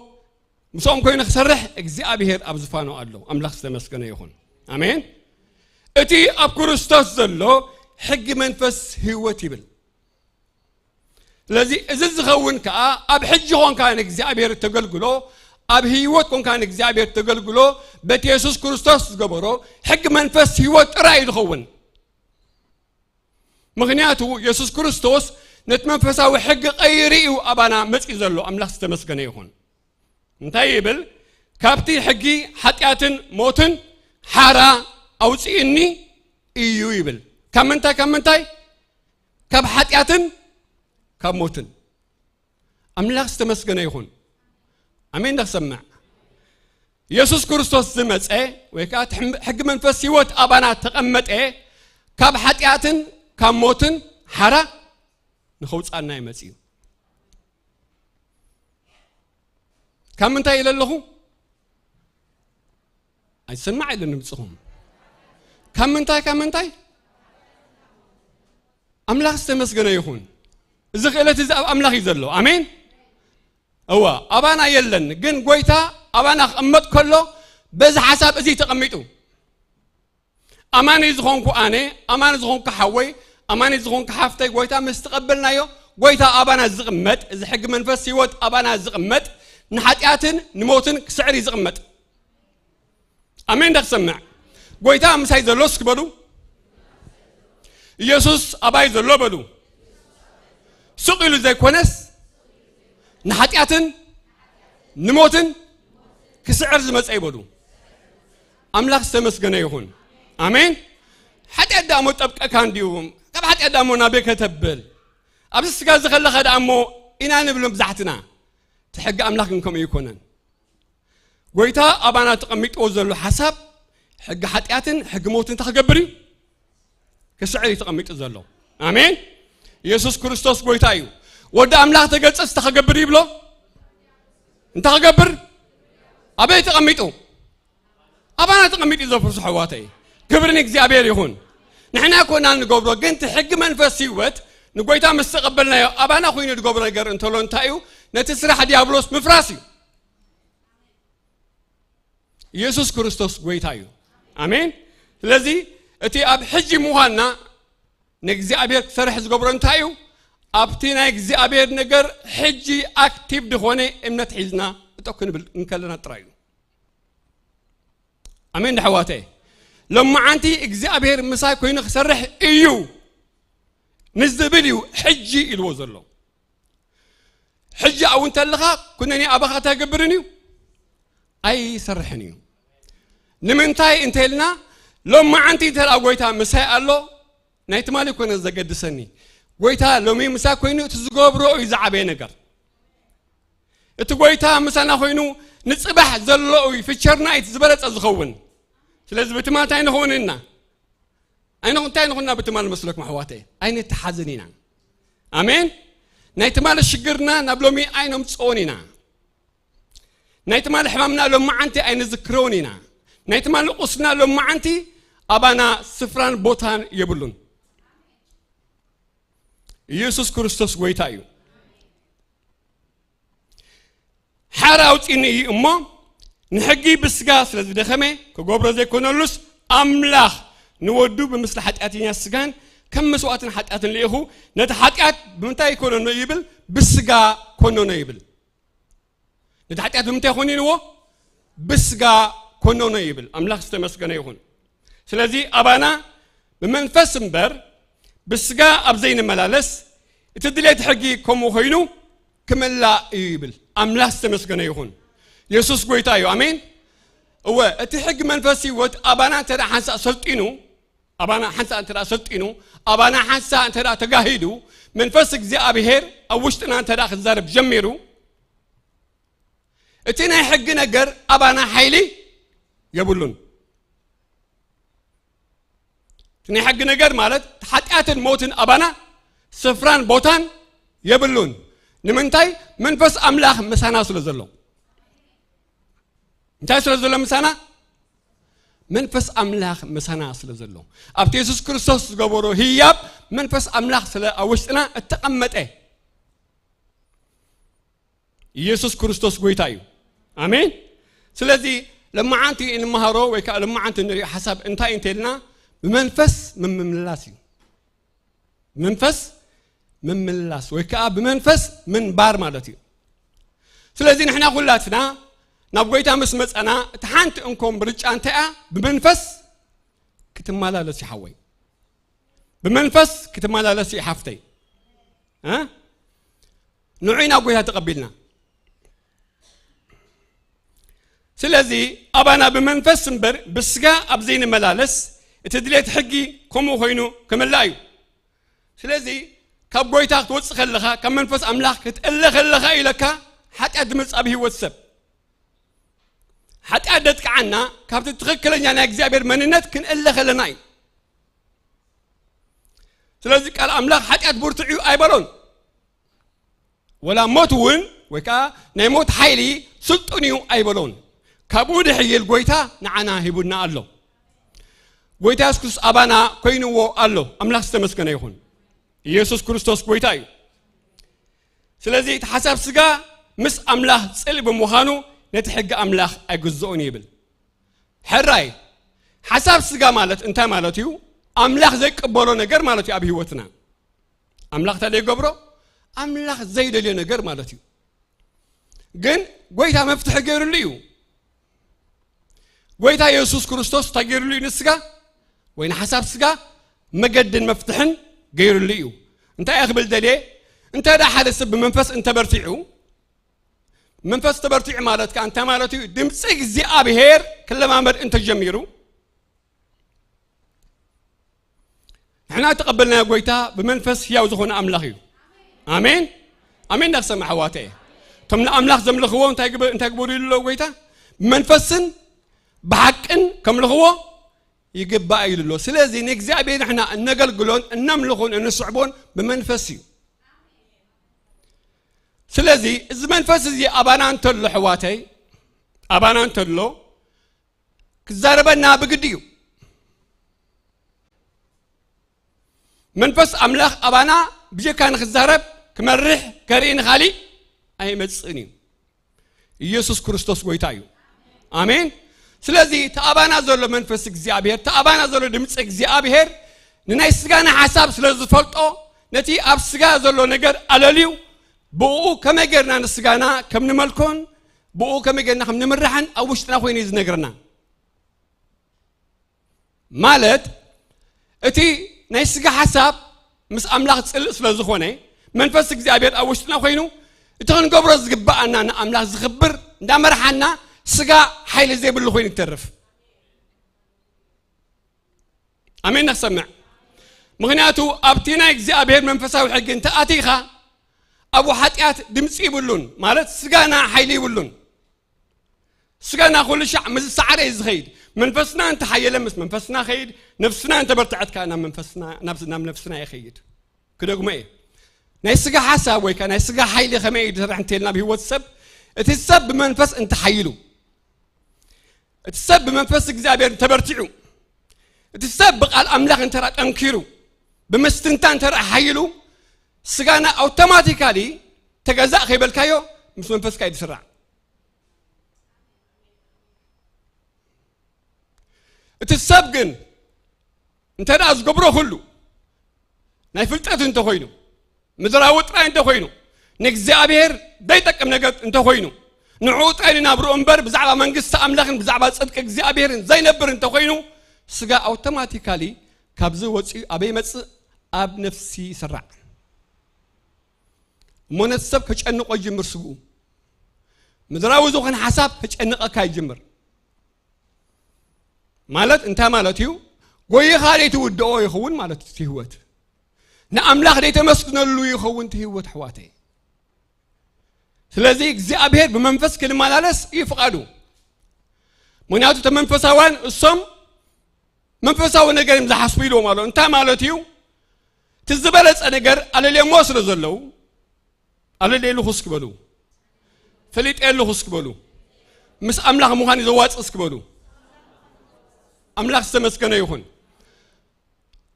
ምስኦም ኮይኑ ክሰርሕ እግዚኣብሔር ኣብ ዝፋኑ ኣሎ። ኣምላኽ ዝተመስገነ ይኹን። ኣሜን። እቲ ኣብ ክርስቶስ ዘሎ ሕጊ መንፈስ ህይወት ይብል። ስለዚ እዚ ዝኸውን ከኣ ኣብ ሕጂ ኮንካ ንእግዚኣብሔር እተገልግሎ፣ ኣብ ህይወት ኮንካ ንእግዚኣብሔር እተገልግሎ፣ በቲ የሱስ ክርስቶስ ዝገበሮ ሕጊ መንፈስ ህይወት ጥራይ እዩ ዝኸውን። ምኽንያቱ የሱስ ክርስቶስ ነቲ መንፈሳዊ ሕጊ ቀይሩ እዩ ኣባና መጺኡ ዘሎ። ኣምላኽ ዝተመስገነ ይኹን። እንታይ ይብል? ካብቲ ሕጊ ሓጢኣትን ሞትን ሓራ ኣውጺእኒ እዩ ይብል። ካብ ምንታይ፣ ካብ ምንታይ? ካብ ሓጢኣትን ካብ ሞትን። ኣምላኽ ዝተመስገነ ይኹን። ኣሜን። ዶ ክሰምዕ? የሱስ ክርስቶስ ዝመጸ ወይ ከኣ እቲ ሕም-፣ ሕጊ መንፈስ ህይወት ኣባና ተቐመጠ፣ ካብ ሓጢኣትን ካብ ሞትን ሓራ ንኸውጻና እዩ መጺኡ። ካብ ምንታይ ኢለ ኣለኹ? ኣይሰማዕ ኢለ ንምጽኹም። ካብ ምንታይ፣ ካብ ምንታይ? ኣምላኽ ዝተመስገነ ይኹን። እዚ ክእለት እዚ ኣብ ኣምላኽ እዩ ዘሎ። ኣሜን። እዋ፣ ኣባና የለን፣ ግን ጎይታ ኣባና ክቕመጥ ከሎ በዚ ሓሳብ እዚ ተቐሚጡ። ኣማኒ ዝኾንኩ ኣነ፣ ኣማኒ ዝኾንኩ ሓወይ፣ ኣማኒ ዝኾንኩ ሓፍተይ፣ ጎይታ ምስ ተቐበልናዮ፣ ጎይታ ኣባና ዝቕመጥ፣ እዚ ሕጊ መንፈስ ህይወት ኣባና ዝቕመጥ፣ ንሓጢኣትን ንሞትን ክስዕር እዩ ዝቕመጥ። ኣሜን። ዶ ክሰምዕ? ጎይታ ምሳይ ዘሎ እስኪ በሉ። ኢየሱስ ኣባይ ዘሎ በሉ። ሱቕ ኢሉ ዘይኮነስ፣ ንሓጢኣትን ንሞትን ክስዕር ዝመጸ እዩ በሉ። ኣምላኽ ዝተመስገነ ይኹን። ኣሜን። ሓጢኣት ደኣ እሞ ጠብቀካ እንድዩ። ካብ ሓጢኣት ደኣ እሞ ናበይ ከተብል? ኣብዚ ስጋ እዚ ከለኻ ደኣ እሞ ኢና ንብል መብዛሕትና። እቲ ሕጊ ኣምላኽ ግን ከምኡ ኣይኮነን። ጎይታ ኣባና ተቐሚጥዎ ዘሎ ሓሳብ፣ ሕጊ ሓጢኣትን ሕጊ ሞትን እንታይ ክገብር እዩ? ክስዕር እዩ ተቐሚጡ ዘሎ። ኣሜን። ኢየሱስ ክርስቶስ ጎይታ እዩ። ወዲ ኣምላኽ ተገልጸስ እንታይ ክገብር ይብሎ? እንታይ ክገብር? ኣበይ ተቐሚጡ? ኣባና ተቐሚጡ እዩ ዘፍርሱ፣ ኣሕዋተይ። ክብሪ ንእግዚኣብሔር ይኹን። ንሕና ኮና ንገብሮ፣ ግን እቲ ሕጊ መንፈስ ህይወት ንጎይታ ምስ ተቐበልናዮ ኣባና ኮይኑ ዝገብሮ ነገር እንተሎ እንታይ እዩ? ነቲ ስራሕ ዲያብሎስ ምፍራስ እዩ። ኢየሱስ ክርስቶስ ጎይታ እዩ። ኣሜን። ስለዚ እቲ ኣብ ሕጂ ምዃንና ንእግዚኣብሔር ክሰርሕ ዝገብሮ እንታይ እዩ? ኣብቲ ናይ እግዚኣብሔር ነገር ሕጂ ኣክቲቭ ዝኾነ እምነት ሒዝና እጠው ክንብል እንከለና ጥራይ እዩ። ኣሜን ዶ ኣሕዋተይ? ሎማዓንቲ እግዚኣብሔር ምሳይ ኮይኑ ክሰርሕ እዩ ንዝብል እዩ ሕጂ ኢልዎ ዘሎ። ሕጂ ኣብኡ እንተለኻ ኩነኔ ኣባኻ እንታይ ኣይገብርን እዩ? ኣይሰርሕን እዩ። ንምንታይ እንተ ኢልና፣ ሎማዓንቲ እንተ ደኣ ጎይታ ምሳይ ኣሎ፣ ናይ ትማሊ ኮነ ዘገድሰኒ። ጎይታ ሎሚ ምሳይ ኮይኑ እቲ ዝገብሮ እዩ ዝዓበየ ነገር። እቲ ጎይታ ምሳና ኮይኑ ንጽባሕ ዘሎ እዩ ፊቸር ናይት ዝበለጸ ዝኸውን። ስለዚ ብትማል እንታይ ንኸውን ኢና? ኣይነ-፣ እንታይ ንኹንና ብትማል መስለኩም ኣሕዋተይ? ኣይነተሓዝን ኢና። ኣሜን። ናይ ትማል ሽግርና ናብ ሎሚ ኣይነምጽኦን ኢና። ናይ ትማል ሕማምና ሎማዓንቲ ኣይንዝክሮን ኢና። ናይ ትማል ቁስና ሎማዓንቲ ኣባና ስፍራን ቦታን የብሉን። ኢየሱስ ክርስቶስ ጎይታ እዩ። ሓራ ኣውጺኒ እዩ እሞ፣ ንሕጊ ብስጋ ስለ ዝደኸመ፣ ክገብሮ ዘይኮነሉስ፣ ኣምላኽ ንወዱ ብምስሊ ሓጢኣተኛ ስጋን ከም መስዋእትን ሓጢኣትን ልኢኹ፣ ነቲ ሓጢኣት ብምንታይ ኮነኖ ይብል? ብስጋ ኮነኖ ይብል። ነቲ ሓጢኣት ብምንታይ ኮኒንዎ? ብስጋ ኮነኖ ይብል። ኣምላኽ ዝተመስገነ ይኹን። ስለዚ ኣባና ብመንፈስ እምበር ብስጋ ኣብ ዘይንመላለስ፣ እቲ ድሌት ሕጊ ከምኡ ኮይኑ ክምላእ እዩ ይብል። ኣምላኽ ዝተመስገነ ይኹን። የሱስ ጎይታ እዩ። ኣሜን። እወ፣ እቲ ሕጊ መንፈስ ህይወት ኣባና እንተ ደኣ ሓንሳእ ሰልጢኑ፣ ኣባና ሓንሳእ እንተ ደኣ ሰልጢኑ፣ ኣባና ሓንሳእ እንተ ደኣ ተጋሂዱ፣ መንፈስ እግዚኣብሔር ኣብ ውሽጥና እንተ ደኣ ክዛረብ ጀሚሩ፣ እቲ ናይ ሕጊ ነገር ኣባና ሓይሊ የብሉን። እቲ ናይ ሕጊ ነገር ማለት ሓጢኣትን ሞትን ኣባና ስፍራን ቦታን የብሉን። ንምንታይ? መንፈስ ኣምላኽ ምሳና ስለ ዘሎ። እንታይ ስለ ዘሎ ምሳና? መንፈስ ኣምላኽ ምሳና ስለ ዘሎ። ኣብቲ የሱስ ክርስቶስ ዝገበሮ ህያብ መንፈስ ኣምላኽ ስለ ኣብ ውሽጥና እተቐመጠ። ኢየሱስ ክርስቶስ ጎይታ እዩ። ኣሜን። ስለዚ ለማዓንቲ እንመሃሮ ወይ ከዓ ለማዓንቲ እንሪኦ ሓሳብ እንታይ እንተልና ብመንፈስ ምምምላስ እዩ። መንፈስ ምምላስ ወይ ከዓ ብመንፈስ ምንባር ማለት እዩ። ስለዚ ንሕና ኩላትና ናብ ጎይታ ምስ መፀና እቲ ሓንቲ እንኮ ምርጫ እንታይ እያ? ብመንፈስ ክትመላለስ ይሓወይ፣ ብመንፈስ ክትመላለስ ይሓፍተይ። እ? ንዑይ ናብ ጎይታ ተቐቢልና። ስለዚ ኣባና ብመንፈስ እምበር ብስጋ ኣብ ዘይንመላለስ እቲ ድሌት ሕጊ ከምኡ ኮይኑ ክምላእ እዩ። ስለዚ ካብ ጎይታ ክትወፅእ ከለኻ፣ ካብ መንፈስ ኣምላኽ ክትእለ ከለኻ ኢለካ ሓጢኣት ዝመፅእ ኣብ ህይወት ሰብ። ሓጢኣት ደጥቅዓና ካብቲ ትኽክለኛ ናይ እግዚኣብሔር መንነት ክንእለ ከለና እዩ። ስለዚ ቃል ኣምላኽ ሓጢኣት ብርቱዕ እዩ ኣይበሎን። ወላ ሞት እውን ወይ ከዓ ናይ ሞት ሓይሊ ስልጡን እዩ ኣይበሎን። ካብኡ ድሕይል ጎይታ ንዓና ሂቡና ኣሎ። ጎይታ የሱስ ክርስቶስ ኣባና ኮይንዎ ኣሎ። ኣምላኽ ዝተመስገነ ይኹን። ኢየሱስ ክርስቶስ ጎይታ እዩ። ስለዚ እቲ ሓሳብ ስጋ ምስ ኣምላኽ ጽልኢ ብምዃኑ ነቲ ሕጊ ኣምላኽ ኣይግዝኦን ይብል። ሕራይ ሓሳብ ስጋ ማለት እንታይ ማለት እዩ? ኣምላኽ ዘይቀበሎ ነገር ማለት እዩ። ኣብ ህይወትና ኣምላኽ እንተ ዘይገብሮ ኣምላኽ ዘይደልዮ ነገር ማለት እዩ። ግን ጎይታ መፍትሒ ገይሩሉ እዩ። ጎይታ የሱስ ክርስቶስ እንታይ ገይሩሉ እዩ? ንስጋ ወይ ንሓሳብ ስጋ መገድን መፍትሕን ገይሩሉ እዩ። እንታይ እየ ክብል ደልየ? እንተ ደኣ ሓደ ሰብ ብመንፈስ እንተበርቲዑ፣ መንፈስ ተበርቲዑ ማለት ከኣ እንታይ ማለት እዩ? ድምፂ እግዚኣብሔር ክለማመድ እንተጀሚሩ፣ ንሕና ተቐበልናዮ ጎይታ ብመንፈስ ህያው ዝኾነ ኣምላኽ እዩ። ኣሜን። ኣሜን። እንዳክሰማ ኣሕዋተ እቶም ንኣምላኽ ዘምልኽዎ እንታይ ግበ- እንታይ ግበሩ ኢሉ ኣሎ ጎይታ? ብመንፈስን ብሓቅን ከምልኽዎ ይግባእ ኢሉ ኣሎ። ስለዚ ንእግዚኣብሔር ንሕና እነገልግሎን እነምልኾን እንስዕቦን ብመንፈስ እዩ። ስለዚ እዚ መንፈስ እዚ ኣባና እንተሎ ኣሕዋተይ፣ ኣባና እንተሎ ክዛረበና ብግዲ እዩ። መንፈስ ኣምላኽ ኣባና ብጀካ ንክዛረብ፣ ክመርሕ፣ ከርኢ ንኻሊእ ኣይመጽእን እዩ። ኢየሱስ ክርስቶስ ጎይታ እዩ። ኣሜን። ስለዚ እቲ ኣባና ዘሎ መንፈስ እግዚኣብሔር፣ እቲ ኣባና ዘሎ ድምፂ እግዚኣብሔር ንናይ ስጋና ሓሳብ ስለ ዝፈልጦ፣ ነቲ ኣብ ስጋ ዘሎ ነገር ኣለልዩ፣ ብኡ ከመይ ጌርና ንስጋና ከም ንመልኮን ብኡ ከመይ ጌርና ከም ንምራሕን ኣብ ውሽጥና ኮይኑ እዩ ዝነግረና። ማለት እቲ ናይ ስጋ ሓሳብ ምስ ኣምላኽ ጽልእ ስለ ዝኾነ፣ መንፈስ እግዚኣብሔር ኣብ ውሽጥና ኮይኑ እቲ ክንገብሮ ዝግብኣና ንኣምላኽ ዝኽብር እንዳመርሓና፣ ስጋ ሓይሊ ዘይብሉ ኮይኑ ይተርፍ። ኣሜን። ነክሰምዕ። ምኽንያቱ ኣብቲ ናይ እግዚኣብሔር መንፈሳዊ ሕጊ እንተኣቲኻ፣ ኣብኡ ሓጢኣት ድምፂ ይብሉን፣ ማለት ስጋና ሓይሊ ይብሉን። ስጋና ኩሉ ሻዕ ምስ ዝሰዓረ እዩ ዝኸይድ። መንፈስና እንተሓየለ ምስ መንፈስና ኸይድ፣ ነፍስና እንተበርትዐት ከኣ ናብ መንፈስና፣ ናብ፣ ናብ ነፍስና ይኸይድ። ክደግሞ እየ። ናይ ስጋ ሓሳብ ወይ ከኣ ናይ ስጋ ሓይሊ ከመይ እዩ ዝሰርሕ እንተልና ኣብ ህይወት ሰብ፣ እቲ ሰብ ብመንፈስ እንተሓይሉ፣ እቲ ሰብ ብመንፈስ እግዚኣብሔር እንተበርቲዑ፣ እቲ ሰብ ብቃል ኣምላኽ እንተራ ጠንኪሩ፣ ብምስትንታ እንተራ ሓይሉ፣ ስጋና ኣውቶማቲካሊ ተገዛእ ከይበልካዮ ምስ መንፈስካ እዩ ዝስራዕ። እቲ ሰብ ግን እንተ ደኣ ዝገብሮ ኩሉ ናይ ፍልጠት እንተኾይኑ፣ ምድራዊ ጥራይ እንተኾይኑ፣ ንእግዚኣብሔር ዘይጠቅም ነገር እንተኾይኑ፣ ንዕኡ ጥራይ ንናብርኡ እምበር ብዛዕባ መንግስቲ ኣምላኽን ብዛዕባ ጽድቂ እግዚኣብሔርን ዘይነብር እንተኾይኑ፣ ስጋ ኣውቶማቲካሊ ካብዚ ወፂኡ ኣበይ ይመጽእ? ኣብ ነፍሲ ይስራዕ። እሞ ነቲ ሰብ ከጨንቆ ይጅምር ስግኡ። ምድራዊ ዝኾነ ሓሳብ ከጨንቐካ ይጅምር። ማለት እንታይ ማለት እዩ? ጎይኻ ደይትውድኦ ይኸውን ማለት እዩ እቲ ህይወት። ንኣምላኽ ደይተመስግነሉ ይኸውን እቲ ህይወት ኣሕዋተይ። ስለዚ እግዚኣብሔር ብመንፈስ ክንመላለስ እዩ ፍቓዱ። ምኽንያቱ እቶም መንፈሳውያን እሶም መንፈሳዊ ነገር እዮም ዝሓስቡ ኢልዎም ኣሎ። እንታይ ማለት እዩ? እቲ ዝበለጸ ነገር ኣለልዮሞ ስለ ዘለዉ፣ ኣለልየ ኣለኹ እስኪ በሉ። ፈሊጠ ኣለኹ እስኪ በሉ። ምስ ኣምላኽ ምዃን እዩ ዘዋጽእ እስኪ በሉ። ኣምላኽ ዝተመስገነ ይኹን።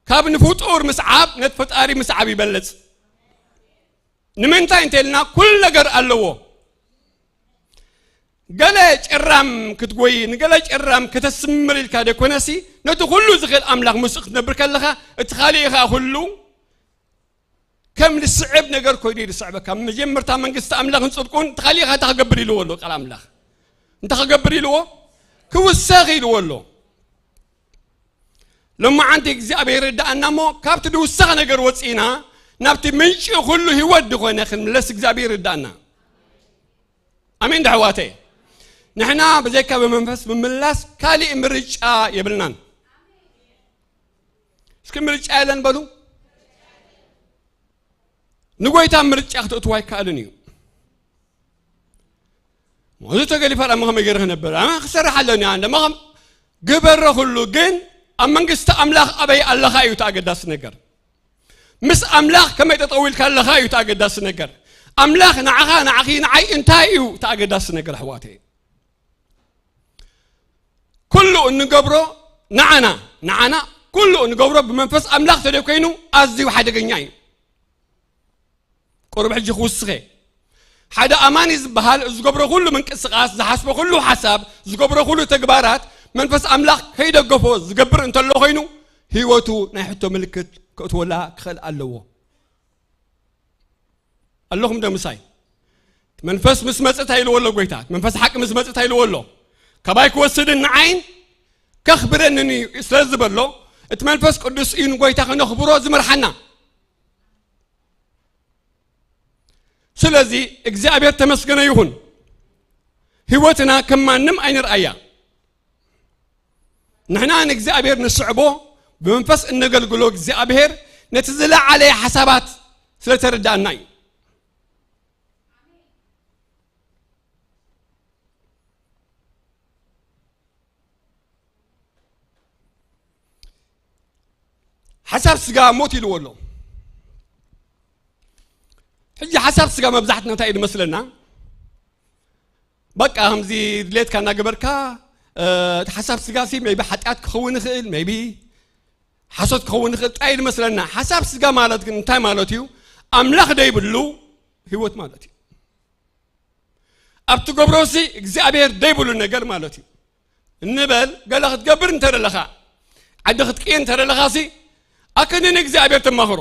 ካብ ንፍጡር ምስዓብ ነቲ ፈጣሪ ምስዓብ ይበልጽ። ንምንታይ እንተ ኢልና ኩሉ ነገር ኣለዎ። ገለ ጨራም ክትጎይ፣ ንገለ ጨራም ከተስምር ኢልካ ደይኮነሲ፣ ነቲ ኩሉ ዝኽእል ኣምላኽ ምስኡ ክትነብር ከለኻ፣ እቲ ካልእ ኸኣ ኩሉ ከም ዝስዕብ ነገር ኮይኑ እዩ ዝስዕበካ። መጀመርታ መንግስቲ ኣምላኽን ጽድቁን፣ እቲ ካልእ ኸኣ እንታይ ክገብር ኢልዎ ኣሎ ቃል ኣምላኽ? እንታይ ክገብር ኢልዎ? ክውሰኽ ኢልዎ ኣሎ። ሎማዓንቲ እግዚኣብሔር ይርድኣና እሞ፣ ካብቲ ዝውሰኽ ነገር ወጺእና፣ ናብቲ ምንጪ ኩሉ ህይወት ዝኾነ ክንምለስ እግዚኣብሔር ይርድኣና። ኣሜን ዶ ኣሕዋተይ? ንሕና ብዘይካ ብመንፈስ ምምላስ ካሊእ ምርጫ የብልናን። እስኪ ምርጫ የለን በሉ። ንጎይታ ምርጫ ክተእትዎ ኣይከኣልን እዩ። እዚ ተገሊፋ ደኣ መኸመ ገይረ ክነብር? ኣነ ክሰርሕ ኣለኒ፣ ኣነ ደማ ከም ግበሮ ኩሉ፣ ግን ኣብ መንግስቲ ኣምላኽ ኣበይ ኣለኻ እዩ እቲ ኣገዳሲ ነገር። ምስ ኣምላኽ ከመይ ጠጠው ኢልካ ኣለኻ እዩ እቲ ኣገዳሲ ነገር። ኣምላኽ ንዓኻ፣ ንዓኺ፣ ንዓይ እንታይ እዩ እቲ ኣገዳሲ ነገር ኣሕዋተይ? ኩሉ እንገብሮ ንዓና፣ ንዓና ኩሉ እንገብሮ ብመንፈስ ኣምላኽ ተደይኮይኑ ኣዝዩ ሓደገኛ እዩ። ቁሩብ ሕጂ ክውስኸ። ሓደ ኣማኒ ዝበሃል ዝገብሮ ኩሉ ምንቅስቓስ፣ ዝሓስቦ ኩሉ ሓሳብ፣ ዝገብሮ ኩሉ ተግባራት መንፈስ ኣምላኽ ከይደገፎ ዝገብር እንተሎ ኮይኑ፣ ህይወቱ ናይ ሕቶ ምልክት ከእትወላ ክኽእል ኣለዎ። ኣለኹም ዶ ምሳይ? እቲ መንፈስ ምስ መጽእ እንታይ ኢልዎ ኣሎ ጎይታ? እቲ መንፈስ ሓቂ ምስ መጽእ እንታይ ኢልዎ ኣሎ? ካባይ ክወስድን ንዓይን ከኽብረንን እዩ ስለ ዝበሎ፣ እቲ መንፈስ ቅዱስ እዩ ንጎይታ ከነኽብሮ ዝመርሓና። ስለዚ እግዚኣብሔር ተመስገነ ይኹን። ህይወትና ከም ማንም ኣይንርኣያ። ንሕና ንእግዚኣብሔር ንስዕቦ፣ ብመንፈስ እነገልግሎ እግዚኣብሔር ነቲ ዝለዓለ ሓሳባት ስለ ተረዳእና እዩ። ሓሳብ ስጋ ሞት ኢልዎ ኣሎ። ሕጂ ሓሳብ ስጋ መብዛሕትና እንታይ እዩ ዝመስለና? በቃ ከምዚ ድሌትካ እናገበርካ፣ እ፣ እቲ ሓሳብ ስጋ ሲ ሜቢ ሓጢኣት ክኸውን ይኽእል፣ ሜቢ ሓሶት ክኸውን ይኽእል፣ ጥራይ እዩ ዝመስለና። ሓሳብ ስጋ ማለት ግን እንታይ ማለት እዩ? ኣምላኽ ደይብሉ ህይወት ማለት እዩ። ኣብ ትገብሮ ሲ እግዚኣብሔር ደይብሉ ነገር ማለት እዩ። እንበል ገለ ክትገብር እንተደለኻ፣ ዓዲ ክትቅይር እንተደለኻ ሲ ኣክንዲ ንእግዚኣብሔር ተማኽሮ።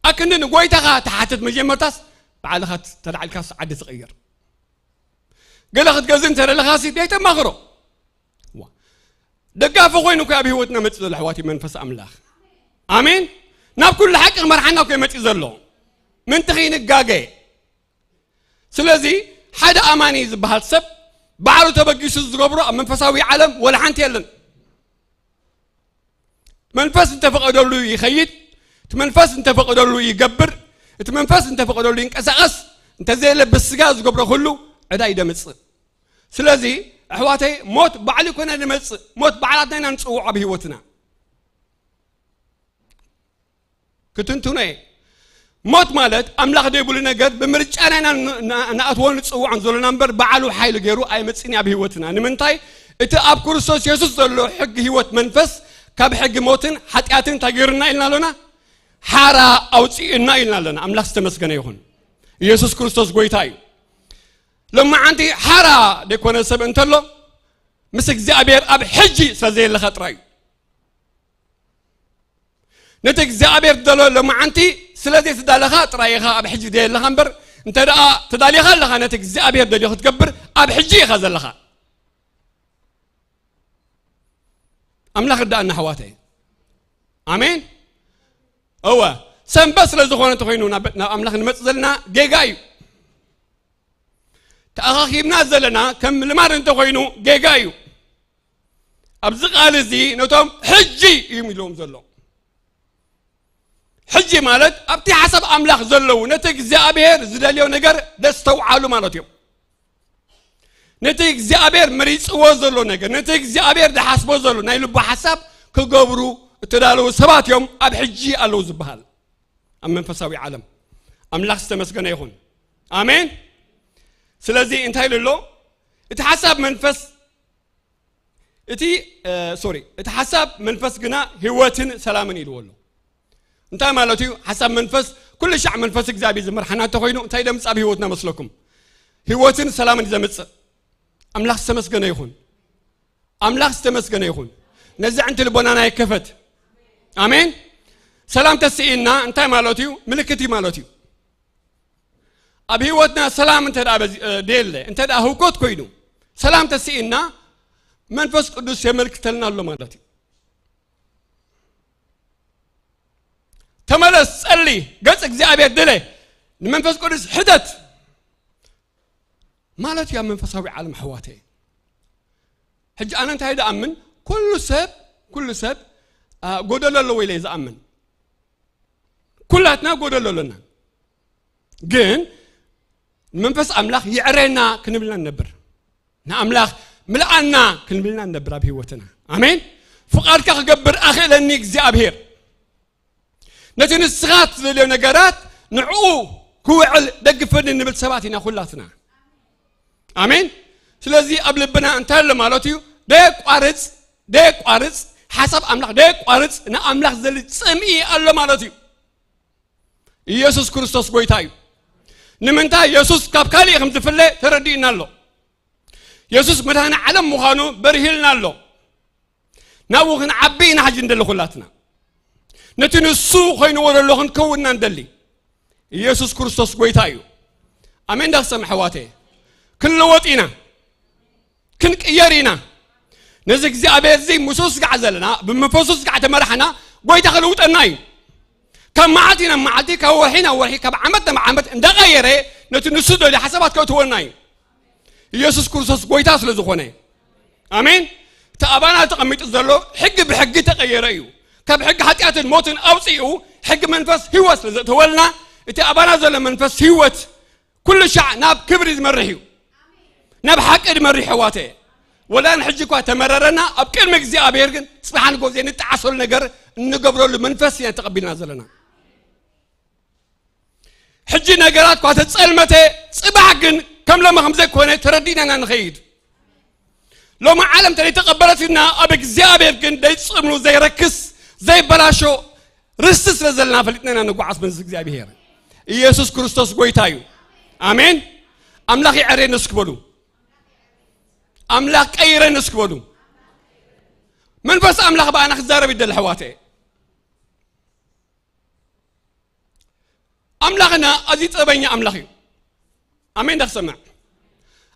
ኣክንዲ ንጎይታኻ ትሓትት። መጀመርታስ ባዕልኻ ተላዕልካስ ዓዲ ትቕይር። ገለ ክትገዝእ እንተደለኻ ሲ ደይተማኽሮ። ዋ። ደጋፊ ኮይኑ እኮ ኣብ ህይወትና መፂእ ዘሎ ኣሕዋት መንፈስ ኣምላኽ። ኣሜን። ናብ ኩሉ ሓቂ ክመርሓና እኮ መፂእ ዘሎ። ምንቲ ከይንጋገ። ስለዚ ሓደ ኣማኒ ዝበሃል ሰብ ባዕሉ ተበጊሱ ዝገብሮ ኣብ መንፈሳዊ ዓለም ወላ ሓንቲ የለን። መንፈስ እንተፈቐደሉ ይኸይድ፣ እቲ መንፈስ እንተፈቐደሉ ይገብር፣ እቲ መንፈስ እንተፈቐደሉ ይንቀሳቐስ፣ እንተዘየለ ብስጋ ዝገብሮ ኩሉ ዕዳ እዩ ደምጽእ። ስለዚ ኣሕዋተይ ሞት ባዕሉ ይኮነ ዝመጽእ፣ ሞት ባዕላትና ኢና ንጽውዖ ኣብ ህይወትና። ክትንትኖ እየ። ሞት ማለት ኣምላኽ ደይብሉ ነገር ብምርጫና ኢና ን-፣ ን-፣ ንኣትዎን ንጽውዖን ዘለና እምበር ባዕሉ ሓይሊ ገይሩ ኣይመጽእን ኣብ ህይወትና። ንምንታይ? እቲ ኣብ ክርስቶስ የሱስ ዘሎ ሕጊ ህይወት መንፈስ ካብ ሕጊ ሞትን ሓጢኣትን እንታይ ገይሩና ኢልና ኣሎና? ሓራ ኣውጽእና ኢልና ኣለና። ኣምላኽ ዝተመስገነ ይኹን። ኢየሱስ ክርስቶስ ጎይታ እዩ። ሎማዓንቲ ሓራ ደይኮነ ሰብ እንተሎ ምስ እግዚኣብሔር ኣብ ሕጂ ስለ ዘየለኻ ጥራይ እዩ። ነቲ እግዚኣብሔር ዝደሎ ሎማዓንቲ ስለ ዘይተዳለኻ ጥራይ ኢኻ ኣብ ሕጂ ዘየለኻ እምበር፣ እንተ ደኣ ተዳሊኻ ኣለኻ ነቲ እግዚኣብሔር ደልዮ ክትገብር ኣብ ሕጂ ኢኻ ዘለኻ። ኣምላኽ ርዳእና ኣሕዋተይ። ኣሜን። እወ፣ ሰንበት ስለ ዝኾነ እንተኾይኑ ናብ፣ ናብ ኣምላኽ ንመጽእ ዘለና ጌጋ እዩ። ተኣኻኺብና ዘለና ከም ልማድ እንተኾይኑ ጌጋ እዩ። ኣብዚ ቃል እዚ ነቶም ሕጂ እዩ ኢሎም ዘሎ። ሕጂ ማለት ኣብቲ ሓሳብ ኣምላኽ ዘለዉ ነቲ እግዚኣብሔር ዝደልዮ ነገር ደስተውዓሉ ማለት እዮም። ነቲ እግዚኣብሔር መሪጽዎ ዘሎ ነገር፣ ነቲ እግዚኣብሔር ዝሓስቦ ዘሎ ናይ ልቡ ሓሳብ ክገብሩ እተዳለዉ ሰባት እዮም ኣብ ሕጂ ኣለዉ ዝበሃል። ኣብ መንፈሳዊ ዓለም ኣምላኽ ዝተመስገነ ይኹን። ኣሜን። ስለዚ እንታይ ኢሉ ኣሎ? እቲ ሓሳብ መንፈስ፣ እቲ፣ እ፣ ሶሪ፣ እቲ ሓሳብ መንፈስ ግና ህይወትን ሰላምን ኢልዎ ኣሎ። እንታይ ማለት እዩ? ሓሳብ መንፈስ፣ ኩሉ ሻዕ መንፈስ እግዚኣብሔር ዝመርሓና እንተኾይኑ እንታይ ደምጽእ ኣብ ህይወትና መስለኩም? ህይወትን ሰላምን ዘምጽእ። ኣምላኽ ዝተመስገነ ይኹን። ኣምላኽ ዝተመስገነ ይኹን። ነዚ ዕንቲ ልቦናና ይከፈት። ኣሜን። ሰላም ተስኢና እንታይ ማለት እዩ? ምልክት እዩ ማለት እዩ። ኣብ ህይወትና ሰላም እንተ ደኣ በዚ-፣ እ፣ ደየለ፣ እንተ ደኣ ህውከት ኮይኑ፣ ሰላም ተስኢና መንፈስ ቅዱስ የመልክተልና ኣሎ ማለት እዩ። ተመለስ፣ ጸሊ፣ ገጽ እግዚኣብሔር ድለ፣ ንመንፈስ ቅዱስ ሕተት ማለት እዩ ኣብ መንፈሳዊ ዓለም ኣሕዋተይ። ሕጂ ኣነ እንታይ ዝኣምን? ኩሉ ሰብ፣ ኩሉ ሰብ፣ ኣ፣ ጎደሎ ኣለዎ ኢለ እየ ዝኣምን። ኩላትና ጎደሎ ኣለና። ግን መንፈስ ኣምላኽ ይዕረና ክንብልና ንነብር። ንኣምላኽ ምልኣና ክንብልና ንነብር ኣብ ህይወትና። ኣሜን። ፍቓድካ ክገብር ኣኽእለኒ እግዚኣብሔር። ነቲ ንስኻ ትደልዮ ነገራት ንዕኡ ክውዕል ደግፈኒ ንብል ሰባት ኢና ኩላትና። ኣሜን። ስለዚ ኣብ ልብና እንታይ ኣሎ ማለት እዩ? ደየቋርጽ፣ ደየቋርጽ፣ ሓሳብ ኣምላኽ ደየቋርጽ፣ ንኣምላኽ ዘሊ ጽምኢ ኣሎ ማለት እዩ። ኢየሱስ ክርስቶስ ጎይታ እዩ። ንምንታይ የሱስ ካብ ካልእ ከም ዝፍለ ተረዲእና ኣሎ። የሱስ መድኃኔ ዓለም ምዃኑ በሪሂልና ኣሎ። ናብኡ ክንዓቢ ኢና ሕጂ እንደሊ ኩላትና። ነቲ ንሱ ኮይንዎ ዘሎ ክንከውን ኢና እንደሊ። ኢየሱስ ክርስቶስ ጎይታ እዩ። ኣሜን። ዳክሰም ኣሕዋተ፣ ክንለወጥ ኢና፣ ክንቅየር ኢና። ነዚ እግዚኣብሔር እዚ ምስኡ ስጋዕ ዘለና፣ ብመንፈሱ ስጋዕ ተመራሕና፣ ጎይታ ክልውጠና እዩ። ካብ መዓልቲ ናብ መዓልቲ፣ ካብ ወርሒ ናብ ወርሒ፣ ካብ ዓመት ናብ ዓመት እንዳቐየረ ነቲ ንሱ ደልዮ ሓሳባት ከእትወና እዩ። ኢየሱስ ክርስቶስ ጎይታ ስለ ዝኾነ። ኣሜን። እቲ ኣባና ተቐሚጡ ዘሎ ሕጊ ብሕጊ ተቐየረ እዩ። ካብ ሕጊ ሓጢኣትን ሞትን ኣውፂኡ ሕጊ መንፈስ ህይወት ስለ ዘእተወልና፣ እቲ ኣባና ዘሎ መንፈስ ህይወት ኩሉ ሻዕ ናብ ክብሪ ዝመርሕ እዩ። ናብ ሓቂ ዝመርሕ፣ ኣሕዋተ። ወላ ንሕጂ እኳ ተመረረና፣ ኣብ ቅድሚ እግዚኣብሔር ግን ጽባሕ ንጎ ዘይንጠዓሰሉ ነገር እንገብረሉ መንፈስ ኢና ተቐቢልና ዘለና። ሕጂ ነገራት እኳ ተጸልመተ፣ ጽባሕ ግን ከም ሎሚ ከም ዘይኮነ ተረዲእና ኢና ንኸይድ። ሎሚ ዓለም ተዘይተቐበለትና፣ ኣብ እግዚኣብሔር ግን ዘይጽምሉ፣ ዘይረክስ፣ ዘይበላሾ ርስቲ ስለ ዘለና ፈሊጥና ኢና ንጓዓዝ። መንስ እግዚኣብሔር ኢየሱስ ክርስቶስ ጎይታ እዩ። ኣሜን። ኣምላኽ ይዕሬን እስኪ በሉ። ኣምላኽ ቀይረን እስኪ በሉ። መንፈስ ኣምላኽ ብኣና ክዛረብ ይደሊ፣ ኣሕዋተ። ኣምላኽና ኣዝዩ ጥበበኛ ኣምላኽ እዩ። ኣሜን። ዳክሰምዕ፣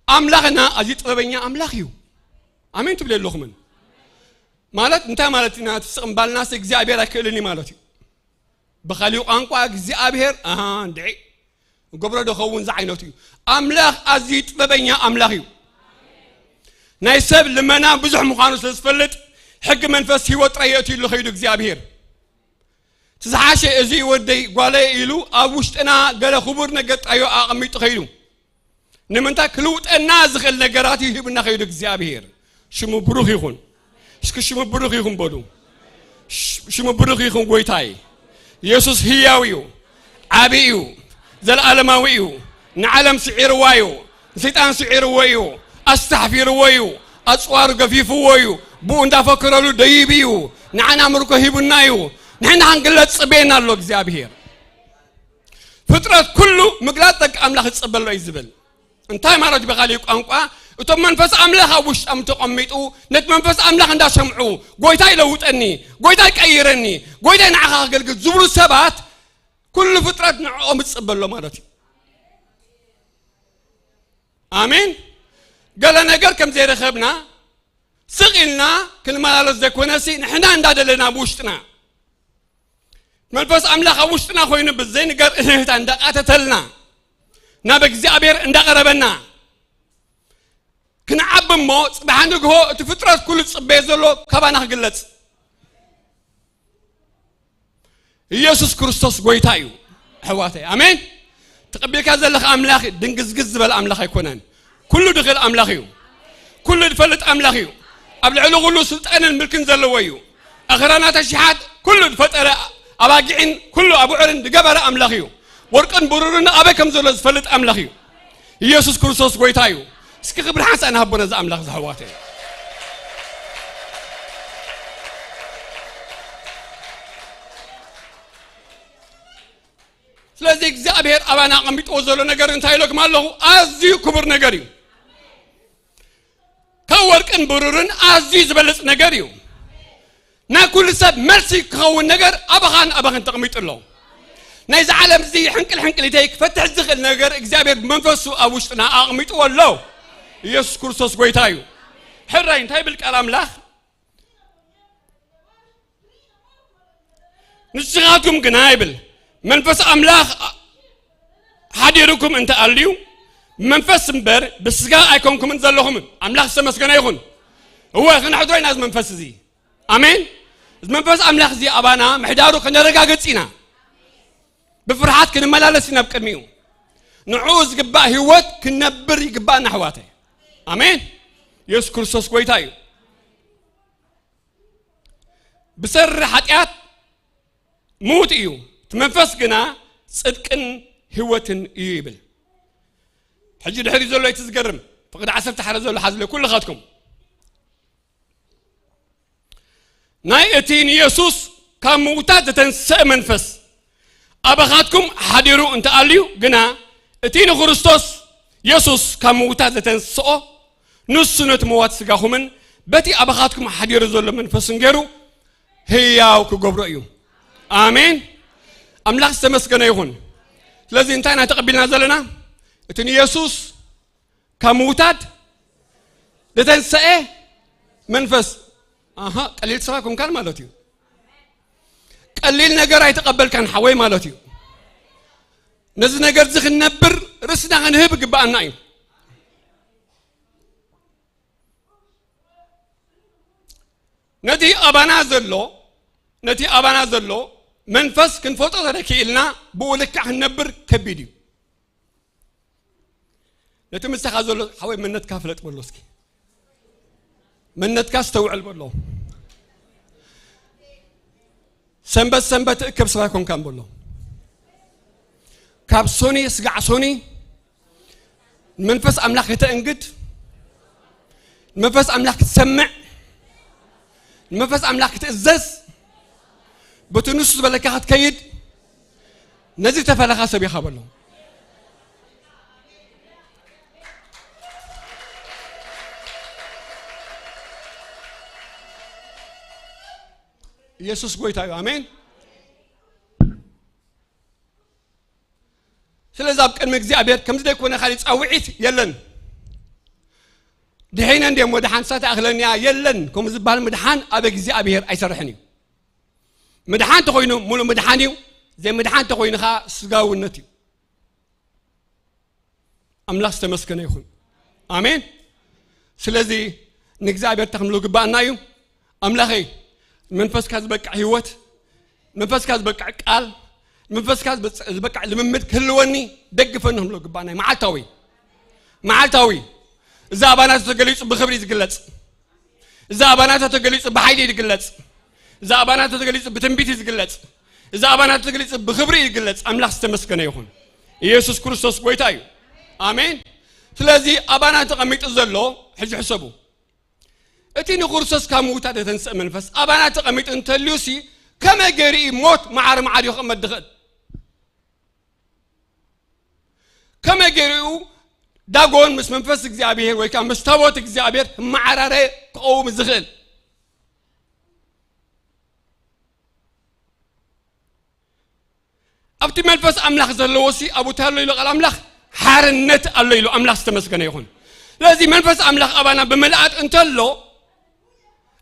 ኣምላኽና ኣዝዩ ጥበበኛ ኣምላኽ እዩ። ኣሜን ትብሉ ኣለኹምን? ማለት እንታይ ማለት ኢና? እቲ ስቕ እምባልናስ እግዚኣብሔር ኣይክእልን እዩ ማለት እዩ። ብኻሊእ ቋንቋ እግዚኣብሔር፣ ኣሃ፣ እንድዒ፣ ገብሮ ዶ ኸውን ዝዓይነቱ እዩ። ኣምላኽ ኣዝዩ ጥበበኛ ኣምላኽ እዩ። ናይ ሰብ ልመና ብዙሕ ምዃኑ ስለ ዝፈልጥ፣ ሕጊ መንፈስ ህይወት ጥራይ የእትዩሉ ኸይዱ እግዚኣብሔር። እቲ ዝሓሸ እዚ ወደይ ጓለይ ኢሉ ኣብ ውሽጥና ገለ ክቡር ነገር ጥራዮ ኣቐሚጡ ኸይዱ። ንምንታይ ክልውጠና ዝኽእል ነገራት እዩ ሂብና ኸይዱ እግዚኣብሔር። ሽሙ ብሩኽ ይኹን። እስኪ ሽሙ ብሩኽ ይኹን በሉ። ሽ-፣ ሽሙ ብሩኽ ይኹን ጎይታይ። ኢየሱስ ህያው እዩ። ዓቢ እዩ። ዘለዓለማዊ እዩ። ንዓለም ስዒርዋ እዩ። ንሰይጣን ስዒርዎ እዩ። ኣስታሕፊርዎ እዩ። ኣጽዋሩ ገፊፍዎ እዩ። ብኡ እንዳፈከረሉ ደይብ እዩ። ንዓና ምርኮ ሂቡና እዩ። ንሕና ክንግለጽ ጽበየና ኣሎ እግዚኣብሔር። ፍጥረት ኩሉ ምግላጽ ደቂ ኣምላኽ ይጽበሎ እዩ ዝብል። እንታይ ማለት እዩ? ብኻሊእ ቋንቋ፣ እቶም መንፈስ ኣምላኽ ኣብ ውሽጦም ተቐሚጡ፣ ነቲ መንፈስ ኣምላኽ እንዳሰምዑ፣ "ጎይታ ይለውጠኒ፣ ጎይታ ይቀይረኒ፣ ጎይታ ንዓኻ ከገልግል" ዝብሉ ሰባት፣ ኩሉ ፍጥረት ንዕኦም ይጽበሎ ማለት እዩ። ኣሜን። ገለ ነገር ከም ዘይረኸብና ስቕ ኢልና ክንመላለስ ዘይኮነሲ፣ ንሕና እንዳደለና ብውሽጥና መንፈስ ኣምላኽ ኣብ ውሽጥና ኮይኑ ብዘይንገር እህህታ እንዳቃተተልና ናብ እግዚኣብሔር እንዳቐረበና ክንዓቢ እሞ፣ ጽባሕ ንግሆ እቲ ፍጥረት ኩሉ ዝጽበዮ ዘሎ ካባና ክግለጽ። ኢየሱስ ክርስቶስ ጎይታ እዩ፣ ኣሕዋተይ። ኣሜን። ተቐቢልካ ዘለኻ ኣምላኽ ድንግዝግዝ ዝበለ ኣምላኽ ኣይኮነን። ኩሉ ድኽእል ኣምላኽ እዩ። ኩሉ ዝፈልጥ ኣምላኽ እዩ። ኣብ ልዕሊ ኩሉ ስልጣንን ምልክን ዘለዎ እዩ። ኣኽራናት ኣሽሓት ኩሉ ዝፈጠረ፣ ኣባጊዕን ኩሉ ኣቡዕርን ዝገበረ ኣምላኽ እዩ። ወርቅን ብሩርን ኣበይ ከም ዘሎ ዝፈልጥ ኣምላኽ እዩ። ኢየሱስ ክርስቶስ ጎይታ እዩ። እስኪ ክብሪ ሓንሳእ ንሃቦ ነዚ ኣምላኽ፣ ዝኣሕዋተይ። ስለዚ እግዚኣብሔር ኣባና ኣቐሚጥዎ ዘሎ ነገር እንታይ ኢለኩም ኣለኹ? ኣዝዩ ክቡር ነገር እዩ። ካብ ወርቅን ብሩርን ኣዝዩ ዝበልጽ ነገር እዩ። ናይ ኩሉ ሰብ መልሲ ክኸውን ነገር ኣባኻን ኣባኽን ተቐሚጡ ኣሎ። ናይዚ ዓለም እዚ ሕንቅል ሕንቅሊተይ ክፈትሕ ዝኽእል ነገር እግዚኣብሔር ብመንፈሱ ኣብ ውሽጥና ኣቕሚጥዎ ኣሎ። ኢየሱስ ክርስቶስ ጎይታ እዩ። ሕራይ እንታይ ይብል ቃል ኣምላኽ? ንስኻትኩም ግና ይብል መንፈስ ኣምላኽ ሓዲሩኩም እንተ ኣልዩ፣ ብመንፈስ እምበር ብስጋ ኣይኮንኩምን ዘለኹምን። ኣምላኽ ዝተመስገነ ይኹን። እወ፣ ክነሕድሮ ኢና እዚ መንፈስ እዚ። ኣሜን። እዚ መንፈስ ኣምላኽ እዚ ኣባና ምሕዳሩ ከነረጋግጽ ኢና። ብፍርሃት ክንመላለስ ኢና ኣብ ቅድሚኡ። ንዕኡ ዝግባእ ህይወት ክንነብር ይግባእና፣ ኣሕዋተይ። ኣሜን። የሱስ ክርስቶስ ጎይታ እዩ። ብሰሪ ሓጢኣት ምዉት እዩ፣ እቲ መንፈስ ግና ጽድቅን ህይወትን እዩ ይብል። ሕጂ ድሕሪ ዘሎ እቲ ዝገርም፣ ፍቕዲ ዓሰርተ ሓደ ዘሎ ሓዝለ ኩልኻትኩም። ናይ እቲ ንየሱስ ካብ ምዉታት ዘተንስአ መንፈስ ኣባኻትኩም ሓዲሩ እንተ ኣልዩ ግና፣ እቲ ንክርስቶስ የሱስ ካብ ምዉታት ዘተንስኦ፣ ንሱ ነቲ ምዋት ስጋኹምን በቲ ኣባኻትኩም ሓዲሩ ዘሎ መንፈስን ገይሩ ህያው ክገብሮ እዩ። ኣሜን። ኣምላኽ ዝተመስገነ ይኹን። ስለዚ እንታይ ኢና ተቐቢልና ዘለና? እቲ ንየሱስ ካብ ምውታድ ዝተንሰኤ መንፈስ። ኣሃ፣ ቀሊል ስራ ኮንካን ማለት እዩ። ቀሊል ነገር ኣይተቐበልካን ሓወይ ማለት እዩ። ነዚ ነገር እዚ ክንነብር ርእስና ክንህብ ግባኣና እዩ። ነቲ ኣባና ዘሎ፣ ነቲ ኣባና ዘሎ መንፈስ ክንፈልጦ ተደኪኢልና ብኡ ልክዕ ክንነብር ከቢድ እዩ። ነቲ ምሳኻ ዘሎ ሓወይ መንነትካ ፍለጥ በሎ እስኪ። መንነትካ ኣስተውዕል በሎ። ሰንበት ሰንበት እከብ ሰብ ኣይኮንካን በሎ። ካብ ሶኒ ስጋዕ ሶኒ ንመንፈስ ኣምላኽ ከተእንግድ፣ ንመንፈስ ኣምላኽ ክትሰምዕ፣ ንመንፈስ ኣምላኽ ክትእዘዝ፣ በቲ ንሱ ዝበለካ ክትከይድ፣ ነዚ ተፈለኻ ሰብ ኢኻ በሎ። ኢየሱስ ጎይታ እዩ። ኣሜን። ስለዚ ኣብ ቅድሚ እግዚኣብሔር ከምዚ ዘይኮነ ካልእ ጻውዒት የለን። ድሒነ እንድየ እሞ ደሓን ሳት ኣኽለንያ የለን። ከምኡ ዝበሃል ምድሓን ኣብ እግዚኣብሔር ኣይሰርሕን እዩ። ምድሓን ተኾይኑ ሙሉእ ምድሓን እዩ። ዘይምድሓን ተኾይኑ ኸዓ ስጋውነት እዩ። ኣምላኽ ዝተመስገነ ይኹን። ኣሜን። ስለዚ ንእግዚኣብሔር እንታይ ክንብሎ ግባኣና እዩ? ኣምላኸይ፣ መንፈስካ ዝበቅዕ ህይወት፣ መንፈስካ ዝበቅዕ ቃል፣ መንፈስካ ዝበ-፣ ዝበቅዕ ልምምድ ክህልወኒ ደግፈኒ ክንብሎ ግባኣና እዩ። መዓልታዊ፣ መዓልታዊ። እዚ ኣባና ተገሊጹ ብኽብሪ ዝግለጽ፣ እዚ ኣባናታ ተገሊጹ ብሓይሊ እዩ ዝግለጽ። እዚ ኣባናታ ተገሊጹ ብትንቢት እዩ ዝግለጽ። እዚ ኣባናታ ተገሊጹ ብኽብሪ እዩ ዝግለጽ። ኣምላኽ ዝተመስገነ ይኹን። ኢየሱስ ክርስቶስ ጎይታ እዩ። ኣሜን። ስለዚ ኣባና ተቐሚጡ ዘሎ፣ ሕጂ ሕሰቡ። እቲ ንክርስቶስ ካብ ምውታት የተንስአ መንፈስ ኣባና ተቐሚጡ እንተልዩሲ፣ ከመይ ገይሩ እዩ ሞት መዓር መዓር እዩ ክቕመጥ ዝኽእል? ከመይ ገይሩ ዳጎን ምስ መንፈስ እግዚኣብሔር ወይ ከዓ ምስ ታቦት እግዚኣብሔር መዓራረ ክቐውም ዝኽእል? ኣብቲ መንፈስ ኣምላኽ ዘለዎሲ ኣብኡ እንታይ ኣሎ ኢሉ ቃል ኣምላኽ? ሓርነት ኣሎ ኢሉ። ኣምላኽ ዝተመስገነ ይኹን። ስለዚ መንፈስ ኣምላኽ ኣባና ብምልኣት እንተሎ፣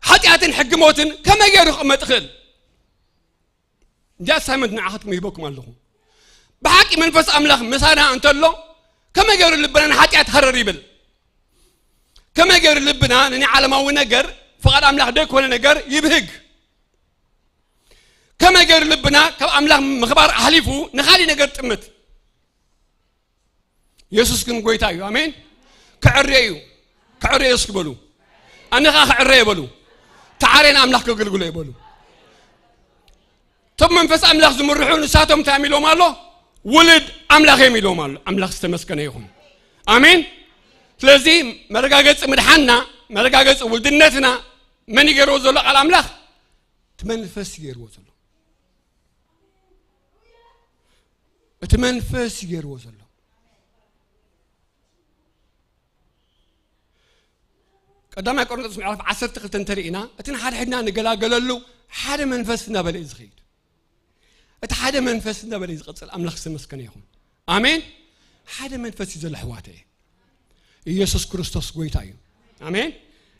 ሓጢኣትን ሕጊ ሞትን ከመይ ገይሩ ክቕመጥ ይኽእል? እንዲ ኣሳይመንት ንዓኻትኩም ይህበኩም ኣለኹ። ብሓቂ መንፈስ ኣምላኽ ምሳና እንተሎ፣ ከመይ ገይሩ ልብና ንሓጢኣት ሃረር ይብል? ከመይ ገይሩ ልብና ንናይ ዓለማዊ ነገር፣ ፍቓድ ኣምላኽ ደይኮነ ነገር ይብህግ? ከመይ ገይሩ ልብና ካብ ኣምላኽ ምኽባር ኣሕሊፉ ንኻሊእ ነገር ጥምት? የሱስ ግን ጎይታ እዩ። ኣሜን። ክዕሬ እዩ። ክዕሬ እስኪ በሉ። ኣነ ኸዓ ክዕሬ እየ በሉ። ተዓሬ ንኣምላኽ ከገልግሎ እየ በሉ። እቶም መንፈስ ኣምላኽ ዝምርሑ ንሳቶም እንታይ ኢሎም ኣሎ? ውሉድ ኣምላኽ እዮም ኢሎም ኣሎ። ኣምላኽ ዝተመስገነ ይኹን። ኣሜን። ስለዚ መረጋገጺ ምድሓንና፣ መረጋገጺ ውልድነትና መን ይገይርዎ ዘሎ? ቃል ኣምላኽ። እቲ መንፈስ ይገይርዎ ዘሎ። እቲ መንፈስ ይገይርዎ ዘሎ። ቀዳማይ ቆሮንቶስ ምዕራፍ ዓሰርተ ክልተ እንተሪእና፣ እቲ ንሓድሕድና ንገላገለሉ ሓደ መንፈስ እናበለ እዩ ዝኸይድ። እቲ ሓደ መንፈስ እናበለ እዩ ዝቐጽል። ኣምላኽ ዝተመስገነ ይኹን። ኣሜን። ሓደ መንፈስ እዩ ዘሎ ኣሕዋተየ። ኢየሱስ ክርስቶስ ጎይታ እዩ። ኣሜን።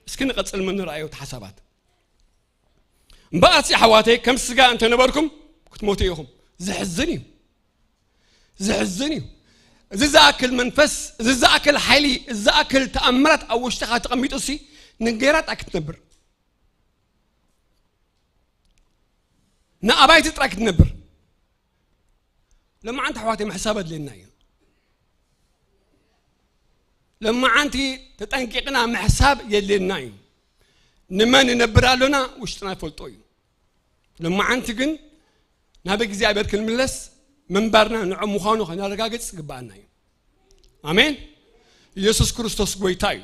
እስኪ ንቐጽል፣ ምን ንረኣዮ እቲ ሓሳባት። እምበኣርሲ ኣሕዋተይ፣ ከም ስጋ እንተነበርኩም ክትሞቱ ኢኹም። ዘሕዝን እዩ። ዘሕዝን እዩ። እዚ ዝኣክል መንፈስ፣ እዚ ዝኣክል ሓይሊ፣ እዚ ዝኣክል ተኣምራት ኣብ ውሽጥኻ ተቐሚጡሲ ንጌራ ጥራይ ክትነብር፣ ንኣባይቲ ጥራይ ክትነብር። ለማዓንቲ ኣሕዋተይ ምሕሳብ ኣድልየና እዩ። ለማዓንቲ ተጠንቂቕና ምሕሳብ የድልየና እዩ። ንመን ንነብር ኣሎና ውሽጥና ይፈልጦ እዩ። ለማዓንቲ ግን ናብ እግዚኣብሔር ክንምለስ ምንባርና ንዑ ምዃኑ ከነረጋግጽ ይግብኣና እዩ። ኣሜን። ኢየሱስ ክርስቶስ ጎይታ እዩ።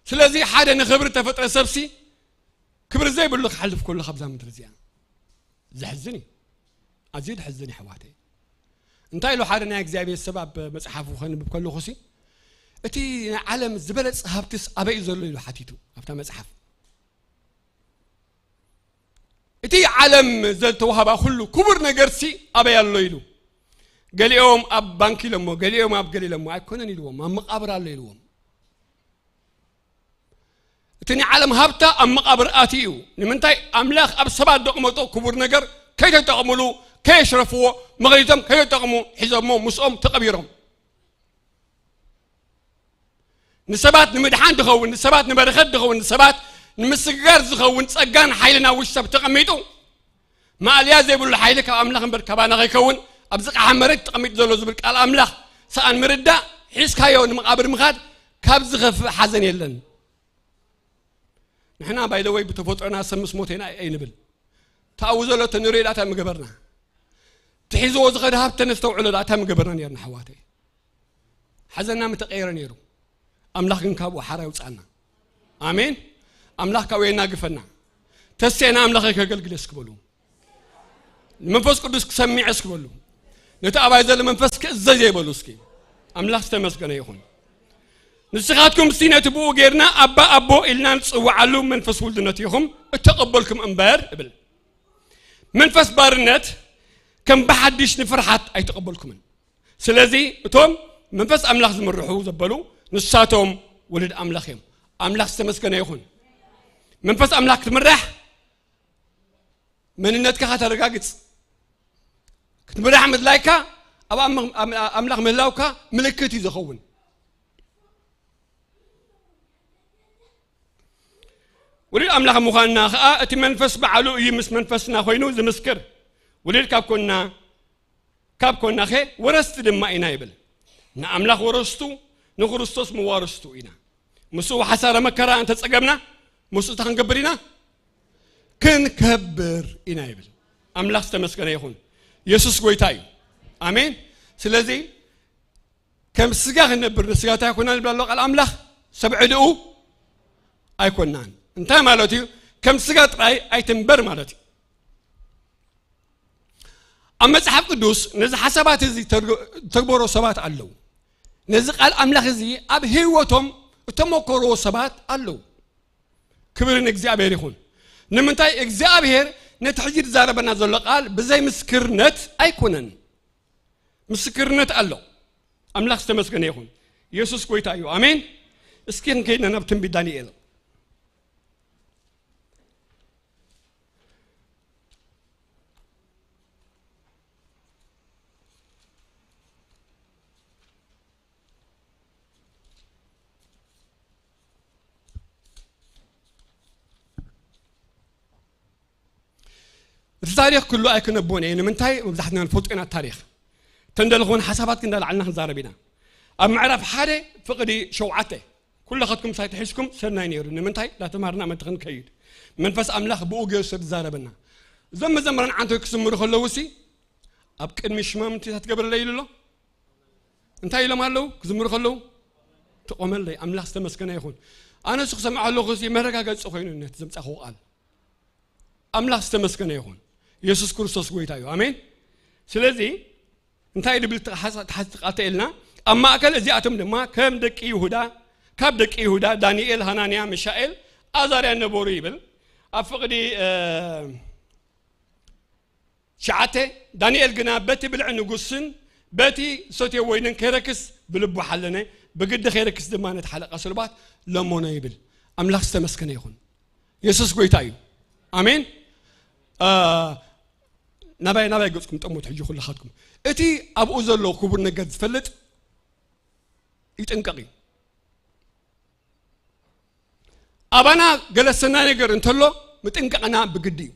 ስለዚ ሓደ ንኽብሪ ተፈጥረ ሰብሲ ክብሪ ዘይብሉ ክሓልፍ ከሎ ካብዛ ምድሪ እዚኣ ዘሕዝን እዩ። ኣዝዩ ዘሕዝን እዩ ኣሕዋተይ። እንታይ ኢሉ ሓደ ናይ እግዚኣብሔር ሰብ ኣብ መጽሓፉ ከንብብ ከለኹሲ፣ እቲ ናይ ዓለም ዝበለጸ ሃብትስ ኣበይ እዩ ዘሎ ኢሉ ሓቲቱ ኣብታ መጽሓፍ። እቲ ዓለም ዘተዋህባ ኩሉ ክቡር ነገርሲ ኣበይ ኣሎ ኢሉ። ገሊኦም ኣብ ባንክ ኢሎሞ፣ ገሊኦም ኣብ ገለ ኢሎሞ። ኣይኮነን ኢልዎም፣ ኣብ መቓብር ኣሎ ኢልዎም። እቲ ናይ ዓለም ሃብታ ኣብ መቓብር ኣትዩ እዩ። ንምንታይ? ኣምላኽ ኣብ ሰባት ዘቕመጦ ክቡር ነገር ከይተጠቕምሉ፣ ከየሽረፍዎ፣ መኺቶም ከይተጠቕሙ ሒዞሞ ምስኦም ተቐቢሮም። ንሰባት ንምድሓን ዝኸውን፣ ንሰባት ንበረኸት ዝኸውን፣ ንሰባት ንምስግጋር ዝኸውን ጸጋን ሓይልን ኣብ ውሽጢ ሰብ ተቐሚጡ፣ ማእለያ ዘይብሉ ሓይሊ ካብ ኣምላኽ እምበር ካባና ከይከውን ኣብዚ ቃሓ መሬት ተቐሚጡ ዘሎ ዝብል ቃል ኣምላኽ ሰኣን ምርዳእ፣ ሒዝካዮ ንመቓብር ምኻድ ካብ ዝኸፍእ ሓዘን የለን። ንሕና ባይደወይ ብተፈጥሮና ሰብ ምስ ሞተ ኢና ኣይንብል። ተኣዊ ዘሎ ተንሪኦ ዳታ ምገበርና። ትሒዝዎ ዝኸደ ሃብተ ነስተውዕሎ ዳታ ምገበርና ነርና ኣሕዋተይ። ሓዘንና ምተቐየረ ነይሩ። ኣምላኽ ግን ካብኡ ሓራ ይውጻና። ኣሜን። ኣምላኽ ካብኡ የናግፈና። ተስዕና ኣምላኸይ ከገልግል እስኪ በሉ። ንመንፈስ ቅዱስ ክሰሚዕ እስኪ በሉ። ነቲ ኣባይ ዘሎ መንፈስ ክእዘዝ እየ በሉ እስኪ። ኣምላኽ ዝተመስገነ ይኹን። ንስኻትኩም እስቲ ነቲ ብኡ ጌርና ኣባ ኣቦ ኢልና ንጽውዓሉ መንፈስ ውልድነት ኢኹም እተቐበልኩም እምበር እብል። መንፈስ ባርነት ከም ብሓድሽ ንፍርሓት ኣይተቐበልኩምን። ስለዚ እቶም መንፈስ ኣምላኽ ዝምርሑ ዘበሉ ንሳቶም ወልድ ኣምላኽ እዮም። ኣምላኽ ዝተመስገነ ይኹን። መንፈስ ኣምላኽ ክትምራሕ መንነትካ ከተረጋግጽ፣ ክትምራሕ ምድላይካ ኣብ ኣም-፣ ኣም-፣ ኣምላኽ ምህላውካ ምልክት እዩ ዝኸውን። ወልድ ኣምላኽ ምዃንና ኸኣ እቲ መንፈስ ባዕሉ እዩ ምስ መንፈስና ኮይኑ ዝምስክር። ወልድ ካብ ኮንና፣ ካብ ኮንናኸ ወረስቲ ድማ ኢና ይብል። ንኣምላኽ ወረስቱ፣ ንክርስቶስ መዋርስቱ ኢና። ምስኡ ሓሳረ መከራ እንተጸገምና፣ ምስኡ እንታይ ክንገብር ኢና? ክንከብር ኢና ይብል። ኣምላኽ ዝተመስገነ ይኹን። የሱስ ጎይታ እዩ። ኣሜን። ስለዚ ከም ስጋ ክንነብር ንስጋ እንታይ ኣይኮናን ይብል ኣሎ ቃል ኣምላኽ፣ ሰብ ዕድኡ ኣይኮናን። እንታይ ማለት እዩ? ከም ስጋ ጥራይ ኣይትንበር ማለት እዩ። ኣብ መጽሓፍ ቅዱስ ነዚ ሓሳባት እዚ ተርጎ-፣ ተግበሮ ሰባት ኣለዉ። ነዚ ቃል ኣምላኽ እዚ ኣብ ህይወቶም እተመኮርዎ ሰባት ኣለዉ። ክብሪ ንእግዚኣብሔር ይኹን። ንምንታይ? እግዚኣብሔር ነቲ ሕጂ ዝዛረበና ዘሎ ቃል ብዘይ ምስክርነት ኣይኮነን። ምስክርነት ኣሎ። ኣምላኽ ዝተመስገነ ይኹን። የሱስ ጎይታ እዩ። ኣሜን። እስኪ ክንከይድና ናብ ትንቢት ዳንኤል። እቲ ታሪኽ ኩሉ ኣይክነቦን እየ። ንምንታይ? መብዛሕትና ንፈልጦ ኢና ታሪኽ። ተንደልኹን ሓሳባት እንዳልዓልና ክንዛረብ ኢና። ኣብ ምዕራፍ ሓደ ፍቕዲ ሸውዓተ ኩላኻትኩም ሳይ ተሒዝኩም ሰናይ ነይሩ። ንምንታይ? እንዳተማሃርና መድረኽ ንከይድ። መንፈስ ኣምላኽ ብኡ ገይሩ ሰብ ዝዛረበና። እዞም መዘምራን ዓንቶይ ክዝምሩ ከለዉ ሲ ኣብ ቅድሚ ሽማምንቲ እንታይ ትገብረለይ ኢሉ ኣሎ? እንታይ ኢሎም ኣለዉ? ክዝምሩ ከለዉ ትቆመለይ። ኣምላኽ ዝተመስገነ ይኹን። ኣነ እሱ ክሰምዕ ኣለኹ ሲ መረጋገጺ ኮይኑ ነቲ ዘምጻኹ ቃል። ኣምላኽ ዝተመስገነ ይኹን። የሱስ ክርስቶስ ጎይታ እዩ። ኣሜን። ስለዚ እንታይ ድብል ተሓሳ-፣ ተሓስ-፣ ተቓተ ኢልና፣ ኣብ ማእከል እዚኣቶም ድማ ከም ደቂ ይሁዳ፣ ካብ ደቂ ይሁዳ ዳንኤል፣ ሃናንያ፣ ሚሻኤል፣ ኣዛርያ ነበሩ ይብል። ኣብ ፍቕዲ፣ እ፣ ትሽዓተ፣ ዳንኤል ግና በቲ ብልዒ ንጉስን በቲ ሰትዮ ወይንን ከይረክስ ብልቡ ሓለነ፣ ብግዲ ከይረክስ ድማ ነቲ ሓለቃ ስሉባት ለመኖ ይብል። ኣምላኽ ዝተመስገነ ይኹን። የሱስ ጎይታ እዩ። ኣሜን። እ፣ ናባይ፣ ናባይ ገጽኩም ጠምቱ ሕጂ ኩልኻትኩም። እቲ ኣብኡ ዘሎ ክቡር ነገር ዝፈልጥ ይጥንቀቕ እዩ። ኣባና ገለ ሰናይ ነገር እንተሎ ምጥንቃቕና ብግዲ እዩ።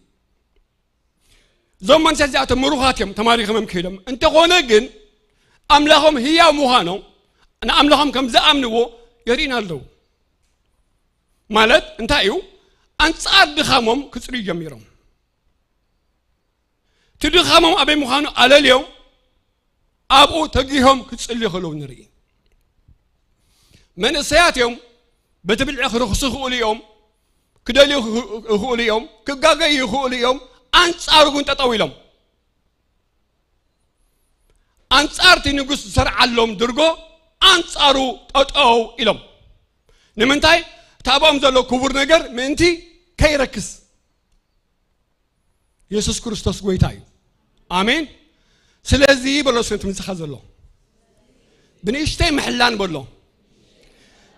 እዞም መንእሰያት እዚኣቶም ምሩኻት እዮም፣ ተማሪኾም እዮም ከይዶም። እንተኾነ ግን ኣምላኾም ህያው ምዃኖም፣ ንኣምላኾም ከም ዝኣምንዎ የርእዩና ኣለዉ። ማለት እንታይ እዩ? ኣንጻር ድኻሞም ክጽልዩ ጀሚሮም። እቲ ድኻሞም ኣበይ ምዃኑ ኣለልዮም ኣብኡ ተጊሆም ክጽልዩ ከለዉ ንርኢ። መንእሰያት እዮም፣ በቲ ብልዒ ክርኽሱ ይኽእሉ እዮም፣ ክደልዩ ይኽእሉ እዮም፣ ክጋገዩ ይኽእሉ እዮም፣ ኣንጻሩ ግን ጠጠው ኢሎም። ኣንጻር እቲ ንጉስ ዝሰርዓሎም ድርጎ ኣንጻሩ ጠጠው ኢሎም። ንምንታይ? እቲ ኣብኦም ዘሎ ክቡር ነገር ምእንቲ ከይረክስ። የሱስ ክርስቶስ ጎይታ እዩ። ኣሜን። ስለዚ በሎ፣ ስንት ምሳኻ ዘሎ ብንእሽተይ ምሕላን በሎ፣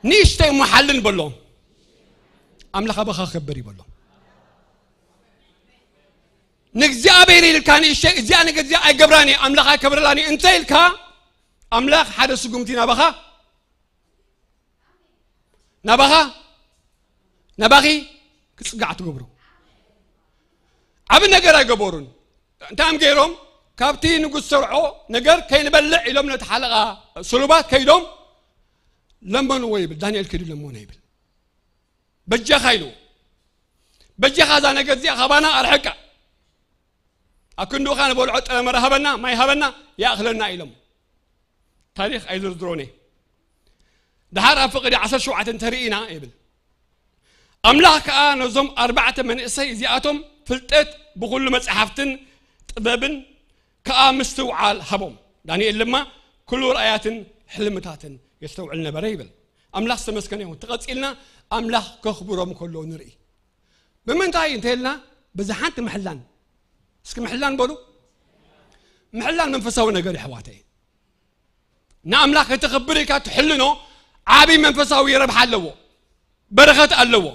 ንእሽተይ ምሓልን በሎ፣ ኣምላኽ ኣባኻ ክከበር እዩ በሎ። ንእግዚኣብሔር ኢልካ ንእሽተይ እዚኣ ነገር እዚኣ ኣይገብራን እየ፣ ኣምላኽ ኣይከብረላን እዩ እንተ ኢልካ፣ ኣምላኽ ሓደ ስጉምቲ ናባኻ ናባኻ ናባኺ ክጽጋዕ ትገብሩ። ዓቢ ነገር ኣይገበሩን። እንታይ እዮም ገይሮም? ካብቲ ንጉስ ሰርዖ ነገር ከይንበልዕ ኢሎም ነቲ ሓለቓ ስሉባት ከይዶም ለመንዎ ይብል። ዳንኤል ከይዱ ለመኖ ይብል። በጃኻ ኢሉ፣ በጃኻ እዛ ነገር እዚኣ ካባና ኣርሕቃ፣ ኣብ ክንድኡ ኸኣ ንበልዖ ጥረ መረ ሃበና፣ ማይ ሃበና፣ ይኣኽለና ኢሎም። ታሪኽ ኣይዝርዝሮን እየ። ደሓር ኣብ ፍቕዲ ዓሰርተ ሸውዓተ እንተርኢና ይብል፣ ኣምላኽ ከኣ ነዞም ኣርባዕተ መንእሰይ እዚኣቶም ፍልጠት ብኹሉ መጻሕፍትን ጥበብን ከኣ ምስትውዓል ሃቦም። ዳንኤል ድማ ኩሉ ራእያትን ሕልምታትን የስተውዕል ነበረ ይብል። ኣምላኽ ዝተመስገነ ይኹን። ተቐጺልና ኣምላኽ ከኽብሮም ከሎ ንርኢ። ብምንታይ እንተ ኢልና፣ በዚ ሓንቲ ምሕላን። እስኪ ምሕላን በሉ። ምሕላን መንፈሳዊ ነገር፣ የሕዋተይ። ንኣምላኽ ከተኽብር ኢልካ ትሕልኖ ዓቢ መንፈሳዊ ረብሓ ኣለዎ፣ በረኸት ኣለዎ።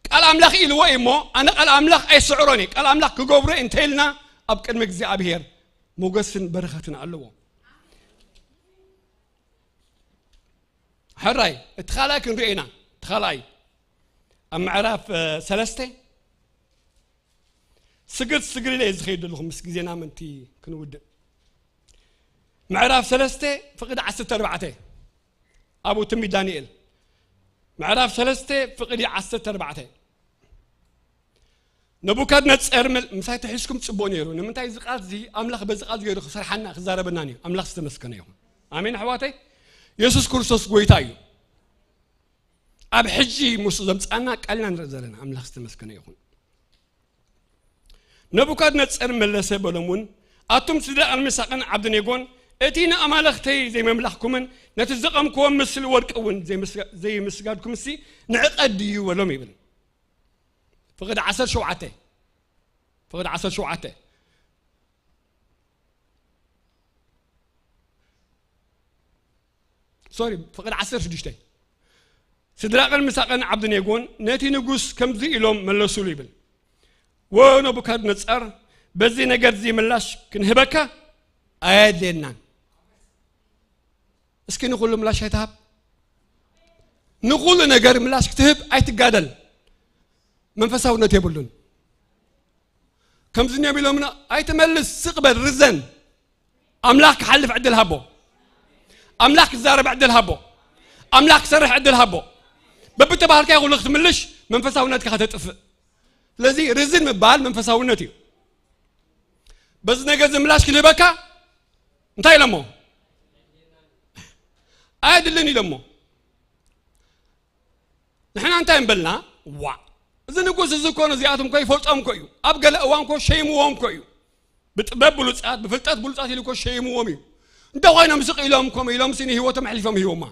ቃል ኣምላኽ ኢልዎ እዩ እሞ፣ ኣነ ቃል ኣምላኽ ኣይስዕሮን እየ፣ ቃል ኣምላኽ ክገብሮ እየ እንተ ኢልና፣ ኣብ ቅድሚ እግዚኣብሔር ሞገስን በረኸትን ኣለዎ። ሕራይ፣ እቲ ካልኣይ ክንሪኦ ኢና። እቲ ካልኣይ ኣብ ምዕራፍ፣ እ፣ ሰለስተ፣ ስግድ ስግድ ኢለ እየ ዝኸይድ ዘለኹ፣ ምስ ግዜና ምእንቲ ክንውድእ። ምዕራፍ ሰለስተ ፍቕዲ ዓሰርተ ኣርባዕተ፣ ኣብኡ ትንቢት ዳንኤል ምዕራፍ ሰለስተ ፍቕዲ ዓሰርተ ኣርባዕተ። ነቡካድነጸር ምል-፣ ምሳይ ተሒዝኩም ጽቡቕ ነይሩ። ንምንታይ? እዚ ቃል እዚ ኣምላኽ በዚ ቃል ገይሩ ክሰርሓና፣ ክዛረበና እዩ። ኣምላኽ ዝተመስገነ ይኹን። ኣሜን ኣሕዋተይ። የሱስ ክርስቶስ ጎይታ እዩ። ኣብ ሕጂ ምስ ዘምጻና ቃልና ንርኢ ዘለና። ኣምላኽ ዝተመስገነ ይኹን። ነቡካድነጸር መለሰ በሎም እውን፣ ኣቱም ሲድራቕን ሚሳቕን ዓብደኔጎን፣ እቲ ንኣማልኽተይ ዘይመምላኽኩምን ነቲ ዘቐምክዎ ምስሊ ወርቂ እውን ዘይምስጋ-፣ ዘይምስጋድኩምሲ ንዕቀት ድዩ በሎም ይብል። ፍቕዲ ዓሰርተ ሸውዓተ፣ ፍቕዲ ዓሰርተ ሸውዓተ። ሶሪ፣ ፍቕዲ ዓሰርተ ሽዱሽተ። ሲድራቕን ሚሳቕን ዓብደኔጎን ነቲ ንጉስ ከምዚ ኢሎም መለሱሉ ይብል፣ ወ ነቡካድነጻር፣ በዚ ነገር እዚ ምላሽ ክንህበካ ኣየድልየናን። እስኪ ንኹሉ ምላሽ ኣይትሃብ። ንኹሉ ነገር ምላሽ ክትህብ ኣይትጋደል። መንፈሳውነት የብሉን። ከምዚ እዮም ኢሎምና፣ ኣይትመልስ፣ ስቕ በል፣ ርዘን። ኣምላኽ ክሓልፍ ዕድል ሃቦ። ኣምላኽ ክዛረብ ዕድል ሃቦ። ኣምላኽ ክሰርሕ ዕድል ሃቦ። በብተባህልካዮ ኩሉ ክትምልሽ መንፈሳውነትካ ከተጥፍእ። ስለዚ ርዝን ምባል መንፈሳውነት እዩ። በዚ ነገር እዚ ምላሽ ክንህበካ እንታይ ኢሎሞ? ኣየድልን ኢሎሞ። ንሕና እንታይ እምበልና? ዋእ፣ እዚ ንጉስ እዚ እኮ ነዚኣቶም እኮ ይፈልጦም እኮ እዩ። ኣብ ገለ እዋን እኮ ሸይምዎም እኮ እዩ። ብጥበብ ብሉጻት፣ ብፍልጠት ብሉጻት ኢሉ እኮ ሸይምዎም እዩ። እንተ ኮይኖም ስቕ ኢሎም ከምኡ ኢሎም ሲ ንህይወቶም ኣሕሊፎም ሂቦማ።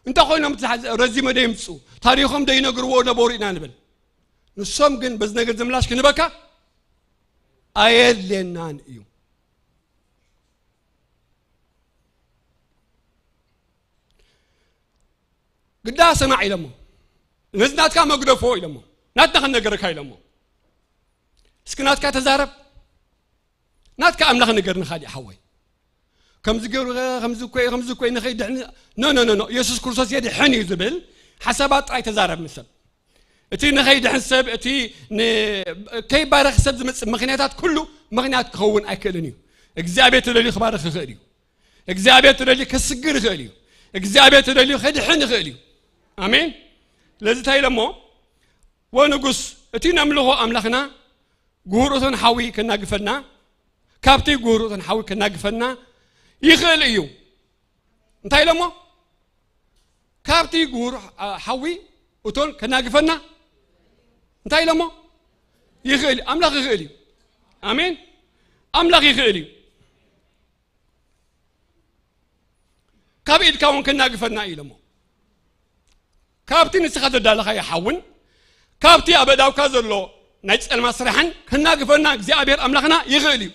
እንተ ኮይኖም እቲ ረዚመ ደይምጹ፣ ታሪኾም ደይነግርዎ ነበሩ ኢና ንብል። ንሶም ግን በዚ ነገር እዚ ምላሽ ክንበካ ኣየድልየናን እዩ። ግዳ ሰማዕ ኢለሞ። ነዚ ናትካ መግደፎ ኢለሞ። ናትና ክንነገረካ ኢለሞ። እስኪ ናትካ ተዛረብ። ናትካ ኣምላኽ ንገርኒ ካሊእ ሓወይ። ከምዚ ገይሩ፣ ከምዚ እኮ እዩ፣ ከምዚ እኮ እዩ፣ ንኸይድሕን፣ ኖ፣ ኖ፣ ኖ፣ ኖ። የሱስ ክርስቶስ የድሕን እዩ ዝብል ሓሳባት ጥራይ ተዛረብ ምስ ሰብ። እቲ ንኸይድሕን ሰብ፣ እቲ ን-፣ ከይባረኽ ሰብ ዝመጽእ ምኽንያታት ኩሉ ምኽንያት ክኸውን ኣይክእልን እዩ። እግዚኣብሔር ተደልዩ ክባርኽ ይኽእል እዩ። እግዚኣብሔር ተደልዩ ከስግር ይኽእል እዩ። እግዚኣብሔር ተደልዩ ከድሕን ይኽእል እዩ። ኣሜን። ስለዚ እንታይ ኢለ እሞ፣ ወንጉስ፣ እቲ ነምልኾ ኣምላኽና ግሁር እቶን ሓዊ ከናግፈና፣ ካብቲ ግሁር እቶን ሓዊ ከናግፈና ይኽእል እዩ። እንታይ ኢለ እሞ፣ ካብቲ ግሁር፣ አ፣ ሓዊ እቶን ከናግፈና እንታይ ኢለ እሞ፣ ይኽእል፣ ኣምላኽ ይኽእል እዩ። ኣሜን። ኣምላኽ ይኽእል እዩ። ካብ ኢድካ እውን ከናግፈና እዩ ኢሎሞ። ካብቲ ንስኻ ዘዳለኻዮ ሓውን ካብቲ ኣብ ኣእዳውካ ዘሎ ናይ ጸልማ ስራሕን ከናግፈና እግዚኣብሔር ኣምላኽና ይኽእል እዩ።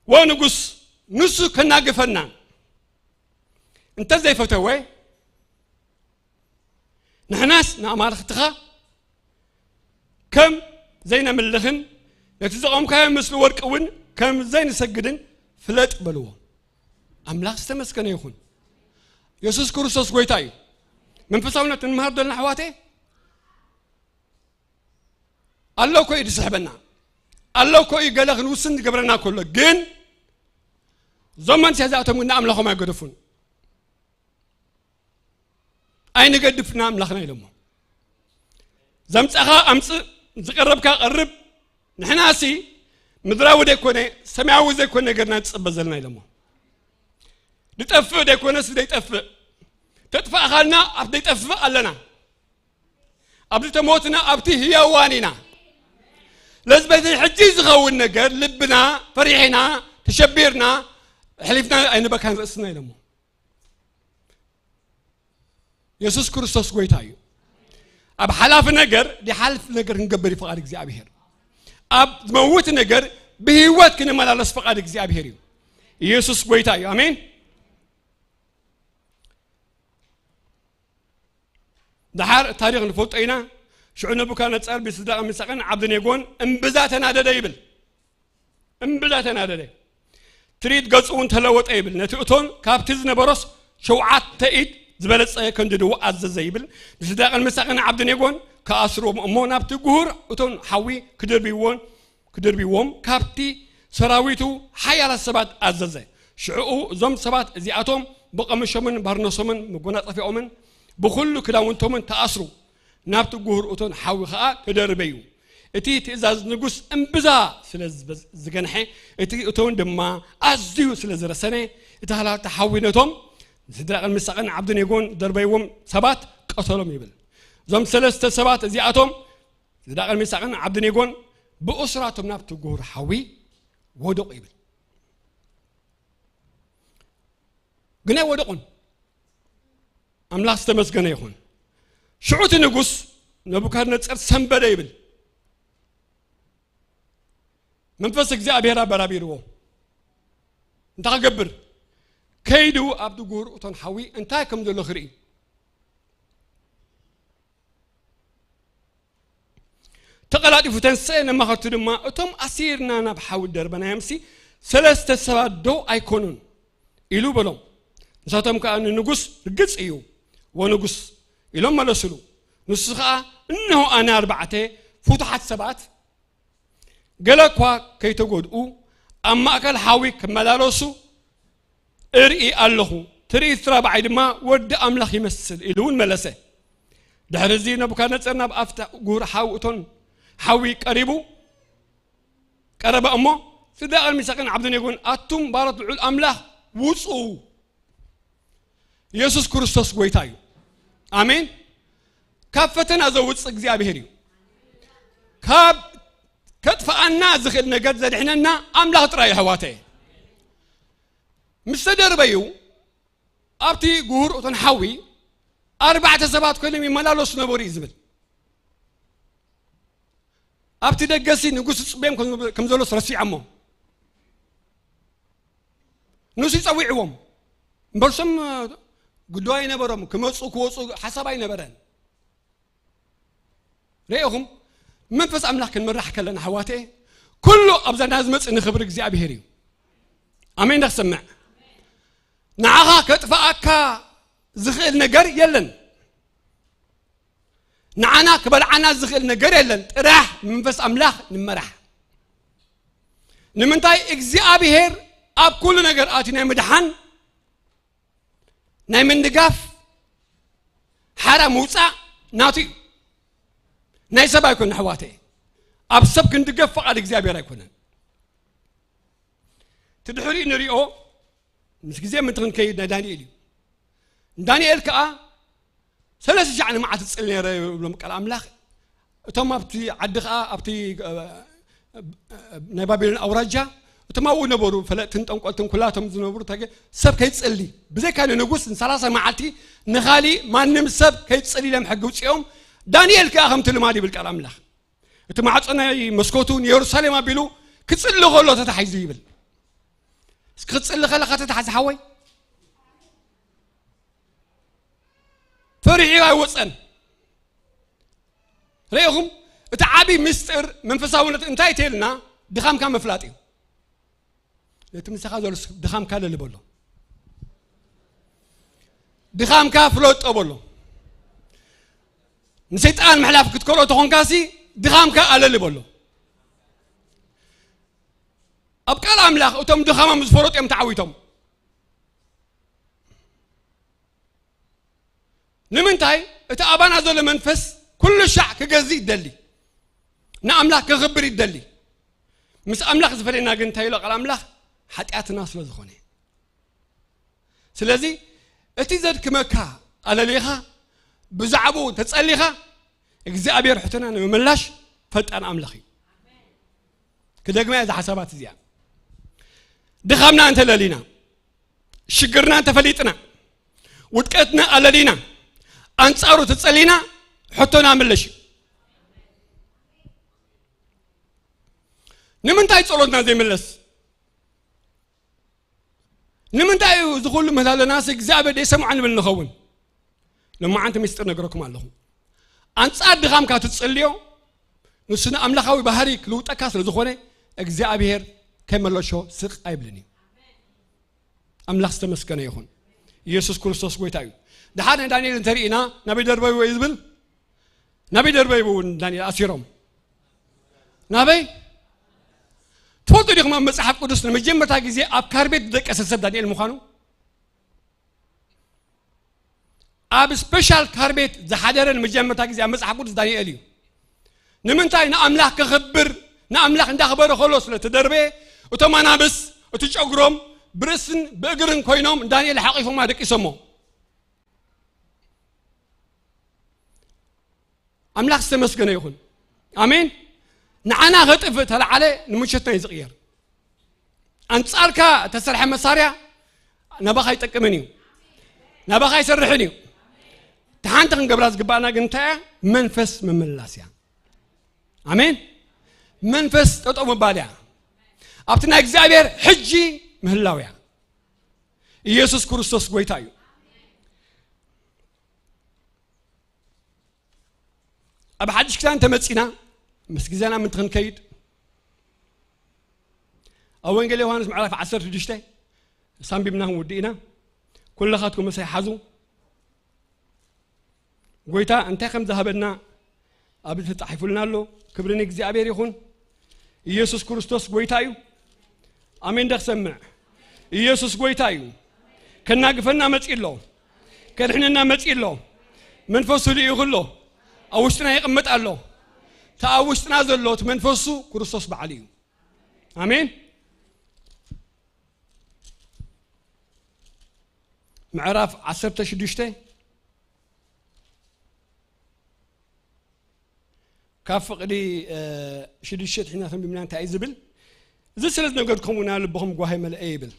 ወንጉስ ንሱ ከናግፈና እንተ ዘይፈተወ፣ ንሕናስ ንኣማልኽትኻ ከም ዘይነምልኽን ነቲ ዘቖምካዮ ምስሊ ወርቂ እውን ከም ዘይንሰግድን ፍለጥ በልዎ። ኣምላኽ ዝተመስገነ ይኹን። የሱስ ክርስቶስ ጎይታ እዩ። መንፈሳውነት እንምሃር ዘለና ኣሕዋተይ፣ ኣሎ እኮ እዩ ዝስሕበና፣ ኣሎ እኮ እዩ ገለ ክንውስን ዝገብረና ከሎ፣ ግን እዞም መንስያ እዚኣቶም ግን ንኣምላኾም ኣይገደፉን። ኣይንገድፍ ንኣምላኽና ኢሎሞ። ዘምጻኻ ኣምጽእ፣ ዝቐረብካ ቀርብ። ንሕናሲ ምድራዊ ዘይኮነ ሰማያዊ ዘይኮነ ነገርና ንጽበ ዘለና ኢሎሞ። ዝጠፍእ ዘይኮነስ ዘይጠፍእ፣ ተጥፋእኻልና ኣብ ዘይጠፍእ ኣለና። ኣብ ዝተሞትና ኣብቲ ህያዋን ኢና። ለዚ በዚ ሕጂ ዝኸውን ነገር ልብና ፈሪሕና ተሸቢርና ኣሕሊፍና ኣይንበካን ርእስና ኢሎሞ። የሱስ ክርስቶስ ጎይታ እዩ። ኣብ ሓላፊ ነገር ዝሓልፍ ነገር ክንገብር እዩ ፍቓድ እግዚኣብሔር። ኣብ ዝመውት ነገር ብህይወት ክንመላለስ ፍቓድ እግዚኣብሔር እዩ። ኢየሱስ ጎይታ እዩ። ኣሜን። ደሓር ታሪኽ ንፈልጦ ኢና። ሽዑ ነቡካድነጻር ብሲድራቕን ሚሳቕን ዓብደኔጎን እምብዛ ተናደደ ይብል። እምብዛ ተናደደ። ትርኢት ገጹ እውን ተለወጠ ይብል። ነቲ እቶን ካብቲ ዝነበሮስ ሸውዓተ ኢድ ዝበለጸ ከንድድዎ ኣዘዘ ይብል። ንሲድራቕን ሚሳቕን ዓብደኔጎን ክኣስርዎም እሞ ናብቲ ጉሁር እቶን ሓዊ ክድርብይዎን ክድርብይዎም ካብቲ ሰራዊቱ ሓያላት ሰባት ኣዘዘ። ሽዕኡ እዞም ሰባት እዚኣቶም ብቐምሾምን ባርኖሶምን መጎናጸፊኦምን ብኹሉ ክዳውንቶምን ተኣስሩ፣ ናብቲ ጉሁር እቶን ሓዊ ኸኣ ተደርበዩ። እቲ ትእዛዝ ንጉስ እምብዛ ስለ ዝበዝ-፣ ዝገንሐ፣ እቲ እቶን ድማ ኣዝዩ ስለ ዝረሰነ፣ እቲ ሃላልቲ ሓዊ ነቶም ንሲድራቕን ሚሳቕን ዓብደኔጎን ዝደርበይዎም ሰባት ቀተሎም ይብል። እዞም ሰለስተ ሰባት እዚኣቶም ሲድራቕን ሚሳቕን ዓብደኔጎን ብእሱራቶም ናብቲ ጉሁር ሓዊ ወደቑ ይብል። ግን ኣይወደቑን። ኣምላኽ ዝተመስገነ ይኹን። ሽዑ እቲ ንጉስ ነቡካድነጸር ሰንበደ ይብል። መንፈስ እግዚኣብሔር ኣበራቢርዎ። እንታይ ክገብር? ከይዱ ኣብቲ ጉሁር እቶን ሓዊ እንታይ ከም ዘሎ ክርኢ። ተቐላጢፉ ተንስአ፣ ነማኸርቱ ድማ፣ እቶም ኣሲርና ናብ ሓዊ ደርበናዮምሲ ሰለስተ ሰባት ዶ ኣይኮኑን? ኢሉ በሎም። ንሳቶም ከኣ ንንጉስ፣ ርግጽ እዩ፣ ወንጉስ፣ ኢሎም መለሱሉ። ንሱ ኸኣ፣ እንሆ ኣነ ኣርባዕተ ፍቱሓት ሰባት፣ ገለ እኳ ከይተጎድኡ፣ ኣብ ማእከል ሓዊ ክመላለሱ እርኢ ኣለኹ። ትርኢት እቲ ራብዓይ ድማ ወዲ ኣምላኽ ይመስል ኢሉ እውን መለሰ። ድሕሪ እዚ ነቡካድነጸር ናብ ኣፍታ ጉህር ሓዊ እቶን ሓዊ ቀሪቡ፣ ቀረበ እሞ፣ ሲድራቕን ሚሳቕን ዓብደኔጎን፣ ኣቱም ባሮት ልዑል ኣምላኽ፣ ውጹ። ኢየሱስ ክርስቶስ ጎይታ እዩ። ኣሜን። ካብ ፈተና ዘውጽእ እግዚኣብሔር እዩ። ካብ ከጥፍኣና ዝኽእል ነገር ዘድሕነና ኣምላኽ ጥራይ እዩ፣ ኣሕዋተየ። ምስ ተደርበዩ፣ ኣብቲ ጉሁር እቶን ሓዊ ኣርባዕተ ሰባት ኮይኖም ይመላለሱ ነበሩ እዩ ዝብል። ኣብቲ ደገሲ ንጉስ ዝጽበዮም ከም፣ ከም ዘሎስ ረሲዖሞ። ንሱ ይጸዊዕዎም። እምበር እሶም፣ እ፣ ግዶ ኣይነበሮም። ክመጹ ክወጹ ሓሳብ ኣይነበረን። ርኢኹም፣ መንፈስ ኣምላኽ ክንምራሕ ከለና፣ ኣሕዋተየ፣ ኩሉ ኣብዛ እንዳ ዝመጽእ ንኽብሪ እግዚኣብሔር እዩ። ኣሜን። ዳ ክሰምዕ። ንዓኻ ከጥፍኣካ ዝኽእል ነገር የለን። ንዓና ክበልዓና ዝኽእል ነገር የለን። ጥራሕ መንፈስ ኣምላኽ ንመራሕ። ንምንታይ? እግዚኣብሔር ኣብ ኩሉ ነገር ኣትዩ ናይ ምድሓን፣ ናይ ምንጋፍ፣ ሓራ ምውጻእ ናቱ እዩ። ናይ ሰብ ኣይኮነን፣ ኣሕዋተየ። ኣብ ሰብ ክንድገፍ ፍቓድ እግዚኣብሔር ኣይኮነን። እቲ ድሕሪኡ ንሪኦ፣ ምስ ግዜ ምእንቲ ክንከይድ ናይ ዳንኤል እዩ። ዳንኤል ከኣ ሰለስተ ሻዕ ንመዓልቲ ዝጽሊ ነይረ ይብሎም ቃል ኣምላኽ። እቶም ኣብቲ ዓዲ ከኣ፣ ኣብቲ፣ እ፣ እ፣ ናይ ባቢሎን ኣውራጃ፣ እቶም ኣብኡ ነበሩ ፈለጥትን ጠንቆልትን ኩላቶም ዝነብሩ ተገ-፣ ሰብ ከይጽሊ፣ ብዘይካ ንንጉስ ንሰላሳ መዓልቲ ንኻሊእ ማንም ሰብ ከይጽሊ ኢሎም ሕጊ ውጽኦም። ዳንኤል ከኣ ከምቲ ልማድ ይብል ቃል ኣምላኽ፣ እቲ ማዕጾ ናይ መስኮቱ ንየሩሳሌም ኣቢሉ ክጽሊ ከሎ ተታሒዙ ይብል። እስኪ ክጽሊ ከለኻ ተታሕዚ ሓወይ፣ ፈሪሑ ኣይወጸን። ርኢኹም፣ እቲ ዓቢ ምስጢር መንፈሳውነት እንታይ ተልና? ድኻምካ ምፍላጥ እዩ። ነቲ ምሳኻ ዘሎ ድኻምካ ኣለሊ በሎ። ድኻምካ ፍለጦ በሎ። ንሰይጣን ምሕላፍ ክትከሎ ተኾንካሲ ድኻምካ ኣለሊ በሎ። ኣብ ቃል ኣምላኽ እቶም ድኻሞም ዝፈለጡ እዮም ተዓዊቶም። ንምንታይ? እቲ ኣባና ዘሎ መንፈስ ኩሉ ሻዕ ክገዝእ ይደሊ፣ ንኣምላኽ ከኽብር ይደሊ። ምስ ኣምላኽ ዝፈለየና ግን እንታይ ኢሎ ቃል ኣምላኽ? ሓጢኣትና ስለ ዝኾነ። ስለዚ እቲ ዘድክመካ ኣለሊኻ ብዛዕባኡ ተጸሊኻ፣ እግዚኣብሔር ሕቶና ንምምላሽ ፈጣን ኣምላኽ እዩ። ክደግማ እዛ ሓሳባት እዚኣ፣ ድኻምና እንተለሊና፣ ሽግርና እንተፈሊጥና፣ ውድቀትና ኣለሊና፣ ኣንጻሩ ተጸሊና፣ ሕቶና ምለሽ እዩ። ንምንታይ ጸሎትና ዘይምለስ? ንምንታይ እዩ እዚ ኩሉ ምህላለናስ እግዚኣብሔር ደይሰምዖ ንብል ንኸውን? ሎማዓንቲ ምስጢር ነግረኩም ኣለኹ። ኣንጻር ድኻምካ ትጽልዮ፣ ንሱ ንኣምላኻዊ ባህሪ ክልውጠካ ስለ ዝኾነ፣ እግዚኣብሔር ከይመለሾ ስቕ ኣይብልን እዩ። ኣምላኽ ዝተመስገነ ይኹን። ኢየሱስ ክርስቶስ ጎይታ እዩ። ደሓር ንዳንኤል እንተርኢና፣ ናበይ ደርበይዎ እዩ ዝብል? ናበይ ደርበይዎ ዳንኤል ኣሲሮም? ናበይ? ትፈልጡ ዲኹም ኣብ መጽሓፍ ቅዱስ ንመጀመርታ ግዜ ኣብ ካርቤት ዝደቀሰ ሰብ ዳንኤል ምዃኑ? ኣብ ስፔሻል ካርቤት ዝሓደረ ንመጀመርታ ግዜ ኣብ መጽሓፍ ቅዱስ ዳንኤል እዩ። ንምንታይ? ንኣምላኽ ከኽብር፣ ንኣምላኽ እንዳኽበረ ከሎ ስለ ተደርበየ፣ እቶም ኣናብስ እቲ ጨጉሮም ብርእስን ብእግርን ኮይኖም ዳንኤል ሓቒፎማ ደቂሶሞ። ኣምላኽ ዝተመስገነ ይኹን። ኣሜን። ንዓና ከጥፍእ ተለዓለ ንምሸትና እዩ ዝቕየር። ኣንጻርካ እተሰርሐ መሳርያ ናባኻ ኣይጠቅምን እዩ፣ ናባኻ ኣይሰርሕን እዩ። እቲ ሓንቲ ክንገብራ ዝግባኣና ግን እንታይ እያ? መንፈስ ምምላስ እያ። ኣሜን። መንፈስ ጠጠው ምባል እያ። ኣብቲ ናይ እግዚኣብሔር ሕጂ ምህላው እያ። ኢየሱስ ክርስቶስ ጎይታ እዩ። ኣብ ሓድሽ ኪዳን ተመጺና ምስ ግዜና ምንቲ ክንከይድ ኣብ ወንጌል ዮሃንስ ምዕራፍ ዓሰርተ ሽዱሽተ ሳንቢብና ክንውድእ ኢና። ኩለኻትኩም ምሳይ ሓዙ። ጎይታ እንታይ ከም ዝሃበና ኣብዚ ተጻሒፉልና ኣሎ። ክብሪ ንእግዚኣብሔር ይኹን። ኢየሱስ ክርስቶስ ጎይታ እዩ። ኣሜን። ደ ክሰምዕ? ኢየሱስ ጎይታ እዩ። ከናግፈና መጺኡ ኣሎ። ከድሕነና መጺኡ ኣሎ። መንፈሱ ልኢኹ ኣሎ። ኣብ ውሽጥና ይቕመጥ ኣሎ። እቲ ኣብ ውሽጥና ዘሎ እቲ መንፈሱ ክርስቶስ በዓሉ እዩ። ኣሜን። ምዕራፍ ዓሰርተ ሽዱሽተ ካብ ፍቕዲ ሽዱሽተ ትሒና ተንቢብና እንታይ እዩ ዝብል? እዚ ስለ ዝነገርኩምና ልብኹም ጓሂ መልአ ይብል።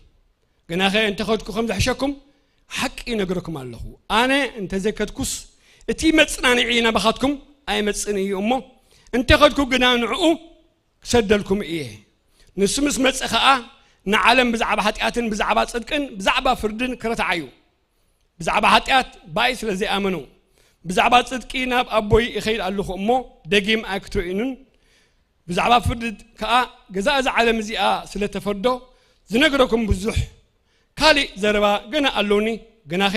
ግናኸ እንተኸድኩ ከም ዝሕሸኩም ሓቂ ይነግረኩም ኣለኹ። ኣነ እንተዘይከድኩስ እቲ መጽናንዒ ናባኻትኩም ኣይመጽእን እዩ እሞ፣ እንተኸድኩ ግና ንዕኡ ክሰደልኩም እየ። ንሱ ምስ መጸ ኸኣ ንዓለም ብዛዕባ ሓጢኣትን ብዛዕባ ጽድቅን ብዛዕባ ፍርድን ክረትዓ እዩ። ብዛዕባ ሓጢኣት ብኣይ ስለ ዘይኣመኑ፣ ብዛዕባ ጽድቂ ናብ ኣቦይ እኸይድ ኣለኹ እሞ ደጊም ኣይክትርእዩንን፣ ብዛዕባ ፍርዲ ከኣ ገዛ እዛ ዓለም እዚኣ ስለ ተፈርዶ ዝነግረኩም ብዙሕ ካልእ ዘረባ ገና ኣሎኒ፣ ግናኸ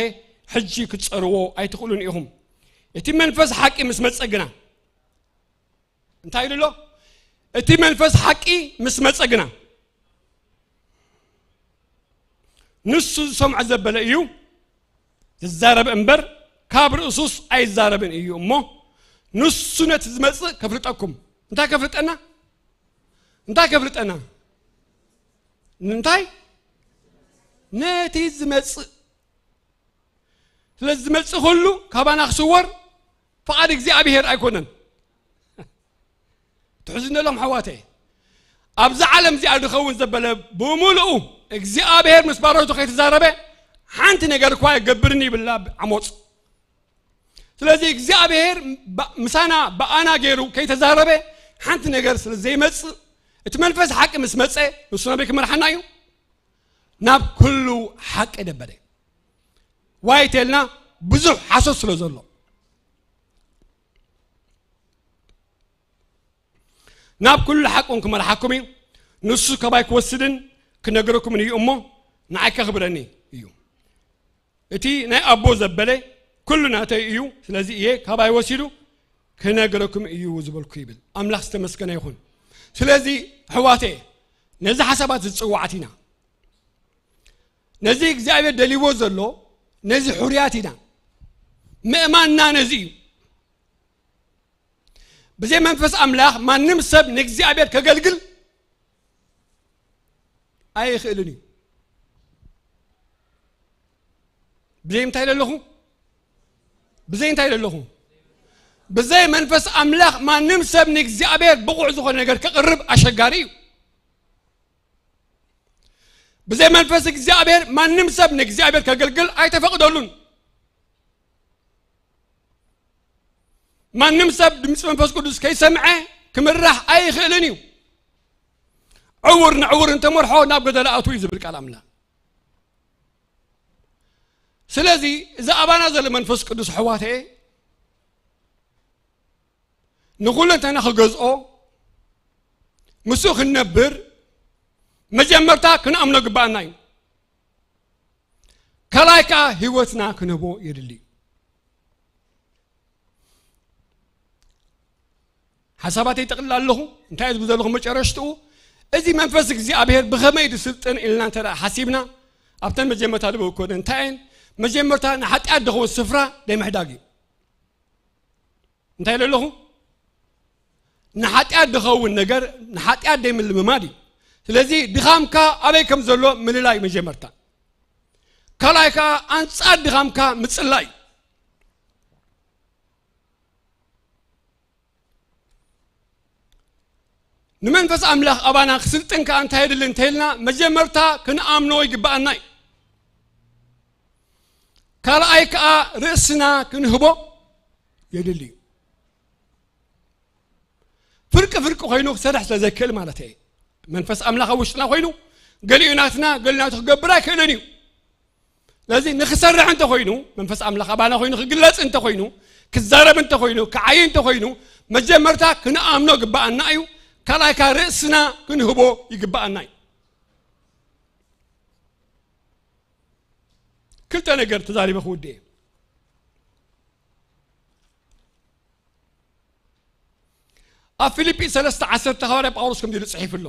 ሕጂ ክትጸርዎ ኣይትኽእሉን ኢኹም። እቲ መንፈስ ሓቂ ምስ መጸ ግና፣ እንታይ ኢሉ ኣሎ? እቲ መንፈስ ሓቂ ምስ መጸ ግና፣ ንሱ ዝሰምዖ ዘበለ እዩ ዝዛረብ እምበር፣ ካብ ርእሱስ ኣይዛረብን እዩ እሞ፣ ንሱ ነቲ ዝመጽእ ከፍልጠኩም። እንታይ ከፍልጠና? እንታይ ከፍልጠና? እንታይ? ነቲ ዝመጽእ። ስለዚ ዝመጽእ ኩሉ ካባና ክስወር ፍቓድ እግዚኣብሔር ኣይኮነን። ትሕዝነሎም ኣሕዋተይ፣ ኣብዚ ዓለም እዚኣ ዝኸውን ዘበለ ብምሉኡ እግዚኣብሔር ምስ ባሮቱ ከይተዛረበ ሓንቲ ነገር እኳ ኣይገብርን ይብላ ኣሞጽ። ስለዚ እግዚኣብሔር ባ-፣ ምሳና ብኣና ገይሩ ከይተዛረበ ሓንቲ ነገር ስለ ዘይመጽእ፣ እቲ መንፈስ ሓቂ ምስ መጸ ንሱ ናበይ ክመርሓና እዩ? ናብ ኩሉ ሓቂ ደበለ። ዋይ ተልና ብዙሕ ሓሶት ስለ ዘሎ። ናብ ኩሉ ሓቁን ክመርሓኩም እዩ። ንሱ ካባይ ክወስድን ክነግረኩምን እዩ እሞ ንዓይ ከኽብረኒ እዩ። እቲ ናይ ኣቦ ዘበለ ኩሉ ናተይ እዩ። ስለዚ እየ ካባይ ወሲዱ ክነግረኩም እዩ ዝበልኩ ይብል። ኣምላኽ ዝተመስገነ ይኹን። ስለዚ ኣሕዋተ ነዚ ሓሳባት ዝጽዋዓት ኢና። ነዚ እግዚኣብሔር ደልይዎ ዘሎ ነዚ ሕሩያት ኢና። ምእማንና ነዚ እዩ። ብዘይ መንፈስ ኣምላኽ ማንም ሰብ ንእግዚኣብሔር ከገልግል ኣይኽእልን እዩ። ብዘይ እንታይ ኢለ ኣለኹ? ብዘይ እንታይ ኢለ ኣለኹ? ብዘይ መንፈስ ኣምላኽ ማንም ሰብ ንእግዚኣብሔር ብቑዕ ዝኾነ ነገር ከቕርብ ኣሸጋሪ እዩ። ብዘይ መንፈስ እግዚኣብሔር ማንም ሰብ ንእግዚኣብሔር ከገልግል ኣይተፈቕደሉን። ማንም ሰብ ድምፂ መንፈስ ቅዱስ ከይሰምዐ ክምራሕ ኣይኽእልን እዩ። ዕውር ንዕውር እንተመርሖ ናብ ገደል ኣትዉ እዩ ዝብል ቃል ኣምላኽ። ስለዚ እዚ ኣባና ዘሎ መንፈስ ቅዱስ ኣሕዋተየ ንኹለንተና ክገዝኦ ምስኡ ክንነብር መጀመርታ ክንኣምኖ ግባኣና እዩ። ካልኣይ ከዓ ህይወትና ክንህቦ የድሊ እዩ። ሓሳባተይ ጠቕልል ኣለኹ። እንታይ ዝብል ዘለኹ መጨረሽትኡ እዚ መንፈስ እግዚኣብሔር ብኸመይ ድስልጥን ኢልና እንተ ደኣ ሓሲብና ኣብተን መጀመርታ ዝበልኩወን እንታይ እየን? መጀመርታ ንሓጢኣት ድኸውን ስፍራ ደይ ምሕዳግ እዩ። እንታይ ኢለ ኣለኹ? ንሓጢኣት ድኸውን ነገር ንሓጢኣት ደይ ምልምማድ እዩ። ስለዚ ድኻምካ ኣበይ ከም ዘሎ ምልላይ መጀመርታ። ካልኣይ ከዓ ኣንጻር ድኻምካ ምጽላይ እዩ። ንመንፈስ ኣምላኽ ኣባና ክስልጥን ከኣ እንታይ የድሊ እንተኢልና መጀመርታ ክንኣምኖ ይግብኣና እዩ። ካልኣይ ከኣ ርእስና ክንህቦ የድሊ እዩ። ፍርቂ ፍርቂ ኮይኑ ክሰርሕ ስለ ዘይክእል ማለት እየ። መንፈስ ኣምላኽ ኣብ ውሽጥና ኮይኑ ገሊኡ ናትና ገሊኡ ናቱ ክገብር ኣይክእልን እዩ። ስለዚ ንክሰርሕ እንተኮይኑ መንፈስ ኣምላኽ ኣባና ኮይኑ ክግለጽ እንተኮይኑ ክዛረብ እንተኮይኑ ክዓይ እንተኮይኑ መጀመርታ ክንኣምኖ ግባኣና እዩ። ካልኣይካ ርእስና ክንህቦ ይግባኣና እዩ። ክልተ ነገር ተዛሪበ ክውድእ እየ። ኣብ ፊልጲ ሰለስተ ዓሰርተ ሃዋርያ ጳውሎስ ከምዚ ኢሉ ጽሒፉ ኣሎ።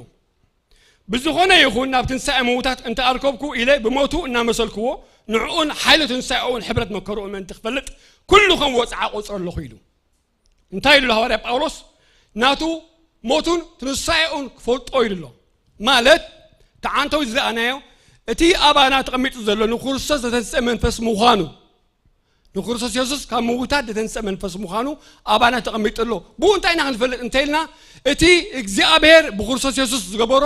ብዝኾነ ይኹን ናብ ትንሳኤ ምዉታት እንተኣርከብኩ ኢለ ብሞቱ እናመሰልክዎ ንዕኡን ሓይሊ ትንሳኤኡን ሕብረት መከርኡ ምእንቲ ክፈልጥ ኩሉ ከም ወጽዓ ቆጽሮ ኣለኹ ኢሉ። እንታይ ኢሉ ሃዋርያ ጳውሎስ? ናቱ ሞቱን ትንሳኤኡን ክፈልጦ ኢሉ ኣሎ። ማለት ተዓንተው ዝረኣናዮ እቲ ኣባና ተቐሚጡ ዘሎ ንክርስቶስ ዘተንስአ መንፈስ ምዃኑ ንክርስቶስ የሱስ ካብ ምውታት ዘተንስአ መንፈስ ምዃኑ ኣባና ተቐሚጡ ኣሎ። ብኡ እንታይ ኢና ክንፈልጥ እንተኢልና እቲ እግዚኣብሔር ብክርስቶስ የሱስ ዝገበሮ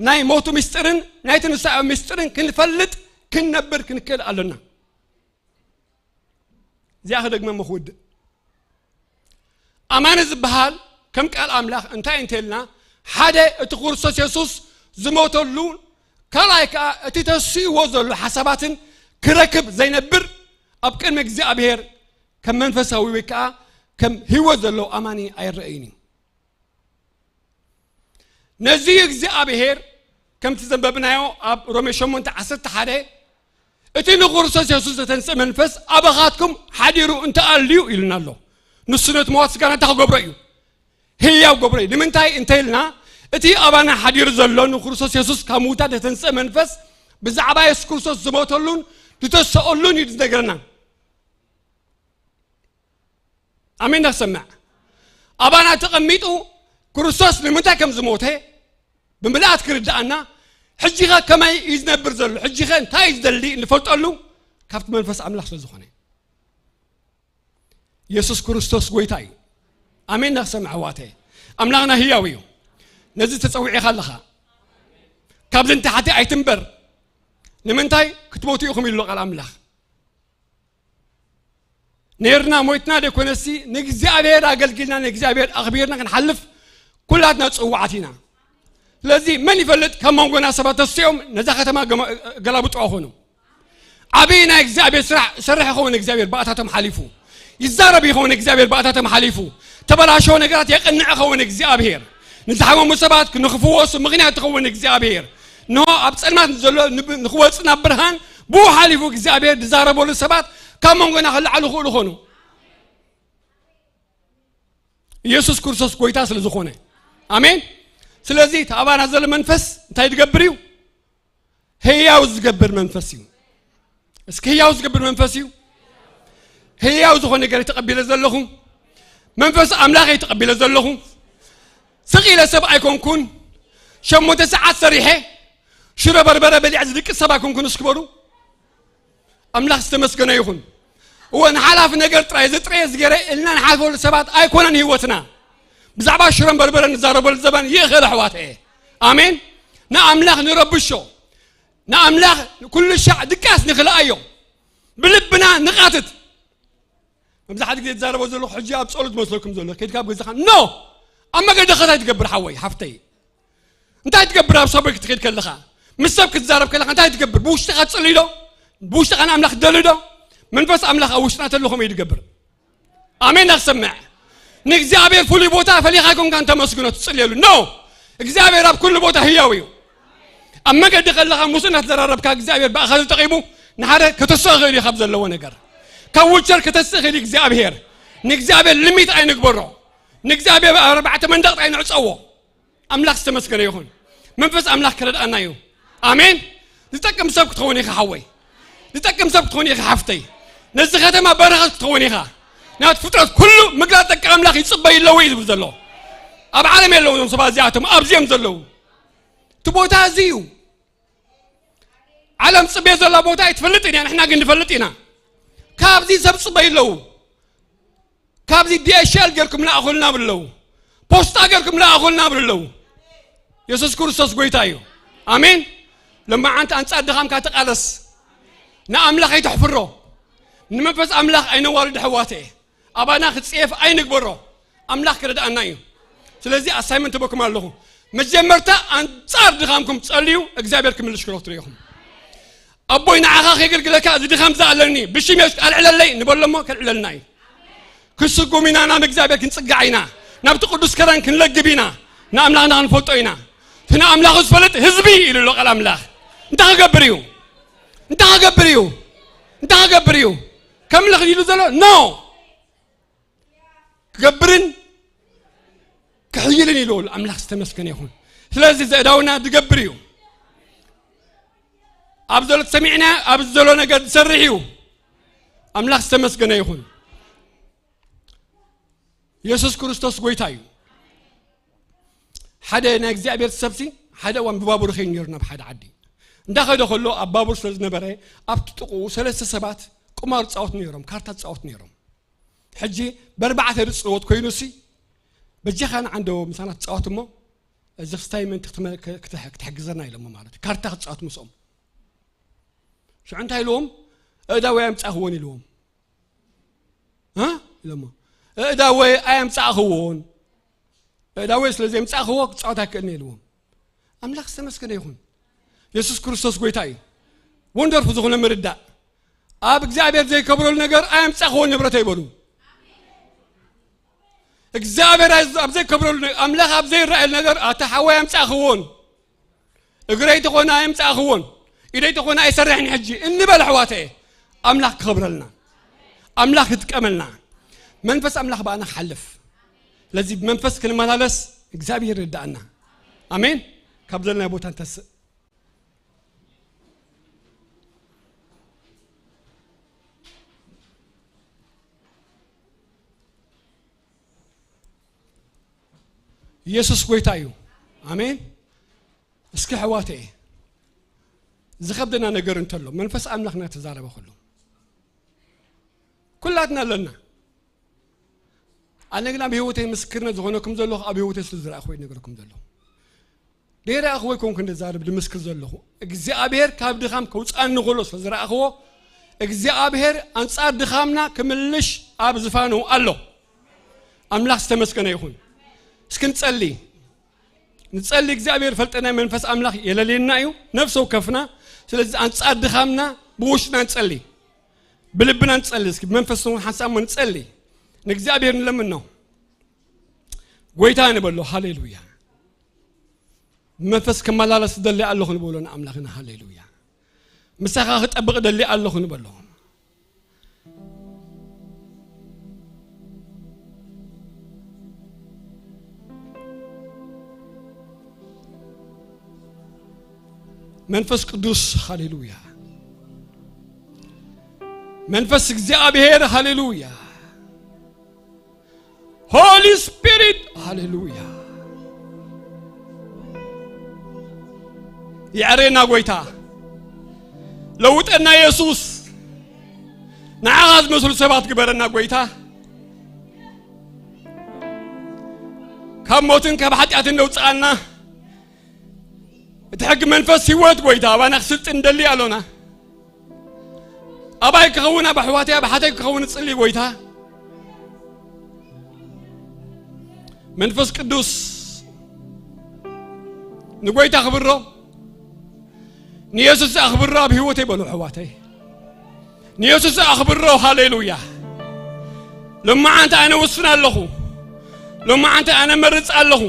ናይ ሞቱ ምስጢርን ናይ ትንሳኤ ምስጢርን ክንፈልጥ ክንነብር ክንክእል ኣሎና። እዚኣ ክደግመ ምኽውድእ ኣማኒ ዝበሃል ከም ቃል ኣምላኽ እንታይ እንተልና ሓደ እቲ ክርስቶስ የሱስ ዝሞተሉ ካልኣይ ከዓ እቲ ተስእዎ ዘሎ ሓሳባትን ክረክብ ዘይነብር ኣብ ቅድሚ እግዚኣብሔር ከም መንፈሳዊ ወይ ከዓ ከም ህይወት ዘለዎ ኣማኒ ኣይረአይን እዩ። ነዚ እግዚኣብሔር ከምቲ ዘንበብናዮ ኣብ ሮሜ ሸሞንተ ዓሰርተ ሓደ እቲ ንክርስቶስ የሱስ ዘተንስእ መንፈስ ኣባኻትኩም ሓዲሩ እንተኣልዩ ኢሉና ኣሎ። ንሱ ነቲ መዋት ስጋና እንታይ ክገብሮ እዩ? ህያው ገብሮ እዩ። ንምንታይ እንተ ኢልና እቲ ኣባና ሓዲሩ ዘሎ ንክርስቶስ የሱስ ካብ ምውታት ዘተንስእ መንፈስ ብዛዕባ የሱስ ክርስቶስ ዝሞተሉን ዝተሰኦሉን እዩ ዝነገረና። ኣሜን። ነክሰምዕ ኣባና ተቐሚጡ ክርስቶስ ንምንታይ ከም ዝሞተ ብምልኣት ክርድኣና ሕጂኸ ከመይ እዩ ዝነብር ዘሎ ሕጂኸ እንታይ እዩ ዝደሊ እንፈልጠሉ ካብቲ መንፈስ ኣምላኽ ስለ ዝኾነ የሱስ ክርስቶስ ጎይታ እዩ። ኣሜን። ነክሰምዕ ኣሕዋተ ኣምላኽና ህያው እዩ። ነዚ ተጸዊዕኻ ኣለኻ። ካብዚ ንታሕቲ ኣይትንበር። ንምንታይ ክትሞቱ ኢኹም ኢሉ ቃል ኣምላኽ። ነርና ሞይትና ደኮነሲ ንእግዚኣብሔር ኣገልጊልና ንእግዚኣብሔር ኣኽቢርና ክንሓልፍ ኩላትና ጽዋዓት ኢና። ስለዚ መን ይፈልጥ ካብ መንጎና ሰባት ተስኦም ነዛ ከተማ ገማ- ገላብጦ ኾኑ። ዓብዪ ናይ እግዚኣብሔር ስራሕ ሰርሕ ኸውን እግዚኣብሔር ብኣታቶም ሓሊፉ። ይዛረብ ይኸውን እግዚኣብሔር ብኣታቶም ሓሊፉ። ተበላሸወ ነገራት የቕንዕ ኸውን እግዚኣብሔር። ንዝሓመሙ ሰባት ንኽፍወሱ ምኽንያት ይኸውን እግዚኣብሔር። ንሆ ኣብ ጸልማት ዘሎ ንብ- ንኽወጽእ ናብ ብርሃን ብኡ ሓሊፉ እግዚኣብሔር ዝዛረበሉ ሰባት ካብ መንጎና ክለዓሉ ክእሉ ኾኑ። ኢየሱስ ክርስቶስ ጎይታ ስለ ዝኾነ። ኣሜን። ስለዚ እቲ ኣባና ዘሎ መንፈስ እንታይ ዝገብር እዩ? ህያው ዝገብር መንፈስ እዩ። እስኪ ህያው ዝገብር መንፈስ እዩ። ህያው ዝኾነ ነገር ተቐቢለ ዘለኹ መንፈስ ኣምላኽ ተቐቢለ ዘለኹ ስቕ ኢለ ሰብ ኣይኮንኩን። ሸሞንተ ሰዓት ሰሪሐ ሽሮ በርበረ በሊዐ ዝድቅስ ሰብ ኣይኮንኩን። እስኪ በሉ ኣምላኽ ዝተመስገነ ይኹን። እወ ንሓላፍ ነገር ጥራይ ዝጥረየ ዝገረ እልና ንሓልፈሉ ሰባት ኣይኮነን ህይወትና። ብዛዕባ ሽሮን በርበረን ንዛረበሉ ዘበን ይእኽል ኣሕዋተ። ኣሜን። ንኣምላኽ ንረብሾ ንኣምላኽ ኩሉ ሻዕ ድቃስ ንኽልኣዮ ብልብና ንቓትት። መብዛሕትኡ ግዜ ዝዛረቦ ዘለኹ ሕጂ ኣብ ጸሎት መስለኩም ዘሎ ከይድካ ኣብ ገዛኻ ኖ ኣብ መገዲ ኸታይ ትገብር ሓወይ ሓፍተይ። እንታይ ትገብር ኣብ ሰበይ ክትኸይድ ከለኻ ምስ ሰብ ክትዛረብ ከለኻ እንታይ ትገብር? ብውሽጥኻ ትጽልይ ዶ? ብውሽጥኻ ንኣምላኽ ትደሊ ዶ? መንፈስ ኣምላኽ ኣብ ውሽጥና ተሎ ከመይ ትገብር? ኣሜን። ኣክሰምዕ ንእግዚኣብሔር ፍሉይ ቦታ ፈሊኻ ይኮንካ እንተመስግኖ ትጽልየሉ ኖ። እግዚኣብሔር ኣብ ኩሉ ቦታ ህያው እዩ። ኣብ መገዲ ከለኻ ምስ እናተዘራረብካ እግዚኣብሔር ብኣኻ ተጠቂሙ ንሓደ ከተስእ ይኽእል እዩ ካብ ዘለዎ ነገር ካብ ውልቸር ከተስእ ይኽእል እዩ እግዚኣብሔር። ንእግዚኣብሔር ልሚት ኣይንግበሮ። ንእግዚኣብሔር ኣርባዕተ መንደቕት ኣይንዕፀዎ። ኣምላኽ ዝተመስገነ ይኹን። መንፈስ ኣምላኽ ክረድኣና እዩ። ኣሜን። ዝጠቅም ሰብ ክትኸውን ኢኻ ሓወይ። ዝጠቅም ሰብ ክትኾን ኢኻ ሓፍተይ። ነዚ ከተማ በረኸት ክትኸውን ኢኻ። ናት ፍጥረት ኩሉ ምግላጥ ደቂ ኣምላኽ ይጽበይ ኣለዉ እዩ ዝብል ዘሎ። ኣብ ዓለም የለዉ እዞም ሰባት እዚኣቶም ኣብዚኦም ዘለዉ። እቲ ቦታ እዚ እዩ። ዓለም ጽበየ ዘላ ቦታ ኣይትፈልጥን እያ፣ ንሕና ግን ንፈልጥ ኢና። ካብዚ ሰብ ጽበይ ኣለዉ። ካብዚ ዲኤሽኤል ገርኩም ለኣኹልና ብለዉ። ፖስታ ገርኩም ለኣኹልና ብለዉ። የሱስ ክርስቶስ ጎይታ እዩ። ኣሜን። ለማዓንቲ ኣንጻር ድኻምካ ተቃለስ። ንኣምላኽ ኣይተሕፍሮ። ንመንፈስ ኣምላኽ ኣይነዋርድ ኣሕዋተ። ኣባና ክጽየፍ ኣይንግበሮ። ኣምላኽ ክረድኣና እዩ። ስለዚ ኣሳይመንት ተበኩም ኣለኹ። መጀመርታ ኣንጻር ድኻምኩም ጸልዩ እግዚኣብሔር ክምልሽ ክረኽትሩ ኢኹም። ኣቦይ ንዓኻ ከገልግለካ እዚ ድኻም ዝኣለኒ ብሽም የሱስ ኣልዕለለይ ንበሎ እሞ ከልዕለልና እዩ። ክስጉም ኢና ናብ እግዚኣብሔር ክንጽጋዕ ኢና። ናብቲ ቅዱስ ከረን ክንለግብ ኢና። ንኣምላኽና ክንፈልጦ ኢና። እቲ ንኣምላኹ ዝፈልጥ ህዝቢ ኢሉ ኣሎ ቃል ኣምላኽ። እንታይ ክገብር እዩ? እንታይ ክገብር እዩ? እንታይ ክገብር እዩ? ከምልኽ ኢሉ ዘሎ ኖ ክገብርን ክሕይልን ኢሉ ኣሎ። ኣምላኽ ዝተመስገነ ይኹን። ስለዚ ዘእዳውና ዝገብር እዩ። ኣብ ዘሎ ሰሚዕና ኣብ ዘሎ ነገር ዝሰርሕ እዩ። ኣምላኽ ዝተመስገነ ይኹን። የሱስ ክርስቶስ ጎይታ እዩ። ሓደ ናይ እግዚኣብሔር ሰብሲ ሓደ እዋን ብባቡር ኸይኑ ነይሩ ናብ ሓደ ዓዲ እንዳኸደ ከሎ ኣብ ባቡር ስለ ዝነበረ ኣብቲ ጥቕኡ ሰለስተ ሰባት ቁማር ጻወት ነይሮም፣ ካርታ ጻወት ነይሮም። ሕጂ በርባዕተ ዝጽወት ኮይኑሲ በጃኻ ንዓንዶ ምሳና ትጻወት እሞ እዚ ክስታይ ምእንቲ ክትመ- ክተ- ክትሕግዘና ኢሎሞ ማለት እዩ። ካርታ ክትጻወት ምስኦም ሽዑ እንታይ ኢልዎም? እእዳወይ ኣምጻእኽዎን ኢልዎም። እ ኢሎሞ እእዳወይ ኣየምጻእኽዎን። እእዳወይ ስለ ዘየምጻእኽዎ ክጻወት ኣይክእልን ኢልዎም። ኣምላኽ ዝተመስገነ ይኹን። የሱስ ክርስቶስ ጎይታ እዩ። ወንደርፉ ዝኾነ ምርዳእ ኣብ እግዚኣብሔር ዘይከብረሉ ነገር ኣየምጻእኽዎን ንብረት ኣይበሉ። እግዚኣብሔር ኣብ ዘይከብረሉ ኣምላኽ ኣብ ዘይረኣየሉ ነገር ኣታ ሓወይ ኣምጻእኽዎን እግረይ ተኾነ ኣየምጻእኽዎን ኢደይ ተኾነ ኣይሰርሕን ሕጂ እንበል ኣሕዋተ። ኣምላኽ ክኸብረልና ኣምላኽ ክጥቀመልና መንፈስ ኣምላኽ ብኣና ክሓልፍ ለዚ ብመንፈስ ክንመላለስ እግዚኣብሔር ይርዳእና። ኣሜን። ካብ ዘለና ቦታ እንተስእ ኢየሱስ ጎይታ እዩ። ኣሜን። እስኪ ኣሕዋተ ዝኸብደና ነገር እንተሎ መንፈስ ኣምላኽ እናተዛረበ ከሎ ኩላትና ኣለና። ኣነ ግን ኣብ ህይወተይ ምስክርነት ዝኾነኩም ዘለኹ ኣብ ህይወተይ ስለ ዝረኣኹ እዩ ነገርኩም ዘለኹ። ደይረኣኽዎ ኣይኮንኩን ዝዛረብ ዝምስክር ዘለኹ። እግዚኣብሔር ካብ ድኻም ከውፅኣኒ ከሎ ስለ ዝረኣኽዎ፣ እግዚኣብሔር ኣንጻር ድኻምና ክምልሽ ኣብ ዝፋኑ ኣሎ። ኣምላኽ ዝተመስገነ ይኹን። እስኪ ንጸሊ። ንጸሊ፣ እግዚኣብሔር ፈልጠና፣ መንፈስ ኣምላኽ የለልየና እዩ፣ ነፍሲ ወከፍና። ስለዚ ኣንጻር ድኻምና ብውሽጥና ንጸሊ። ብልብና ንጸሊ። እስኪ ብመንፈስ እውን ሓንሳብ እሞ ንጸሊ። ንእግዚኣብሔር ንለምኖ። ጎይታ ንበሎ። ሃሌሉያ። ብመንፈስ ክመላለስ ደሊ ኣለኹ ንበሎ ንኣምላኽና። ሃሌሉያ። ምሳኻ ክጠብቕ ደሊ ኣለኹ ንበሎ። መንፈስ ቅዱስ። ሃሌሉያ። መንፈስ እግዚኣብሔር። ሃሌሉያ። ሆሊ ስፒሪት። ሃሌሉያ። የዕሬና ጎይታ። ለውጠና የሱስ። ንዓኻ ዝመስሉ ሰባት ግበረና ጎይታ። ካብ ሞትን ካብ ሓጢኣትን ነውፅኣና። እቲ ሕጊ መንፈስ ህይወት ጎይታ ኣባና ክስልጥን እንደሊ ኣሎና። ኣባይ ክኸውን፣ ኣብ ኣሕዋተይ፣ ኣብ ሓተይ ክኸውን እጽሊ ጎይታ። መንፈስ ቅዱስ ንጎይታ ክብሮ፣ ንየሱስ ኣኽብሮ ኣብ ህይወተይ በሉ ኣሕዋተይ። ንየሱስ ኣኽብሮ። ሃሌሉያ። ሎማዓንቲ ኣነ ወስን ኣለኹ። ሎማዓንቲ ኣነ መርጽ ኣለኹ።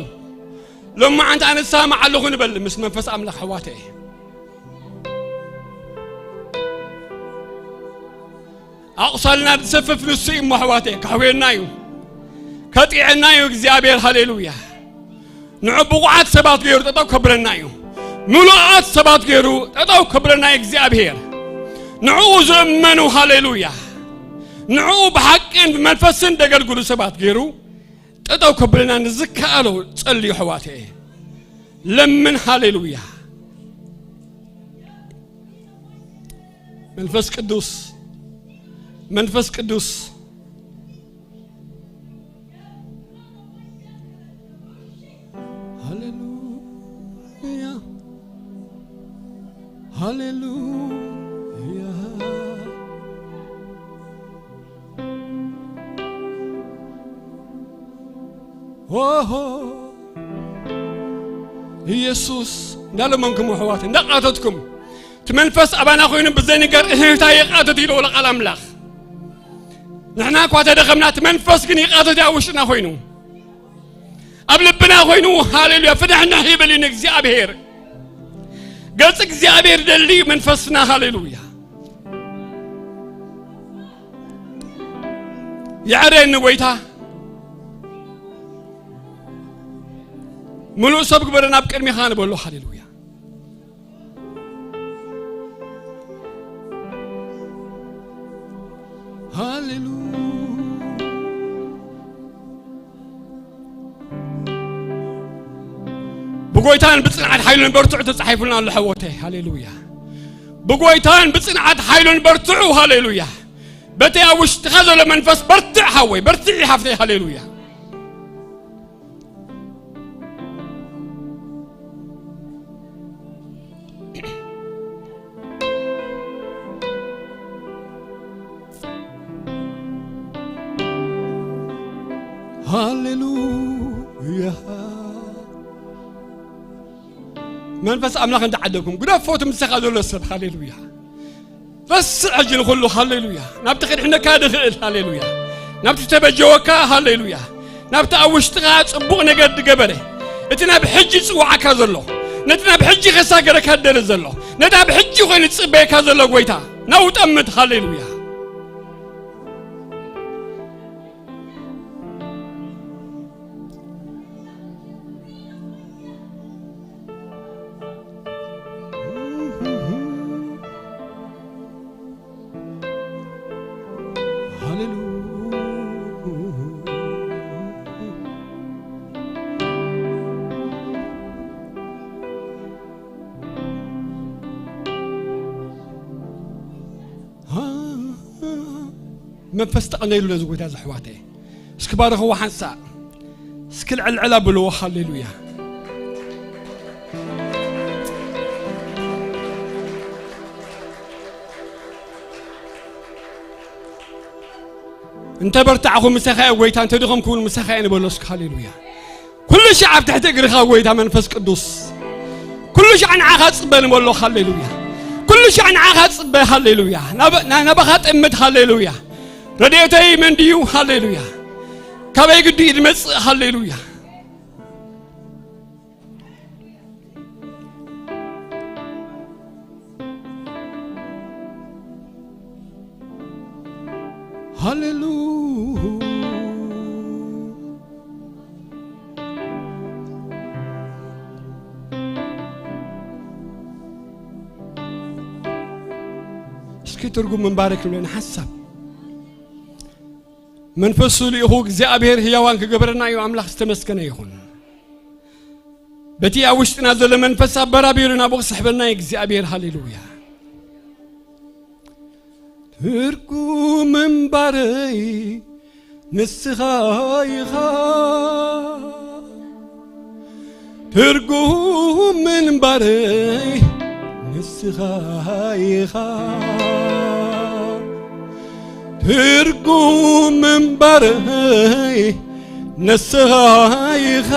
ሎማዓንቲ ኣነ እሳማዕ ኣለኹ ንበል ምስ መንፈስ ኣምላኽ ኣሕዋተይ። ኣቑሳልና ዝሰፍፍ ንሱ እዩ እሞ ኣሕዋተይ፣ ከሕውየና እዩ፣ ከጥዕና እዩ እግዚኣብሔር። ሃሌሉያ። ንዑ ብቑዓት ሰባት ገይሩ ጠጠው ከብለና እዩ። ምሉኣት ሰባት ገይሩ ጠጠው ከብለና እዩ እግዚኣብሔር። ንዕኡ ዝእመኑ፣ ሃሌሉያ፣ ንዕኡ ብሓቅን ብመንፈስን ደገልግሉ ሰባት ገይሩ ጠጠው ከብለና ንዝከኣሎ ጸልዩ ኣሕዋተይ። ለምን። ሃሌሉያ። መንፈስ ቅዱስ፣ መንፈስ ቅዱስ። ሃሌሉያ፣ ሃሌሉያ። ኦሆ፣ ኢየሱስ እንዳለመንኩም ኣሕዋት፣ እንዳቃተትኩም፣ እቲ መንፈስ ኣባና ኮይኑ ብዘይንገር እህህታ ይቃተት ኢሉ ወላ ቃል ኣምላኽ። ንሕና እኳ ተደኸምና፣ እቲ መንፈስ ግን ይቃተት ኣብ ውሽጥና ኮይኑ፣ ኣብ ልብና ኮይኑ፣ ሃሌሉያ፣ ፍንሕንሕ ይብል እዩ ንእግዚኣብሔር። ገጽ እግዚኣብሔር ደሊ እዩ መንፈስና። ሃሌሉያ። የዕረየኒ ጎይታ። ምሉእ ሰብ ግበረና ኣብ ቅድሚኻ ንበሎ። ሃሌሉያ። ሃሌሉያ። ብጎይታን ብጽንዓት ሓይሉን በርትዑ ተጻሒፉልና ኣሎ ኣሕዋተይ። ሃሌሉያ። ብጎይታን ብጽንዓት ሓይሉን በርትዑ። ሃሌሉያ። በቲ ኣብ ውሽጥኻ ዘሎ መንፈስ በርትዕ ሓወይ፣ በርትዕ ሓፍተይ። ሃሌሉያ። ሃሌሉያ። መንፈስ ኣምላኽ እንተዓደኩም፣ ግደፎ እቲ ምሳኻ ዘሎ ሰብ። ሃሌሉያ። ረስዕ ሕጂ ንኹሉ። ሃሌሉያ። ናብቲ ከድሕነካ ድኽእል። ሃሌሉያ። ናብቲ ተበጀወካ። ሃሌሉያ። ናብቲ ኣብ ውሽጥኻ ጽቡቕ ነገር ዝገበረ፣ እቲ ናብ ሕጂ ጽዋዓካ ዘሎ፣ ነቲ ናብ ሕጂ ከሳገረካ ደለ ዘሎ፣ ነቲ ኣብ ሕጂ ኮይኑ ዝጽበየካ ዘሎ ጎይታ ናብኡ ጠምት። ሃሌሉያ። ሃሌሉያ። መንፈስ ጠቕለሉ ነዚ ጎይታ እዚ ኣሕዋተይ። እስኪ ባርኽዎ ሓንሳእ። እስኪ ልዕልዕል ኣብልዎ። ሃሌሉያ። እንተ በርታዕኹ ምሳኻ እየ ጎይታ፣ እንተ ደኸምኩ እውን ምሳኻ እየ ንበሎ እስኪ። ሃሌሉያ። ኩሉ ሻዕ ኣብ ትሕቲ እግርኻ ጎይታ መንፈስ ቅዱስ። ኩሉ ሻዕ ንዓኻ ጽበ ንበሎ። ሃሌሉያ። ኩሉ ሻዕ ንዓኻ ጽበ። ሃሌሉያ። ናብ-፣ ና-፣ ናባኻ ጥምት። ሃሌሉያ። ረድኤተይ መን ድዩ? ሃሌሉያ። ካበይ ግዲ ድመጽእ? ሃሌሉያ። ሃሌሉያ። እስኪ ትርጉም ምንባረ ክብለና ሓሳብ መንፈሱ ልኢኹ እግዚኣብሔር ህያዋን ክገብረና እዩ። ኣምላኽ ዝተመስገነ ይኹን። በቲ ኣብ ውሽጥና ዘሎ መንፈስ ኣበራቢሩ ናብኡ ክስሕበና እዩ እግዚኣብሔር። ሃሌሉያ። ትርጉም ምንባረይ ንስኻ ኢኻ። ትርጉም ምንባረይ ንስኻ ኢኻ። ትርጉም ምንባረይ ንስኻ ኢኻ።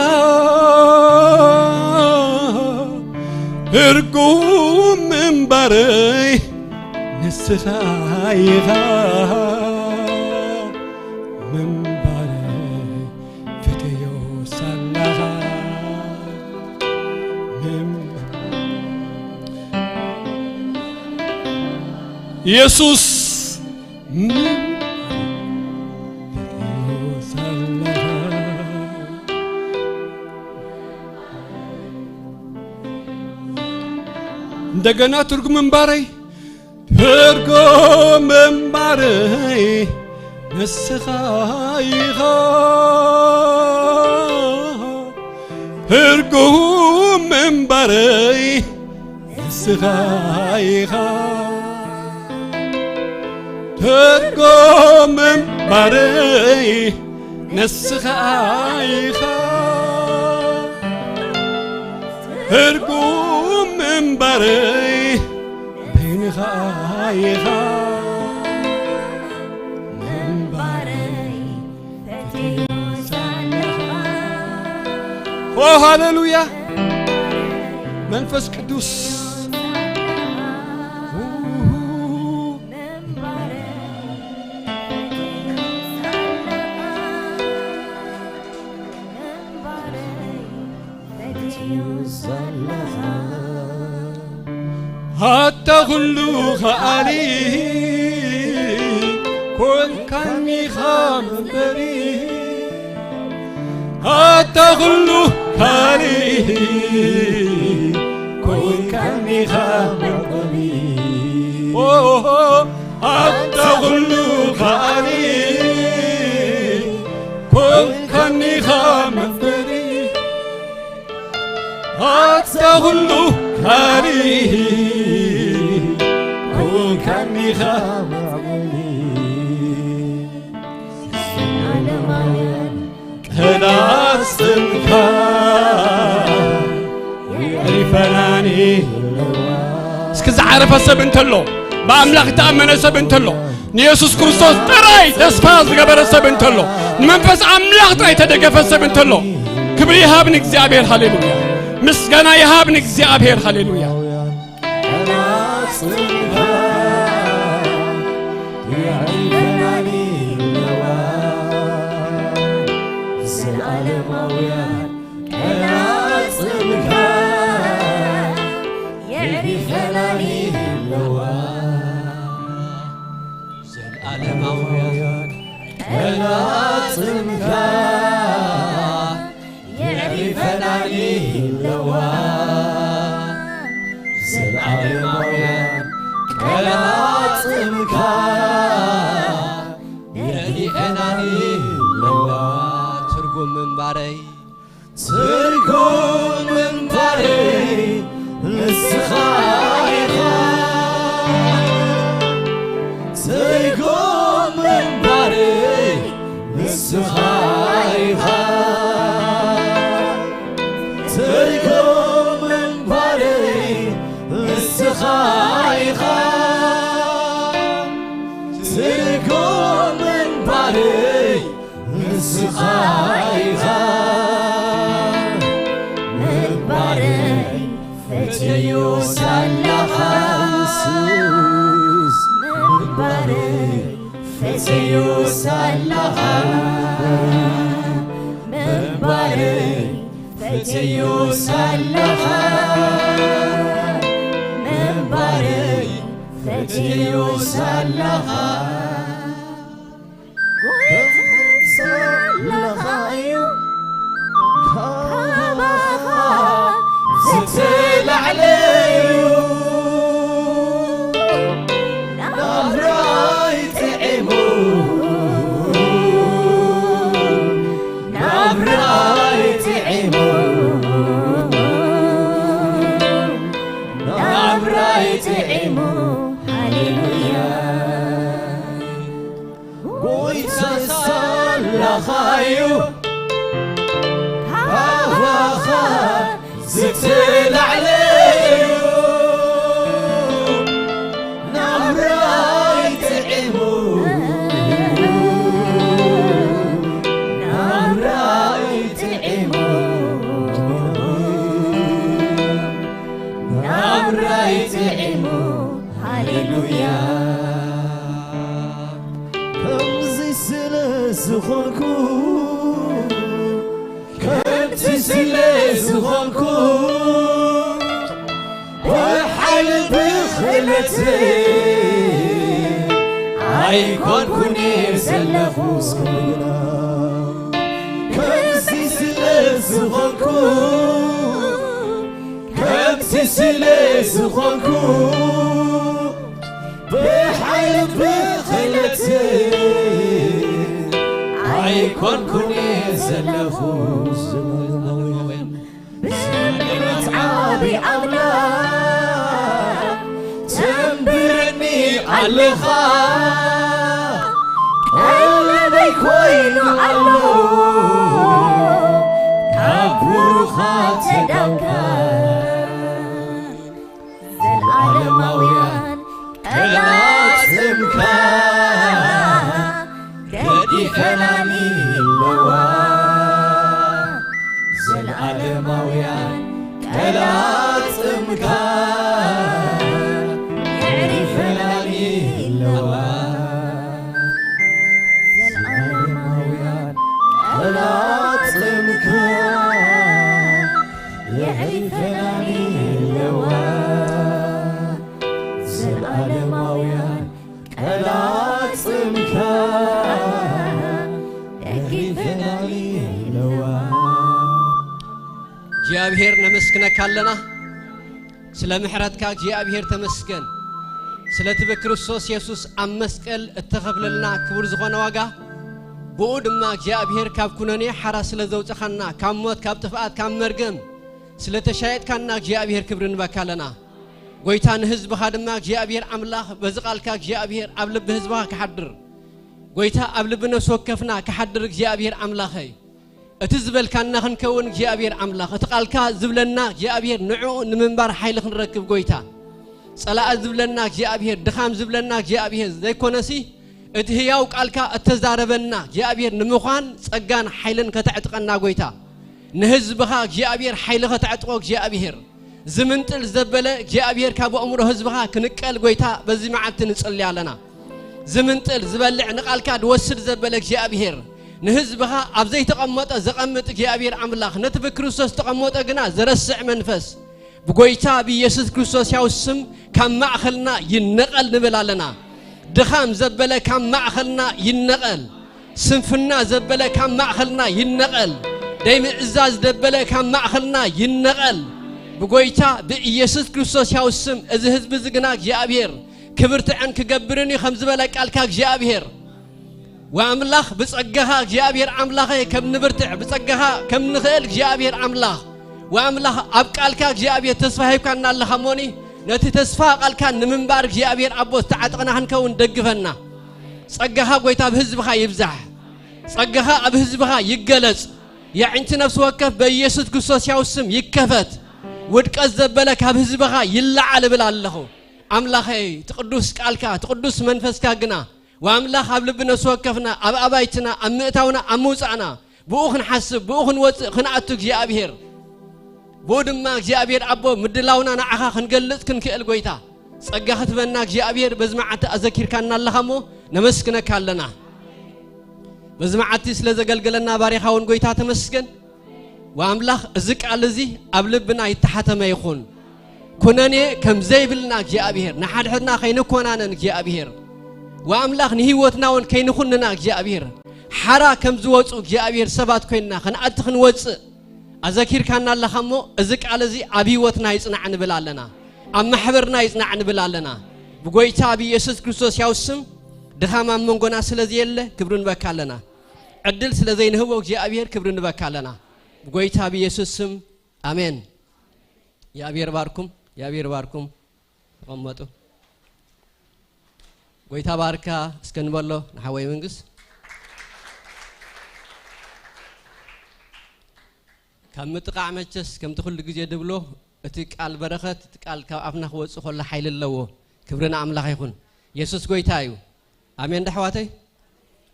ትርጉም ምንባረይ ንስኻ ኢኻ። ምንባረይ ፈተዮ ሳላኻ። ምም-፣ ኢየሱስ ምንባረይ ፈተዮ ሳላኻ። እንደገና ትርጉም ምንባረይ፣ ትርጉም ምንባረይ ንስኻ ኢኻ። ትርጉም ምንባረይ ንስኻ ኢኻ። ትርጉም ምንባረይ ንስኻ ኢኻ። ትርጉም ምንባረይ በይንኻ ኢኻ። ምንባረይ ፈትዮ ሳለኻ። ኦ ሃሌሉያ። መንፈስ ቅዱስ። ኣታ ኩሉ ከኣሊ ኮንካኒኻ መንበሪ። ኣታ ኩሉ ከኣሊ ኮንካኒኻ መዕቆቢ። ኦ፣ ኣታ ኩሉ ከኣሊ ኮንካኒኻ መንበሪ። ኣታ ኩሉ ከኣሊ ኮንካኒኻ መዕቆቢ። ዘለዓለማውያን ቀናጽልካ የዕሪፈናኒ። እስኪ ዝዓረፈ ሰብ እንተሎ፣ ብኣምላኽ እተኣመነ ሰብ እንተሎ፣ ንየሱስ ክርስቶስ ጥራይ ተስፋ ዝገበረ ሰብ እንተሎ፣ ንመንፈስ ኣምላኽ ጥራይ ተደገፈ ሰብ እንተሎ፣ ክብሪ ይሃብ ንእግዚኣብሔር። ሃሌሉያ። ምስጋና ይሃብ ንእግዚኣብሔር። ሃሌሉያ። ዘለዓለማውያን ቀናጽልካ የዕሪፈናኒ ኣለዋ። ዘለዓለማውያን ቀናጽልካ የዕሪፈናኒ ኣለዋ። ዘለዓለማውያን ቀናጽልካ የዕሪፈናኒ ኣለዋ። ትርጉም ምንባረይ፣ ትርጉም ምንባረይ ንስኻ ኢኻ። ትርጉም ምንባረይ ንስኻ ኢኻ። ትርጉም ምንባረይ ንስኻ ኢኻ። ትርጉም ምንባረይ ፈትዮ ሳለኻ ምንባረይ ፈትዮ ሳለኻ ምንባረይ ፈትዮ ሳለኻ ጎይታ ሳለኻ እዩ ካባኻ ዝተላዕለ እዩ ናብራይ ጥዒሙ ናብራይ ጥዒሙ ናብራይ ጥዒሙ ሃሌሉያ ጎይታ ሳላኻዩ ካባኻ ዝተላዕለዩ ናብራይ ጥዒሙ ናብራይ ጥዒሙ ናብራይ ጥዒሙ ሃሌሉያ ከምዚ ስለ ዝኾንኩ ከምቲ ስለ ዝኾንኩ ብሓይሊ ብኽእለት ኣይኮንኩን እየ ዘለኹ ከምዚ ስለ ዝኾንኩ ከምቲ ስለ ዝኾንኩ ብሓይሊ ብኽእለት ኣይኮንኩን እየ ዘለኹ ብስምረት ዓቢ ኣምላኽ ተንብረኒ ኣለኻ ቀለበይ ኮይኑ ኣሎ ካብ ብሩኻት ተዳንካ ዘላለማውያን ቀላጽምካ ገዲፈናኒ ኣለዋ ዘላለማውያን ቀላጽምካ የዕሪፈናኒ ኣለዋ ዘላለማውያን ቀላጽምካ የዕሪፈናኒ ኣለዋ ዘላለማውያን ቀላጽምካ የዕሪፈናኒ ኣለዋ እግዚኣብሔር ነመስግነካ ኣለና ስለ ምሕረትካ እግዚኣብሔር ተመስገን ስለቲ ብክርስቶስ የሱስ ኣብ መስቀል እተኸፍለልና ክቡር ዝኾነ ዋጋ ብኡ ድማ እግዚኣብሔር ካብ ኩነኔ ሓራ ስለ ዘውፅኻና ካብ ሞት ካብ ጥፍኣት ካብ መርገም ስለ ተሻየጥካና እግዚኣብሔር ክብሪ ንበካ ኣለና ጎይታ ንህዝብኻ ድማ እግዚኣብሔር ኣምላኽ በዚ ቃልካ እግዚኣብሔር ኣብ ልቢ ህዝብኻ ክሓድር ጎይታ ኣብ ልቢ ነፍሲ ወከፍና ክሓድር እግዚኣብሔር ኣምላኸይ እቲ ዝበልካና ክንከውን እግዚኣብሔር ኣምላኽ እቲ ቃልካ ዝብለና እግዚኣብሔር ንዕኡ ንምንባር ሓይሊ ክንረክብ ጎይታ ጸላእ ዝብለና እግዚኣብሔር ድኻም ዝብለና እግዚኣብሔር ዘይኮነሲ እቲ ህያው ቃልካ እተዛረበና እግዚኣብሔር ንምዃን ጸጋን ሓይልን ከተዕጥቀና ጎይታ ንህዝብኻ እግዚኣብሔር ሓይሊ ከተዕጥቆ እግዚኣብሔር ዝምንጥል ዘበለ እግዚኣብሔር ካብ ኣእምሮ ህዝብኻ ክንቀል ጎይታ በዚ መዓልቲ ንጽሊ ኣለና ዝምንጥል ዝበልዕ ንቓልካ ድወስድ ዘበለ እግዚኣብሔር ንህዝብኻ ኣብ ዘይተቐመጠ ዘቐምጥ እግዚኣብሔር ኣምላኽ ነቲ ብክርስቶስ ዝተቐመጠ ግና ዘረስዕ መንፈስ ብጎይታ ብኢየሱስ ክርስቶስ ያው ስም ካብ ማእኸልና ይነቐል ንብል ኣለና ድኻም ዘበለ ካብ ማእኸልና ይነቐል ስንፍና ዘበለ ካብ ማእኸልና ይነቐል ደይምእዛዝ ደበለ ካብ ማእኸልና ይነቐል ብጎይታ ብኢየሱስ ክርስቶስ ያው ስም እዚ ህዝቢ እዚ ግና እግዚኣብሔር ክብርትዕን ክገብርን እዩ ከም ዝበለ ቃልካ እግዚኣብሔር ወኣምላኽ ብጸጋኻ እግዚኣብሔር ኣምላኸ ከም ንብርትዕ ብጸጋኻ ከም ንኽእል እግዚኣብሔር ኣምላኽ ወኣምላኽ ኣብ ቃልካ እግዚኣብሔር ተስፋ ሂብካና ኣለኻ እሞኒ ነቲ ተስፋ ቃልካ ንምንባር እግዚኣብሔር ኣቦ ዝተዓጠቕና ክንከውን ደግፈና ጸጋኻ ጎይታ ኣብ ህዝብኻ ይብዛሕ ጸጋኻ ኣብ ህዝብኻ ይገለጽ የዕንቲ ነፍሲ ወከፍ በኢየሱስ ክርስቶስ ያው ስም ይከፈት ውድቀት ዘበለ ካብ ህዝብኻ ይለዓል እብል ኣለኹ ኣምላኸይ እቲ ቅዱስ ቃልካ እቲ ቅዱስ መንፈስካ ግና ወኣምላኽ ኣብ ልቢ ነፍሲ ወከፍና ኣብ ኣባይትና ኣብ ምእታውና ኣብ ምውፃእና ብኡ ክንሓስብ ብኡ ክንወፅእ ክንኣቱ እግዚኣብሔር ብኡ ድማ እግዚኣብሔር ኣቦ ምድላውና ንዓኻ ክንገልጽ ክንክእል ጎይታ ጸጋ ክትበና እግዚኣብሔር በዚ መዓልቲ ኣዘኪርካና ኣለኻ እሞ ነመስግነካ ኣለና። በዚ መዓልቲ ስለ ዘገልገለና ባሪኻ እውን ጎይታ ተመስገን። ወኣምላኽ፣ እዚ ቃል እዚ ኣብ ልብና ይተሓተመ ይኹን። ኩነኔ ከም ዘይብልና እግዚኣብሔር፣ ንሓድሕድና ከይንኮናነን እግዚኣብሔር፣ ወኣምላኽ፣ ንህይወትና እውን ከይንኹንና እግዚኣብሔር፣ ሓራ ከም ዝወፁ እግዚኣብሔር ሰባት ኮይንና ክንኣቲ ክንወፅእ ኣዘኪርካና ኣለኻ እሞ፣ እዚ ቃል እዚ ኣብ ህይወትና ይጽናዕ ንብል ኣለና፣ ኣብ ማሕበርና ይጽናዕ ንብል ኣለና። ብጎይታ ብኢየሱስ ክርስቶስ ያው ስም ድኻም ኣብ መንጎና ስለ ዘየለ ክብሪ ንበካ ኣለና። ዕድል ስለ ዘይንህቦ እግዚኣብሔር ክብሪ ንበካ ኣለና። ብጎይታ ብኢየሱስ ስም ኣሜን። እግዚኣብሔር ባርኩም፣ እግዚኣብሔር ባርኩም። ተቐመጡ። ጎይታ ባርካ እስከ ንበሎ ንሓወይ መንግስ። ካብ ምጥቓዕ መቸስ ከምቲ ኩሉ ግዜ ድብሎ፣ እቲ ቃል በረኸት፣ እቲ ቃል ካብ ኣፍና ክወጽእ ከሎ ሓይሊ ኣለዎ። ክብሪ ንኣምላኽ ይኹን። የሱስ ጎይታ እዩ። ኣሜን ዶ ኣሕዋተይ?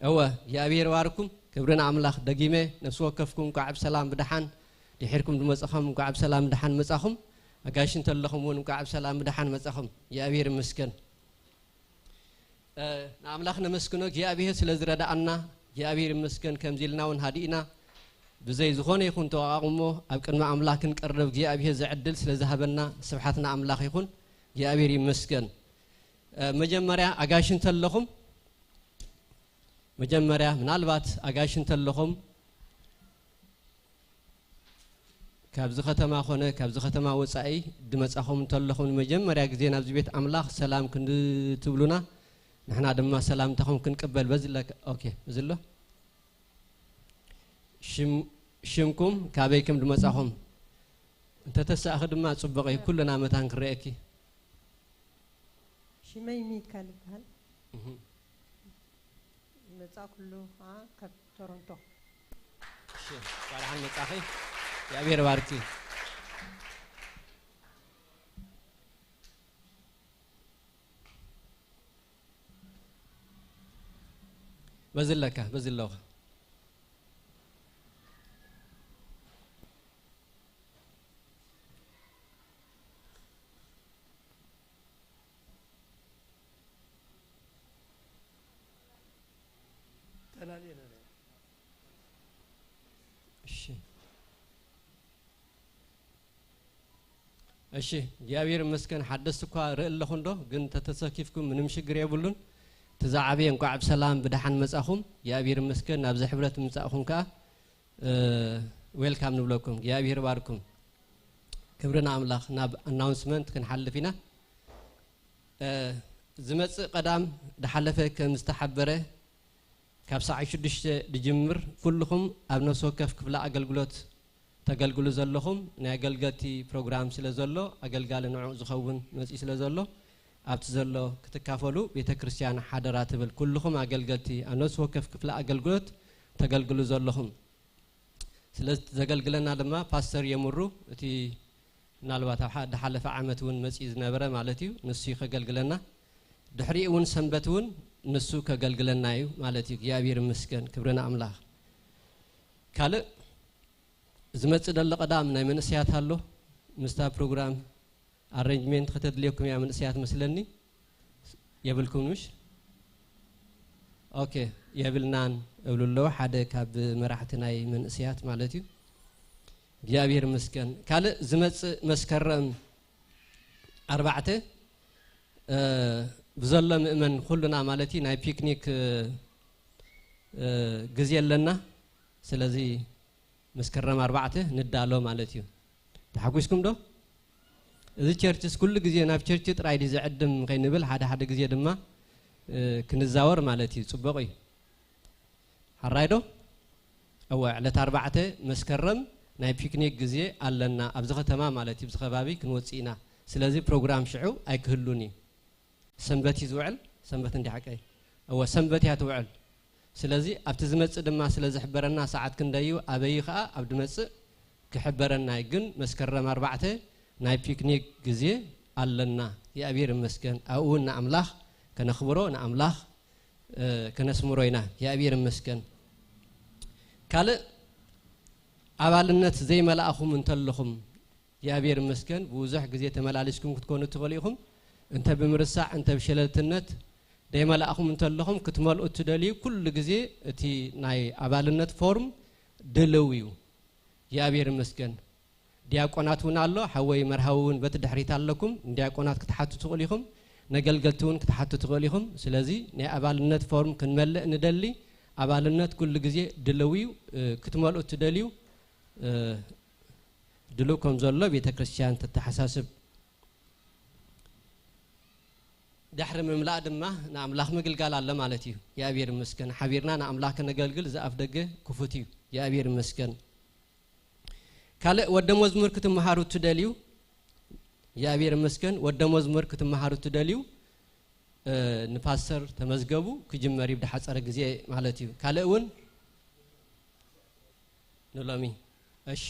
እወ፣ እግዚኣብሔር ይባርኩም። ክብሪ ንኣምላኽ። ደጊመ ነፍሲ ወከፍኩም እንኳዕ ብሰላም ብደሓን ድሒርኩም ዝመጻኹም እንኳዕ ብሰላም ብደሓን መጻኹም። ኣጋይሽ እንተለኹም እውን እንኳዕ ብሰላም ብደሓን መጻኹም። እግዚኣብሔር ይመስገን። እ፣ ንኣምላኽ ነመስግኖ እግዚኣብሔር ስለ ዝረዳኣና። እግዚኣብሔር ይመስገን። ከምዚ ኢልና እውን ሃዲእና ብዘይ ዝኾነ ይኹን ተዋቓቕሞ ኣብ ቅድሚ ኣምላኽ ክንቀርብ እግዚኣብሔር ዝዕድል ስለ ዝሃበና ስብሓት ንኣምላኽ ይኹን። እግዚኣብሔር ይመስገን። እ፣ መጀመርያ ኣጋይሽ እንተለኹም መጀመርያ ምናልባት ኣጋይሽ እንተለኹም ካብዚ ከተማ ኾነ ካብዚ ከተማ ወጻኢ ድመጻኹም እንተለኹም ንመጀመርያ ግዜ ናብዚ ቤት ኣምላኽ ሰላም ክንትብሉና ንሕና ድማ ሰላምታኹም ክንቅበል በዚ ለካ ኦኬ እዚ ኣሎ ሽም ሽምኩም ካበይ ከም ድመጻኹም እንተተሳእኺ ድማ ጽቡቕ እዩ ኩልና መታን ክረአኪ ሽመይ ሚካል ይበሃል። መጻእኩሉ ከዓ ካብ ቶሮንቶ። እሺ፣ እንኳዕ ደሓን መጻኺ። እግዚኣብሔር ባርኪ። በዚ ኣለካ፣ በዚ ኣለኻ። ጠላሊ ኣለና። እሺ እሺ፣ እግዚኣብሔር ይመስገን። ሓደስቲ እኳ ርኢ ኣለኹ እንዶ፣ ግን ተተሰኪፍኩም ምንም ሽግር የብሉን። እቲ ዝዓበየ እንኳዕ ብሰላም ብደሓን መጻኹም። እግዚኣብሔር ይመስገን ናብዚ ሕብረት ምጻእኹም ከኣ ዌልካም ንብለኩም። እግዚኣብሔር ባርኩም። ክብሪ ንኣምላኽ። ናብ ኣናውንስመንት ክንሓልፍ ኢና። ዝመጽእ ቀዳም ድሓለፈ ከም ዝተሓበረ ካብ ሰዓት ሽዱሽተ ድጅምር ኩልኹም ኣብ ነፍሲ ወከፍ ክፍለ ኣገልግሎት ተገልግሉ ዘለኹም ናይ ኣገልገልቲ ፕሮግራም ስለ ዘሎ ኣገልጋሊ ንዕኡ ዝኸውን መጺኡ ስለ ዘሎ ኣብቲ ዘሎ ክትካፈሉ ቤተ ክርስቲያን ሓደራ ትብል። ኩልኹም ኣገልገልቲ ኣብ ነፍሲ ወከፍ ክፍለ ኣገልግሎት ተገልግሉ ዘለኹም ስለዚ ዘገልግለና ድማ ፓስተር የምሩ እቲ ምናልባት ኣብ ድሓለፈ ዓመት እውን መፂኡ ዝነበረ ማለት እዩ ንሱ እዩ ከገልግለና ድሕሪኡ እውን ሰንበት እውን ንሱ ከገልግለና እዩ ማለት እዩ እግዚኣብሔር ይመስገን ክብሪ ንኣምላኽ ካልእ ዝመፅእ ደሎ ቀዳም ናይ መንእሰያት ኣሎ ምስታ ፕሮግራም ኣረንጅመንት ከተድልየኩም እያ መንእሰያት መስለኒ የብልኩም ምሽ ኦኬ የብልናን እብሉ ኣለዉ ሓደ ካብ መራሕቲ ናይ መንእሰያት ማለት እዩ እግዚኣብሔር ይመስገን ካልእ ዝመፅእ መስከረም ኣርባዕተ ብዘሎ ምእመን ኩሉና ማለት እዩ ናይ ፒክኒክ ግዜ ኣለና ስለዚ መስከረም ኣርባዕተ ንዳሎ ማለት እዩ ተሓጒስኩም ዶ እዚ ቸርችስ ኩሉ ግዜ ናብ ቸርች ጥራይ ድዩ ዝዕድም ከይንብል ሓደ ሓደ ግዜ ድማ ክንዛወር ማለት እዩ ፅቡቕ እዩ ሓራይ ዶ እወ ዕለት ኣርባዕተ መስከረም ናይ ፒክኒክ ግዜ ኣለና ኣብዚ ከተማ ማለት እዩ ኣብዚ ከባቢ ክንወፅእ ኢና ስለዚ ፕሮግራም ሽዑ ኣይክህሉን እዩ ሰንበት እዩ ዝውዕል ሰንበት እንዲ ሓቀይ እወ ሰንበት እያ ትውዕል ስለዚ ኣብቲ ዝመጽእ ድማ ስለ ዝሕበረና ሰዓት ክንደዩ ኣበዩ ከኣ ኣብ ድመጽእ ክሕበረና እዩ ግን መስከረም ኣርባዕተ ናይ ፒክኒክ ግዜ ኣለና የኣብሔር ይመስገን ኣብኡ እውን ንኣምላኽ ከነኽብሮ ንኣምላኽ ከነስምሮ ኢና የኣብሔር ይመስገን ካልእ ኣባልነት ዘይመላእኹም እንተለኹም እግዚኣብሔር ይመስገን ብብዙሕ ግዜ ተመላሊስኩም ክትኮኑ ትኽእሉ ኢኹም እንተ ብምርሳዕ እንተ ብሸለልትነት ደይመላእኹም እንተለኹም ክትመልኡ እትደልዩ ኩሉ ግዜ እቲ ናይ ኣባልነት ፎርም ድልው እዩ። እግዚኣብሔር ይመስገን። ዲያቆናት እውን ኣሎ፣ ሓወይ መርሃዊ እውን በቲ ድሕሪት ኣለኩም። ንዲያቆናት ክትሓቱ ትኽእሉ ኢኹም፣ ነገልገልቲ እውን ክትሓቱ ትኽእሉ ኢኹም። ስለዚ ናይ ኣባልነት ፎርም ክንመልእ ንደሊ፣ ኣባልነት ኩሉ ግዜ ድልው እዩ። እ፣ ክትመልኡ እትደልዩ፣ እ፣ ድልው ከም ዘሎ ቤተ ክርስቲያን ተተሓሳስብ። ድሕሪ ምምላእ ድማ ንኣምላኽ ምግልጋል ኣሎ ማለት እዩ። እግዚኣብሔር ይመስገን። ሓቢርና ንኣምላኽ ከነገልግል እዚ ኣፍ ደገ ክፉት እዩ። እግዚኣብሔር ይመስገን። ካልእ ወደ መዝሙር ክትመሃሩ እትደልዩ፣ እግዚኣብሔር ይመስገን፣ ወደ መዝሙር ክትመሃሩ እትደልዩ፣ እ፣ ንፓስተር ተመዝገቡ፣ ክጅመር እዩ ብዝሓጸረ ግዜ ማለት እዩ። ካልእ እውን ንሎሚ። እሺ።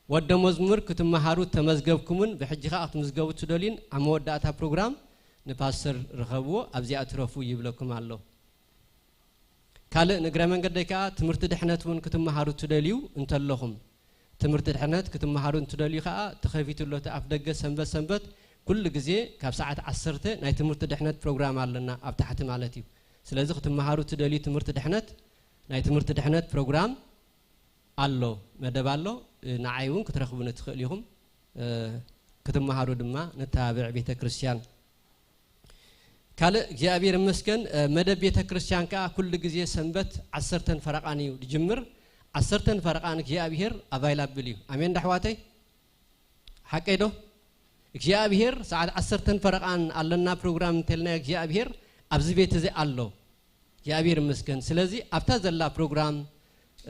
ወደ መዝሙር ክትመሃሩ ተመዝገብኩምን ብሕጂ ኸኣ ክትምዝገቡ ትደልዩን ኣብ መወዳእታ ፕሮግራም ንፓስተር ርኸብዎ፣ ኣብዚኣ ትረፉ ይብለኩም ኣሎ። ካልእ ንእግረ መንገደይ ከኣ ትምህርቲ ድሕነት እውን ክትመሃሩ ትደልዩ እንተለኹም፣ ትምህርቲ ድሕነት ክትመሃሩ እንትደልዩ ከኣ ተኸፊቱ ኣሎ እቲ ኣፍ ደገ ሰንበት ሰንበት ኩሉ ግዜ ካብ ሰዓት ዓሰርተ ናይ ትምህርቲ ድሕነት ፕሮግራም ኣለና ኣብ ታሕቲ ማለት እዩ። ስለዚ ክትመሃሩ ትደልዩ ትምህርቲ ድሕነት ናይ ትምህርቲ ድሕነት ፕሮግራም ኣሎ፣ መደብ ኣሎ። እ፣ ንዓይ እውን ክትረኽቡኒ ትኽእሉ ኢኹም። እ፣ ክትመሃሩ ድማ ነተባብዕ ቤተ ክርስቲያን። ካልእ እግዚኣብሔር ይመስገን፣ እ፣ መደብ ቤተ ክርስቲያን ከኣ ኩሉ ግዜ ሰንበት ዓሰርተን ፈረቓን እዩ ዝጅምር። ዓሰርተን ፈረቓን እግዚኣብሔር ኣቫይላብል እዩ። ኣሜን ዶ ኣሕዋተይ? ሓቀይ ዶ? እግዚኣብሔር ሰዓት ዓሰርተን ፈረቓን ኣለና ፕሮግራም እንተልናዮ እግዚኣብሔር ኣብዚ ቤት እዚ ኣሎ። እግዚኣብሔር ይመስገን። ስለዚ ኣብታ ዘላ ፕሮግራም፣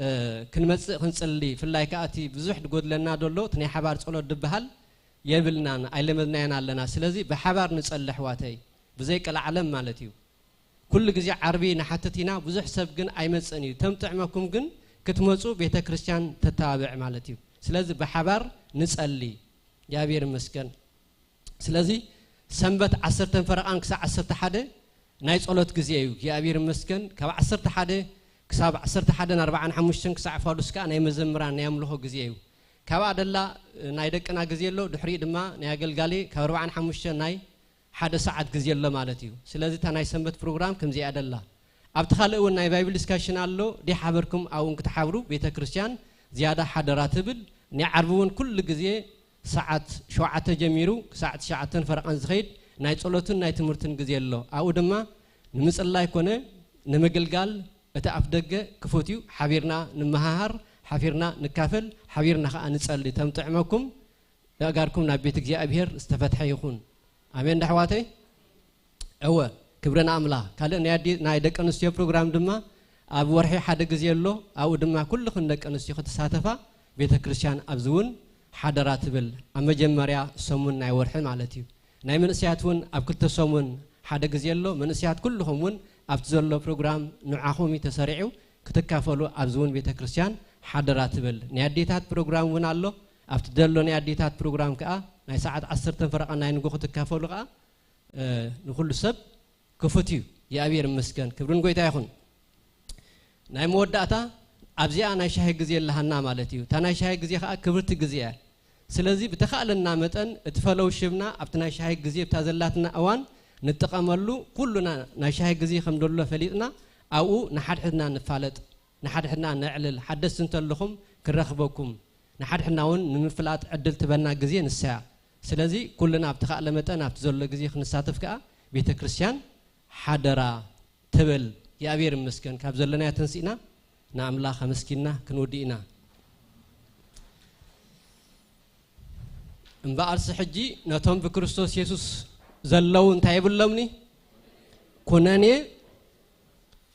እ፣ ክንመጽእ ክንጽሊ፣ ፍላይ ከኣ እቲ ብዙሕ ዝጎድለና ዘሎ እቲ ናይ ሓባር ጸሎት ድበሃል የብልናን፣ ኣይለመድናዮን ኣለና። ስለዚ ብሓባር ንጸሊ ኣሕዋተይ፣ ብዘይ ቀልዓለም ማለት እዩ። ኩሉ ግዜ ዓርቢ ንሓትት ኢና፣ ብዙሕ ሰብ ግን ኣይመጽእን እዩ። ተምጥዕመኩም ግን ክትመጹ ቤተ ክርስቲያን ተተባብዕ ማለት እዩ። ስለዚ ብሓባር ንጸሊ። እግዚኣብሔር ይመስገን። ስለዚ ሰንበት ዓሰርተን ፈረቓን ክሳዕ ዓሰርተ ሓደ ናይ ጸሎት ግዜ እዩ። እግዚኣብሔር ይመስገን። ካብ ዓሰርተ ሓደ ክሳብ ዓሰርተ ሓደን ኣርባዓን ሓሙሽተን ክሳዕ ፋሉስ ከኣ ናይ መዘምራን ናይ ኣምልኾ ግዜ እዩ። ካብኣ ደላ ናይ ደቅና ግዜ ኣሎ፣ ድሕሪኡ ድማ ናይ ኣገልጋሊ ካብ ኣርባዓን ሓሙሽተን ናይ ሓደ ሰዓት ግዜ ኣሎ ማለት እዩ። ስለዚ እታ ናይ ሰንበት ፕሮግራም ከምዚኣ ደላ። ኣብቲ ካልእ እውን ናይ ባይብል ዲስካሽን ኣሎ፣ ዲሓበርኩም ኣብኡን ክትሓብሩ ቤተ ክርስቲያን ዝያዳ ሓደራ ትብል። ናይ ዓርቢ እውን ኩሉ ግዜ ሰዓት ሸውዓተ ጀሚሩ ክሳዕ ትሽዓተን ፈረቓን ዝኸይድ ናይ ጸሎትን ናይ ትምህርትን ግዜ ኣሎ። ኣብኡ ድማ ንምጽላይ ኮነ ንምግልጋል እቲ ኣፍ ደገ ክፉት እዩ። ሓቢርና ንመሃሃር፣ ሓቢርና ንካፈል፣ ሓቢርና ከኣ ንጸሊ። ተምጥዕመኩም፣ ኣእጋርኩም ናብ ቤት እግዚኣብሔር ዝተፈትሐ ይኹን። ኣሜን ዶ ኣሕዋተይ? እወ፣ ክብሪ ንኣምላኽ። ካልእ ናይ ኣዲ-፣ ናይ ደቂ ኣንስትዮ ፕሮግራም ድማ ኣብ ወርሒ ሓደ ግዜ ኣሎ። ኣብኡ ድማ ኩልኽን ደቂ ኣንስትዮ ክትሳተፋ ቤተ ክርስቲያን ኣብዚ እውን ሓደራ ትብል። ኣብ መጀመርያ ሰሙን ናይ ወርሒ ማለት እዩ። ናይ መንእሰያት እውን ኣብ ክልተ ሰሙን ሓደ ግዜ ኣሎ። መንእሰያት ኩልኹም እውን ኣብቲ ዘሎ ፕሮግራም ንዓኹም እዩ ተሰሪዑ፣ ክትካፈሉ ኣብዚ እውን ቤተ ክርስቲያን ሓደራ ትብል። ናይ ኣዴታት ፕሮግራም እውን ኣሎ። ኣብቲ ዘሎ ናይ ኣዴታት ፕሮግራም ከኣ ናይ ሰዓት ዓሰርተ ፈረቓ ናይ ንጎ ክትካፈሉ ከኣ፣ እ፣ ንኹሉ ሰብ ክፉት እዩ። እግዚኣብሔር ይመስገን። ክብሪ ንጎይታ ይኹን። ናይ መወዳእታ ኣብዚኣ ናይ ሻሂ ግዜ ኣለሃና ማለት እዩ። እታ ናይ ሻሂ ግዜ ከኣ ክብርቲ ግዜ እያ። ስለዚ ብተኻእለና መጠን እቲ ፈለውሽብና ኣብቲ ናይ ሻሂ ግዜ ብታ ዘላትና እዋን ንጠቐመሉ። ኩሉና ናይ ሻሂ ግዜ ከም ደሎ ፈሊጥና ኣብኡ ንሓድሕድና ንፋለጥ፣ ንሓድሕድና ነዕልል። ሓደስቲ እንተለኹም ክረኽበኩም፣ ንሓድሕድና እውን ንምፍላጥ ዕድል ትበና ግዜ ንሳ እያ። ስለዚ ኩልና ብተኻእለ መጠን ኣብቲ ዘሎ ግዜ ክንሳተፍ ከኣ ቤተ ክርስቲያን ሓደራ ትብል። እግዚኣብሔር ይመስገን፣ ካብ ዘለናዮ ተንሲእና ንኣምላኽ ኣመስጊንና ክንውድእ ኢና። እምበኣርሲ ሕጂ ነቶም ብክርስቶስ የሱስ ዘለዉ እንታይ የብሎምኒ? ኩነኔ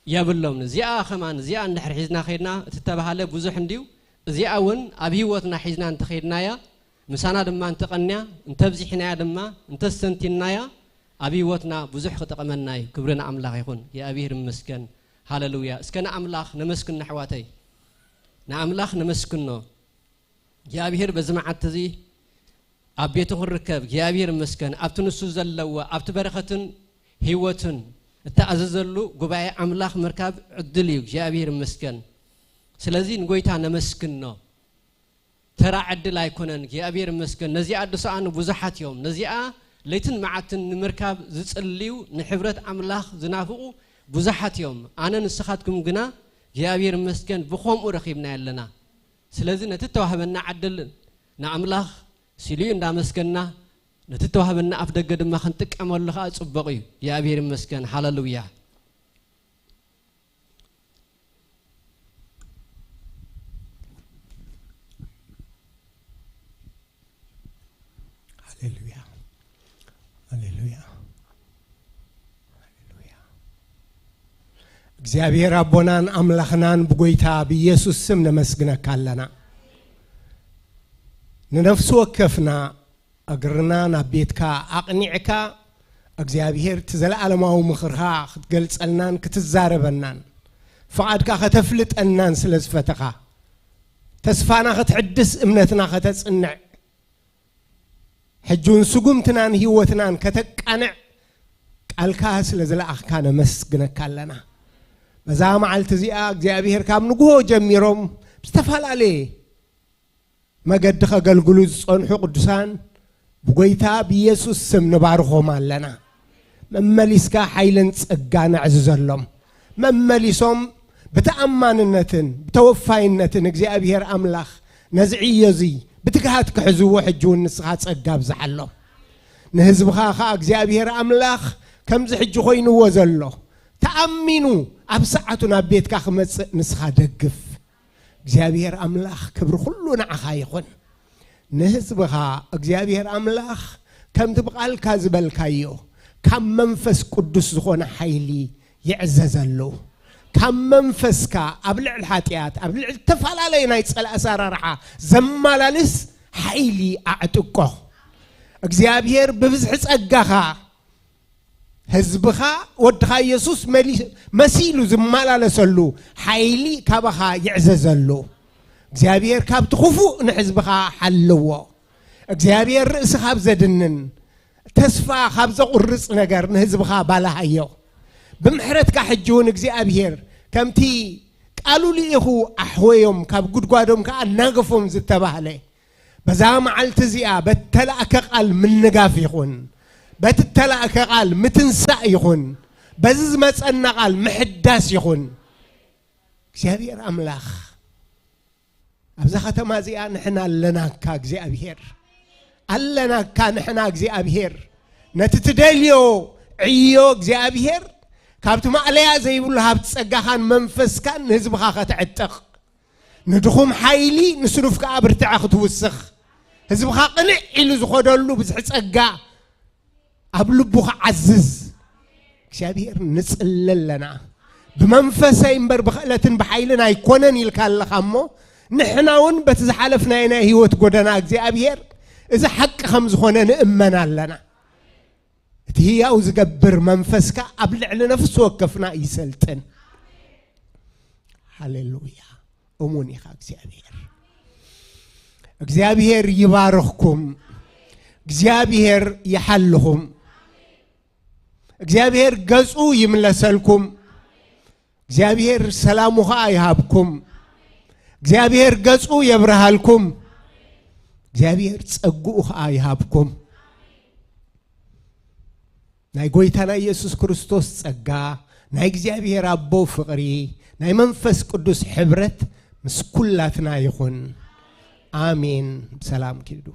የብሎምን። እዚኣ ኸማን፣ እዚኣ እንድሕር ሒዝና ኸይድና፣ እቲ ተባህለ ብዙሕ እንድዩ። እዚኣ እውን ኣብ ህይወትና ሒዝና እንተኸይድናያ፣ ምሳና ድማ እንተቐንያ፣ እንተብዚሕናያ ድማ፣ እንተስተንቲንናያ፣ ኣብ ህይወትና ብዙሕ ክጠቕመና እዩ። ክብሪ ንኣምላኽ ይኹን። የእግዚኣብሔር ይመስገን። ሃሌሉያ። እስከ ንኣምላኽ ነመስግኖ ኣሕዋተይ። ንኣምላኽ ነመስግኖ። እግዚኣብሔር በዚ መዓልቲ እዚ ኣብ ቤቱ ክንርከብ እግዚኣብሔር ይመስገን። ኣብቲ ንሱ ዘለዎ፣ ኣብቲ በረኸትን ህይወትን እተኣዘዘሉ ጉባኤ ኣምላኽ ምርካብ ዕድል እዩ። እግዚኣብሔር ይመስገን። ስለዚ ንጎይታ ነመስግኖ። ተራ ዕድል ኣይኮነን። እግዚኣብሔር ይመስገን። ነዚኣ ዝሰኣኑ ብዙሓት እዮም። ነዚኣ ለይትን መዓትን ንምርካብ ዝጽልዩ፣ ንሕብረት ኣምላኽ ዝናፍቑ ብዙሓት እዮም። ኣነ ንስኻትኩም ግና እግዚኣብሔር ይመስገን ብኸምኡ ረኺብና ኣለና። ስለዚ ነቲ ተዋህበና ዓድል ንኣምላኽ ሲልዩ እንዳመስገንና፣ ነቲ ተዋህበና ኣፍ ደገ ድማ ክንጥቀመሉ ኸኣ ጽቡቕ እዩ። እግዚኣብሔር ይመስገን። ሃሌሉያ። ሃሌሉያ። ሃሌሉያ። ሃሌሉያ። እግዚኣብሔር ኣቦናን ኣምላኽናን ብጎይታ ብኢየሱስ ስም ነመስግነካ ኣለና። ንነፍሲ ወከፍና እግርና ናብ ቤትካ ኣቕኒዕካ እግዚኣብሔር እቲ ዘለኣለማዊ ምኽርኻ ክትገልጸልናን ክትዛረበናን ፍቓድካ ከተፍልጠናን ስለ ዝፈተኻ ተስፋና ክትሕድስ እምነትና ከተጽንዕ ሕጂ እውን ስጉምትናን ህይወትናን ከተቃንዕ ቃልካ ስለ ዝለኣኽካ ነመስግነካ ኣለና። በዛ መዓልቲ እዚኣ እግዚኣብሔር ካብ ንግሆ ጀሚሮም ብዝተፈላለየ መገዲ ከገልግሉ ዝጸንሑ ቅዱሳን ብጎይታ ብኢየሱስ ስም ንባርኾም ኣለና። መመሊስካ ሓይልን ጸጋ ነዕዝዘሎም። መመሊሶም ብተኣማንነትን ብተወፋይነትን እግዚኣብሔር ኣምላኽ ነዚ ዕዮ እዚ ብትግሃት ክሕዝዎ ሕጂ እውን ንስኻ ጸጋ ኣብዝሓሎም። ንህዝብኻ ኸኣ እግዚኣብሔር ኣምላኽ ከምዚ ሕጂ ኮይንዎ ዘሎ ተኣሚኑ ኣብ ሰዓቱ ናብ ቤትካ ክመጽእ ንስኻ ደግፍ። እግዚኣብሔር ኣምላኽ ክብሪ ኩሉ ንዓኻ ይኹን። ንህዝብኻ እግዚኣብሔር ኣምላኽ ከምቲ ብቓልካ ዝበልካዮ ካብ መንፈስ ቅዱስ ዝኾነ ሓይሊ ይዕዘዘሉ። ካብ መንፈስካ ኣብ ልዕሊ ሓጢኣት፣ ኣብ ልዕሊ ዝተፈላለየ ናይ ጸላእ ኣሰራርሓ ዘመላልስ ሓይሊ ኣዕጥቆ። እግዚኣብሔር ብብዝሒ ጸጋኻ ህዝብኻ ወድኻ ኢየሱስ መሊ-፣ መሲሉ ዝመላለሰሉ ሓይሊ ካባኻ ይዕዘዘሉ። እግዚኣብሔር ካብቲ ክፉእ ንህዝብኻ ሓልዎ። እግዚኣብሔር ርእሲ ካብ ዘድንን ተስፋ ካብ ዘቑርጽ ነገር ንህዝብኻ ባልሃዮ። ብምሕረትካ ሕጂ እውን እግዚኣብሔር ከምቲ ቃሉ ልኢኹ ኣሕወዮም ካብ ጉድጓዶም ከኣ ኣናገፎም ዝተባህለ በዛ መዓልቲ እዚኣ በተላእከ ቃል ምንጋፍ ይኹን፣ በቲ ተላእከ ቃል ምትንሳእ ይኹን፣ በዚ ዝመጸና ቃል ምሕዳስ ይኹን። እግዚኣብሔር ኣምላኽ ኣብዛ ከተማ እዚኣ ንሕና ኣለናካ እግዚኣብሔር፣ ኣለናካ ንሕና እግዚኣብሔር። ነቲ ትደልዮ ዕዮ እግዚኣብሔር ካብቲ ማእለያ ዘይብሉ ሃብቲ ጸጋኻን መንፈስካን ንህዝብኻ ከተዕጥቕ፣ ንድኹም ሓይሊ ንስኑፍ ከኣ ብርትዐ ክትውስኽ፣ ህዝብኻ ቅንዕ ኢሉ ዝኸደሉ ብዝሒ ጸጋ ኣብ ልቡ ክዓዝዝ እግዚኣብሔር ንጽለ ኣለና። ብመንፈሰይ እምበር ብኽእለትን ብሓይልን ኣይኮነን ኢልካ ኣለኻ እሞ፣ ንሕና እውን በቲ ዝሓለፍናዮ ናይ ህይወት ጎደና እግዚኣብሔር እዚ ሓቂ ከም ዝኾነ ንእመን ኣለና። እቲ ህያው ዝገብር መንፈስካ ኣብ ልዕሊ ነፍሲ ወከፍና ይሰልጥን። ሃሌሉያ። እሙን ኢኻ እግዚኣብሔር። እግዚኣብሔር ይባርኽኩም። እግዚኣብሔር ይሓልኹም። እግዚኣብሔር ገጹ ይምለሰልኩም። እግዚኣብሔር ሰላሙ ኸኣ ይሃብኩም። እግዚኣብሔር ገጹ የብርሃልኩም። እግዚኣብሔር ጸግኡ ኸኣ ይሃብኩም። ናይ ጎይታና ኢየሱስ ክርስቶስ ጸጋ፣ ናይ እግዚኣብሔር ኣቦ ፍቕሪ፣ ናይ መንፈስ ቅዱስ ሕብረት ምስ ኩላትና ይኹን። ኣሜን። ብሰላም ኪዱ።